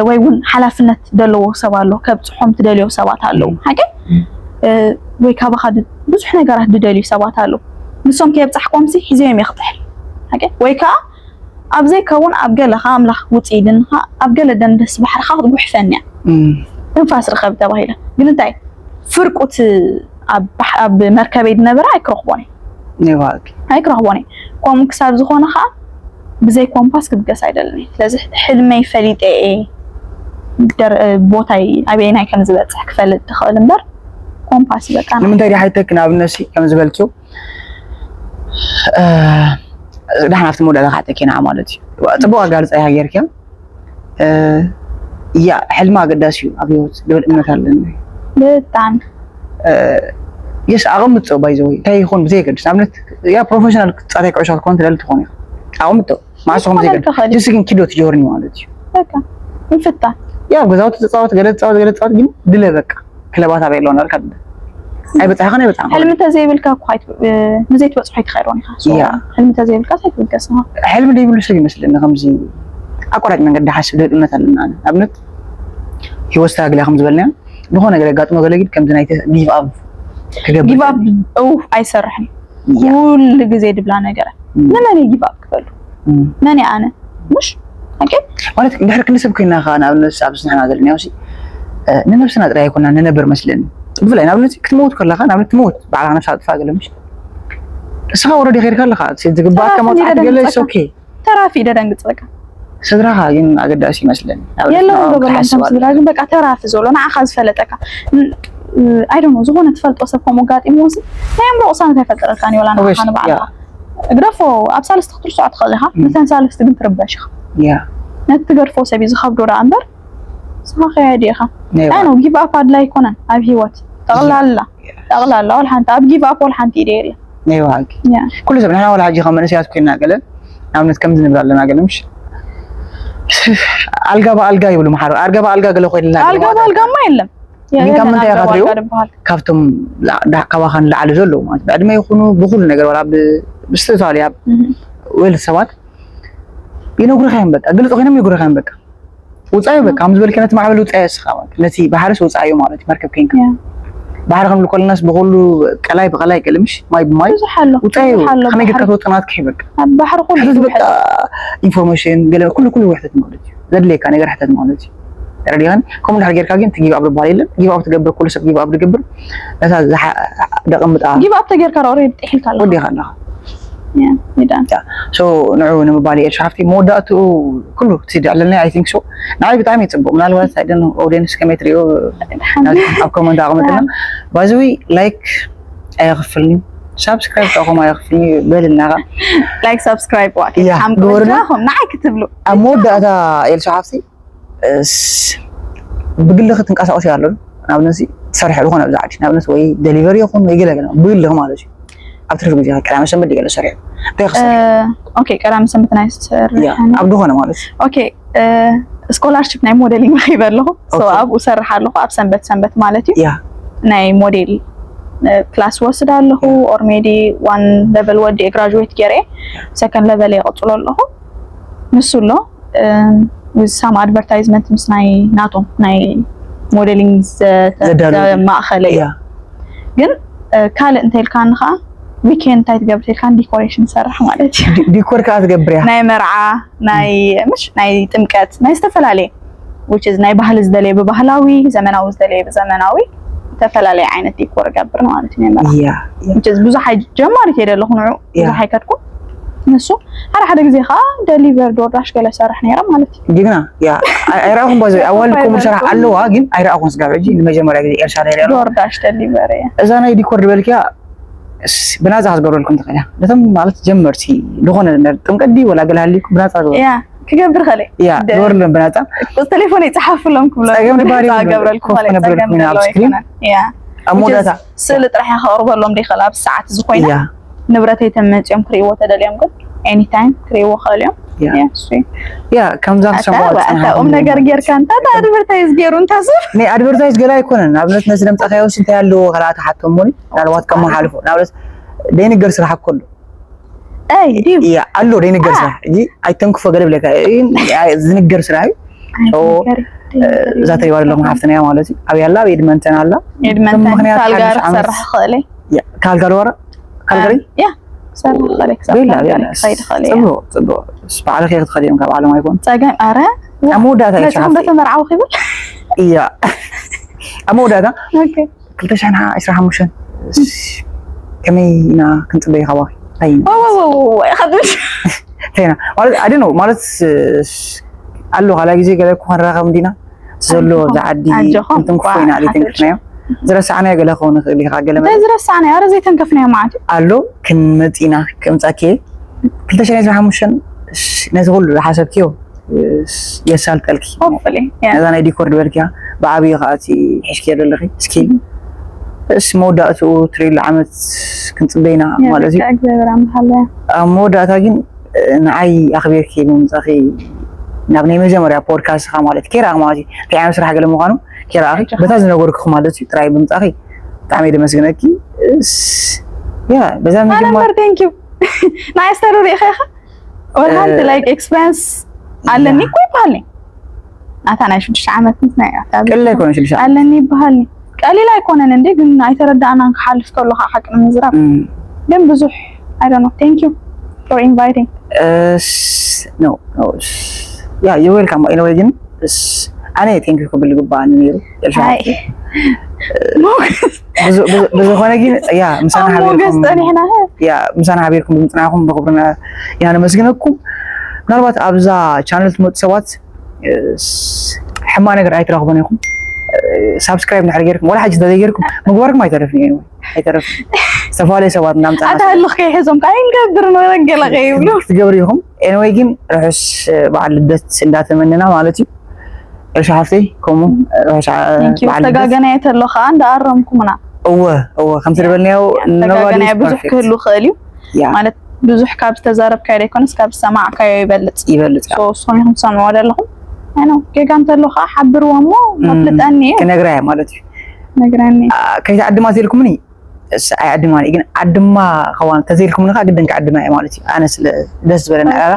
ወይ እውን ሓላፍነት ዘለዎ ሰብ ኣሎ፣ ከብፅሖም ትደልዮ ሰባት ኣለዉ። ሓቂ ወይ ካባኻ ብዙሕ ነገራት ዝደልዩ ሰባት ኣለዉ። ንሶም ከየብፃሕኮምሲ ሒዘዮም እየ ክጥሕል። ወይ ከዓ ኣብ ዘይከውን ኣብ ገለኻ ኣምላኽ ውፅእ ኢልንኻ ኣብ ገለ ደንደስ ባሕርኻ ክትጉሕፈን እያ። ትንፋስ ርኸብ ተባሂለ ግን እንታይ ፍርቁት ኣብ መርከበይ ዝነበረ ኣይክረኽቦን እየ። ኣይክረኽቦን እየ። ከምኡ ክሳብ ዝኾነ ከዓ ብዘይ ኮምፓስ ክብገስ ኣይደልን እየ። ስለዚ ሕልመይ ፈሊጠ እየ ቦታይ ኣበየናይ ከም ዝበፅሕ ክፈልጥ ትኽእል እምበር ኮምፓስ በቃ ንምንታይ ድሓይተክ ንኣብነት ከም ዝበልክዮ ዳሕና ኣብቲ መወዳእታ ከዓ ተኪና ማለት እዩ። ፅቡቅ ኣጋልፃ ኢኻ ጌርክያ። እያ ሕልሚ ኣገዳሲ እዩ ኣብ ህይወት ልብል እምነት ኣለኒ። ብጣዕሚ የስ ኣቐምጦ ባይዘወይ እንታይ ይኾን ብዘየገድስ ኣብነት ያ ፕሮፌሽናል ፃታይ ክዕሾ ክትኮን ትደሊ ትኾን ኢኻ ኣቐምጦ ማዕሶ ከም ዘይገድስ ግን ኪዶ ትጀርኒ ማለት እዩ። በቃ ይፍታ ያ ገዛውቲ ተፃወት ገለ ተፃወት ገለ ተፃወት ግን ድለ በቃ ክለባት ኣበይ ኣለዋ እናበልካ ኣይበፃሕኻን ኣይበፃሕን። ሕልሚ እንተዘይብልካ እኮ ንዘይትበፅሖ ኣይትኸይዶን ኢኻ። ሕልሚ እንተዘይብልካ ኣይትብገስ ኢኻ። ሕልሚ ዘይብሉ ሰብ ይመስለኒ ከምዚ ኣቋራጭ መንገዲ ሓስብ ልብል እምነት ኣለና። ኣብነት ህይወት ስትራግል እያ ከም ዝበልናዮ ዝኾነ ነገር የጋጥሞ ገለ ግን ከምዚ ናይ ጊቭ ኣፕ ክገብር ጊቭ ኣፕ እው ኣይሰርሕን ኩሉ ግዜ ድብላ ነገረ ንመን እዩ ጊቭ ኣፕ ክበሉ መን ኣነ ምሽ ማለት እንድሕር ክንሰብ ኮይና ከ ንኣብነት ኣብዚ ንሕና ዘለና ሲ ንነብስና ጥራይ ኣይኮና ንነብር መስለኒ ብፍላይ ንኣብነት ክትመውት ከለካ ንኣብነት ትመውት ባዕልካ ነብስካ ጥፋ ገለ ምሽ እስኻ ወረዲ ከይድካ ኣለካ ዝግባኣካ መውፅዓት ገለ ኦኬ ተራፊ ደደንግፅ በቃ ስድራኻ ግን ኣገዳሲ ይመስለኒ የለውን ዶ በሎም ስድራ ግን በቃ ተራፊ ዘሎ ንዓኻ ዝፈለጠካ ኣይ ዶንት ኖ ዝኾነ ትፈልጦ ሰብ ከምኡ ኣጋጢምዎ ሲ ናይ ኣእምሮ ቅሳነት ኣይፈጥረልካን እዩ ዋላ ንዓኻ ንባዕልኻ ግደፎ ኣብ ሳልስቲ ክትርስዖ ትኽእል ኢኻ ነተን ሳልስቲ ግን ትርበሽ ኢኻ ነቲ ትገድፎ ሰብ እዩ ዝኸብዶ ደኣ እምበር ንስኻ ከያዲ ኢኻ ኣይ ኖ ጊቭ ኣፕ ኣድላይ ኣይኮነን ኣብ ሂወት ጠቕላላ ጠቕላላ ዋላ ሓንቲ ኣብ ጊቭ ኣፕ ዋላ ሓንቲ ኢደ የለን ናይ ዋሃጊ ኩሉ ሰብ ንሕና ዋላ ሕጂ ካብ መንእሰያት ኮይና ገለ ንኣብነት ከምዚ ንብል ኣለና ገለ ምሽ ኣልጋ ብኣልጋ ይብሉ መሓሩ ኣልጋ ብኣልጋ ገለ ኮይንና ኣልጋ ብኣልጋማ የለን ግን ካብ ምንታይ ኢኻ ትሪኦ ካብቶም ካባኻ ንላዕሊ ዘለዉ ማለት ብዕድመ ይኹኑ ብኩሉ ነገር ዋላ ብዝተፈላለዩ ወል ሰባት ይነግሩኻ እዮም በቃ ግልፂ ኮይኖም ይነግሩኻ እዮም በቃ ውፃዩ በቃ ከም ዝበልከ ነቲ ማዕበል ውፃዩ እስኻ ነቲ ባሕርስ ውፃዩ ማለት መርከብ ከይንካ ባሕሪ ክንብል ከለናስ ብኩሉ ቀላይ ብቀላይ ገለምሽ ማይ ብማይ ውፃዩ ከመይ ጌርካ ትወፅእ ናትካ በቃ ኣብ ባሕሪ ኩሉ በቃ ኢንፎርሜሽን ገለ ኩሉ ኩሉ ውሕተት ማለት እዩ ዘድልየካ ነገር ሕተት ማለት እዩ ተረዲኻን ከምኡ እንድሕር ጌርካ ግን ትጊብ ኣብ ዝበሃል የለን ጊብ ኣብ ትገብር ኩሉ ሰብ ጊብ ኣብ ዝገብር ነታ ደቐምጣ ጊብ ኣብ ተጌርካ ኦሬዲ ጥሒልካ ኣለኻ ወዲኻ ኣለኻ ንዑ ንምባል እየ ሓፍቲ መወዳእትኡ ኩሉ ክስድዕ ኣለኒ ኣይ ቲንክ ሶ ንዓይ ብጣዕሚ ይፅቡቅ ምናልባት ኣይደን ኦዲየንስ ከመይ ትሪኦ ኣብ ኮመንት ኣቕምጥና ባይዘዊ ላይክ ኣየኽፍልኒ ሳብስክራይብ ጣኹም ኣየኽፍልኒ በልናኻ ላይክ ሳብስክራይብ ዋኪ ንዓይ ክትብሉ ኣብ መወዳእታ ኤልሻ ሓፍቲ ብግልኺ ትንቀሳቐሲ ኣሎ ንኣብነት ትሰርሒ ዝኾነ ኣብዚ ዓዲ ንኣብነት ወይ ደሊቨሪ ይኹን ወይ ገለገለ ብግልኺ ማለት እዩ ኣብ ትርፊ ግዜ ቀዳመ ሰንበት ገለ ሰሪሑ እንታይ ክሰርሕ ኦኬ ቀዳመ ሰንበት ናይ ዝሰርሕ ኣብ ዝኾነ ማለት ኦኬ ስኮላርሽፕ ናይ ሞዴሊንግ ረኺበ ኣለኹ ኣብኡ ሰርሕ ኣለኹ ኣብ ሰንበት ሰንበት ማለት እዩ ናይ ሞዴል ክላስ ወስድ ኣለኹ ኦር ሜዲ ዋን ለቨል ወዲ ግራጁዌት ገይረ ሰከንድ ለቨል የቐፅሎ ኣለኹ ንሱ ኣሎ ሳም ኣድቨርታይዝመንት ምስ ናይ ናቶም ናይ ሞዴሊንግ ዘማእኸለ እዩ ግን ካልእ እንተልካኒ ከዓ ዊኬንድ እንታይ ትገብር ተልካን ዲኮሬሽን ሰርሕ ማለት እዩ ዲኮር ከዓ ትገብር እያ ናይ መርዓ ናይ ምሽ ናይ ጥምቀት ናይ ዝተፈላለየ which is ናይ ባህሊ ዝደለየ ብባህላዊ ዘመናዊ ዝደለየ ብዘመናዊ ዝተፈላለየ ዓይነት ዲኮር ገብር ማለት እዩ ናይ መርዓ ብዙሕ ጀማሪት እየ ዘለኹ ንዑ ብዙሕ ኣይከድኩን ንሱ ሓደ ሓደ ግዜ ከዓ ደሊቨር ዶርዳሽ ገለ ሰርሕ ነይረ ማለት እዩ ጅግና ያ ኣይረኣኹም ባዘ ኣዋል ኮሙ ሰራሕ ኣለዋ ግን ኣይረኣኹም ስጋብ ሕጂ ንመጀመርያ ግዜ ኤርሻ ሪያ ዶርዳሽ ደሊቨር እያ እዛ ናይ ዲኮር ዝበልክያ ብናፃ ክትገብረልኩም ትኽእል እያ ነቶም ማለት ጀመርቲ ዝኾነ ጥምቀት ድዩ ወላ ገለ ሃልይኩም ብናፃ ክትገብሩ ያ ክገብር ኸለ ያ ግበርሎም ብናፃ ቁፅሪ ቴሌፎን ይፅሓፍሎም ክብሎ ጸገም ድባሪ ገብረልኩም ኮፍ ኸለ ክነብረልኩም ጸገም ኢና ኣብ ዘለዎ ስክሪን ኣይኮነን ያ ኣብ መወዳእታ ስእሊ ጥራሕ እያ ከቕርበሎም ደይኽእል ኣብ ሰዓት ዝኾይና ንብረተይ ተመፅኦም ክርእይዎ ተደልዮም ግን ኤኒታይም ክርእይዎ ኽእል እዮም ያ። ያ፣ እሱ እዩ። ያ፣ ከምዛ ኣታ ክሰምዖ ኣታ ዝጸናሕኩ ቁም ነገር ጌርካ እንታ ኣድቨርታይዝ ገይሩ እንታ ሰብ ናይ ኣድቨርታይዝ ገለ ኣይኮነን። ንኣብነት ነዚ ደምጻኻዮ ስንታይ ኣለዎ ካልኣት ሓቶሞኒ፣ ምናልባት ከም ሓልፎ ንኣብነት ደይንገር ስራሕ እኮ ኣሎ። ኣይ ድዩ ያ ኣሎ ደይንገር ስራሕ እዚ ኣይተንክፎ ገለ ብለካ እዩ። ዝንገር ስራሕ እዩ። እዛ ተሪባ ዘለኹም ሓፍትና እያ ማለት እዩ። ኣብ ያላ ኣብ ኤድመንተን ኣላ። ኤድመንተን ምኽንያት ካልጋሪ ሓድሽ ዓመት- ክሰርሕ ክኽእል እየ ያ፣ ካልጋሪ ወረ ካልጋሪ ያ ክሰርሕ ክኽእል እየ ክሳብ ቤላ ካልጋሪ ቤላ ክኸይድ ክኽእል እየ ጽቡቅ ጽቡቅ። ባዕልኺ ክትኸዲ እዮም ካብ ዓለም ኣይኮን ጸገም ኣረ ኣብ መወዳእታ እዩ መጽኹም ሸሓፍቲ። ዶ ተመርዓው ክብል እያ ኣብ መወዳእታ ኦኬ ክልተ ሽሕን ዓሰርተ ሓሙሽተን ከመይ ኢና ክንጽበይ ካባኺ? እንታይ ኢና? ወወወወወ ከብሽ እንታይ ኢና? ማለት ኣደ ነው ማለት ኣሎ ካልኣ ግዜ ገለ እኮ ክንራኸብ እንዲና ዘሎ ኣጆኹም፣ ዝዓዲ ኣጆኹም፣ ክንትንክፎ ዋ፣ ኢና ሓትት። ዘይተንክፍናዮ ዝረሳዕናዮ ገለ ክኸውን ይኽእል እዩ ካብ ገለ መለ እንታይ ዝረሳዕና ኣረ ዘይተንከፍናዮ ማለት እዩ ኣሎ ክንመጽ ኢና ከምጻኬ ክልተ ሽሕን ዓሰርተ ሓሙሽተን ነዚ ኩሉ ዝሓሰብክዮ የሳልጠልኪ ሆፕፉሊ ያ ነዛ ናይ ዲኮር ዝበልክያ ብዓብዩ ከዓ እቲ ሒዝክዮ ዘለኺ ስኪል እስ መወዳእትኡ ትሪሉ ዓመት ክንፅበይና ማለት እዩ እግዚኣብሔር ኣምላኽ ኣብ መወዳእታ ግን ንዓይ ኣኽቢርኪ ብምምፃኺ ናብ ናይ መጀመርያ ፖድካስትኻ ማለት እዩ ከይረኣኽ ማለት እዩ እንታይ ዓይነት ስራሕ ገለ ምዃኑ ከይረኣኺ በታ ዝነገርኩኺ ማለት እዩ ጥራይ ብምምፃኺ ብጣዕሚ እየ ደመስግነኪ እስ ያ በዛ ኣነ ምጅማር እምበር ቴንኪዩ ናይ ስተሪ ሪኢኻ ኢኻ ወርሃንቲ እ፣ ላይክ ኤክስፒሪንስ ኣለኒ እኮ ይበሃልኒ ኣታ ናይ ሽዱሽተ ዓመት ምስ ናይ ኣታ ቀሊል ኣይኮነ ሽዱሽተ ዓመት ኣለኒ ይበሃልኒ ቀሊል ኣይኮነን እንዴ ግን ኣይተረዳእናን ክሓልፍ ከሎ ከዓ ሓቂ ንምዝራብ እም፣ ግን ብዙሕ I don't know thank you for inviting እስ፣ no, no, እስ፣ ያ you're welcome by the way ግን እስ፣ ኣነ ቴንኪ ክብል ግባኣኒ ነይሩ ኤልሻ ኣይ ሓፍተይ። ሞገስ ብዝ- ብዝ- ብዝኾነ ግን ያ ምሳና ኣብ ሞገስ ሓቢርኩም ጸኒሕና ያ ምሳና ሓቢርኩም ብምጽናዕኩም ብኽብርና ኢና ነመስግነኩም ምናልባት ኣብዛ ቻነል ትመጡ ሰባት እስ፣ ሕማ ነገር ኣይትረኽቡን ኢኹም ሳብስክራይብ እንድሕር ጌርኩም ወላ ሓጂ እንተዘይጌርኩም ምግባርኩም ኣይተረፍን እዩ ኣይተረፍን ዝተፈላለዩ ሰባት እናምፃና ኣታ ህልኽ ከይሕዞም ከዓ ይንገብር ነበረ ገለ ከይብሉ ትገብሩ ኢኹም ኤንወይ ግን ርሑስ በዓል ልደት እንዳተመነና ማለት እዩ ርሑስ ሓፍተይ ከምኡ ርሑስ ዓ- Thank you በዓል ልደት ዝተጋገናየ ተለኻ እንዳኣረምኩምና እወ እወ ከም ትደበልናዮ ዝተጋገናየ ብዙሕ ክህሉ ክእል እዩ ያ ማለት ብዙሕ ካብ ዝተዛረብካዮ ዘይኮነስ ካብ ዝሰማዕካዮ ይበልፅ ይበልፅ So እስኹም ኢኹም ትሰምዕዎ ዘለኹም ኣይ ነው ጌጋ እንተሎ ከዓ ሓብርዎ እሞ ኣፍልጠኒ እዩ ክነግራ እያ ማለት እዩ ነግረኒ ከይትዓድማ ተልኩምኒ ኣይዓድማን ግን ዓድማ ከዋን ተዘይልኩምኒ ከዓ ግድን ክዓድማ እየ ማለት እዩ ኣነ ስለ ደስ ዝበለኒ ኣላ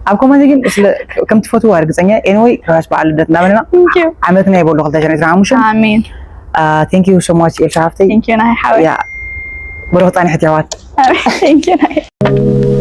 ኣብ ኮመንት ግን ስለ ከም ትፈትዋ ርግፀኛ ኤንወይ ርሑስ በዓል ልደት እንዳበለና Thank you ዓመትና ይበሎ ክልተ ሽሕን ዕስራን ሓሙሽተን ኣሜን ቴንክ ዩ ሶ ማች ኤልሻ ሃፍተይ Thank you ናይ ሓወይ ያ ብሩኽ ፃንሕት የሕዋት Thank you ናይ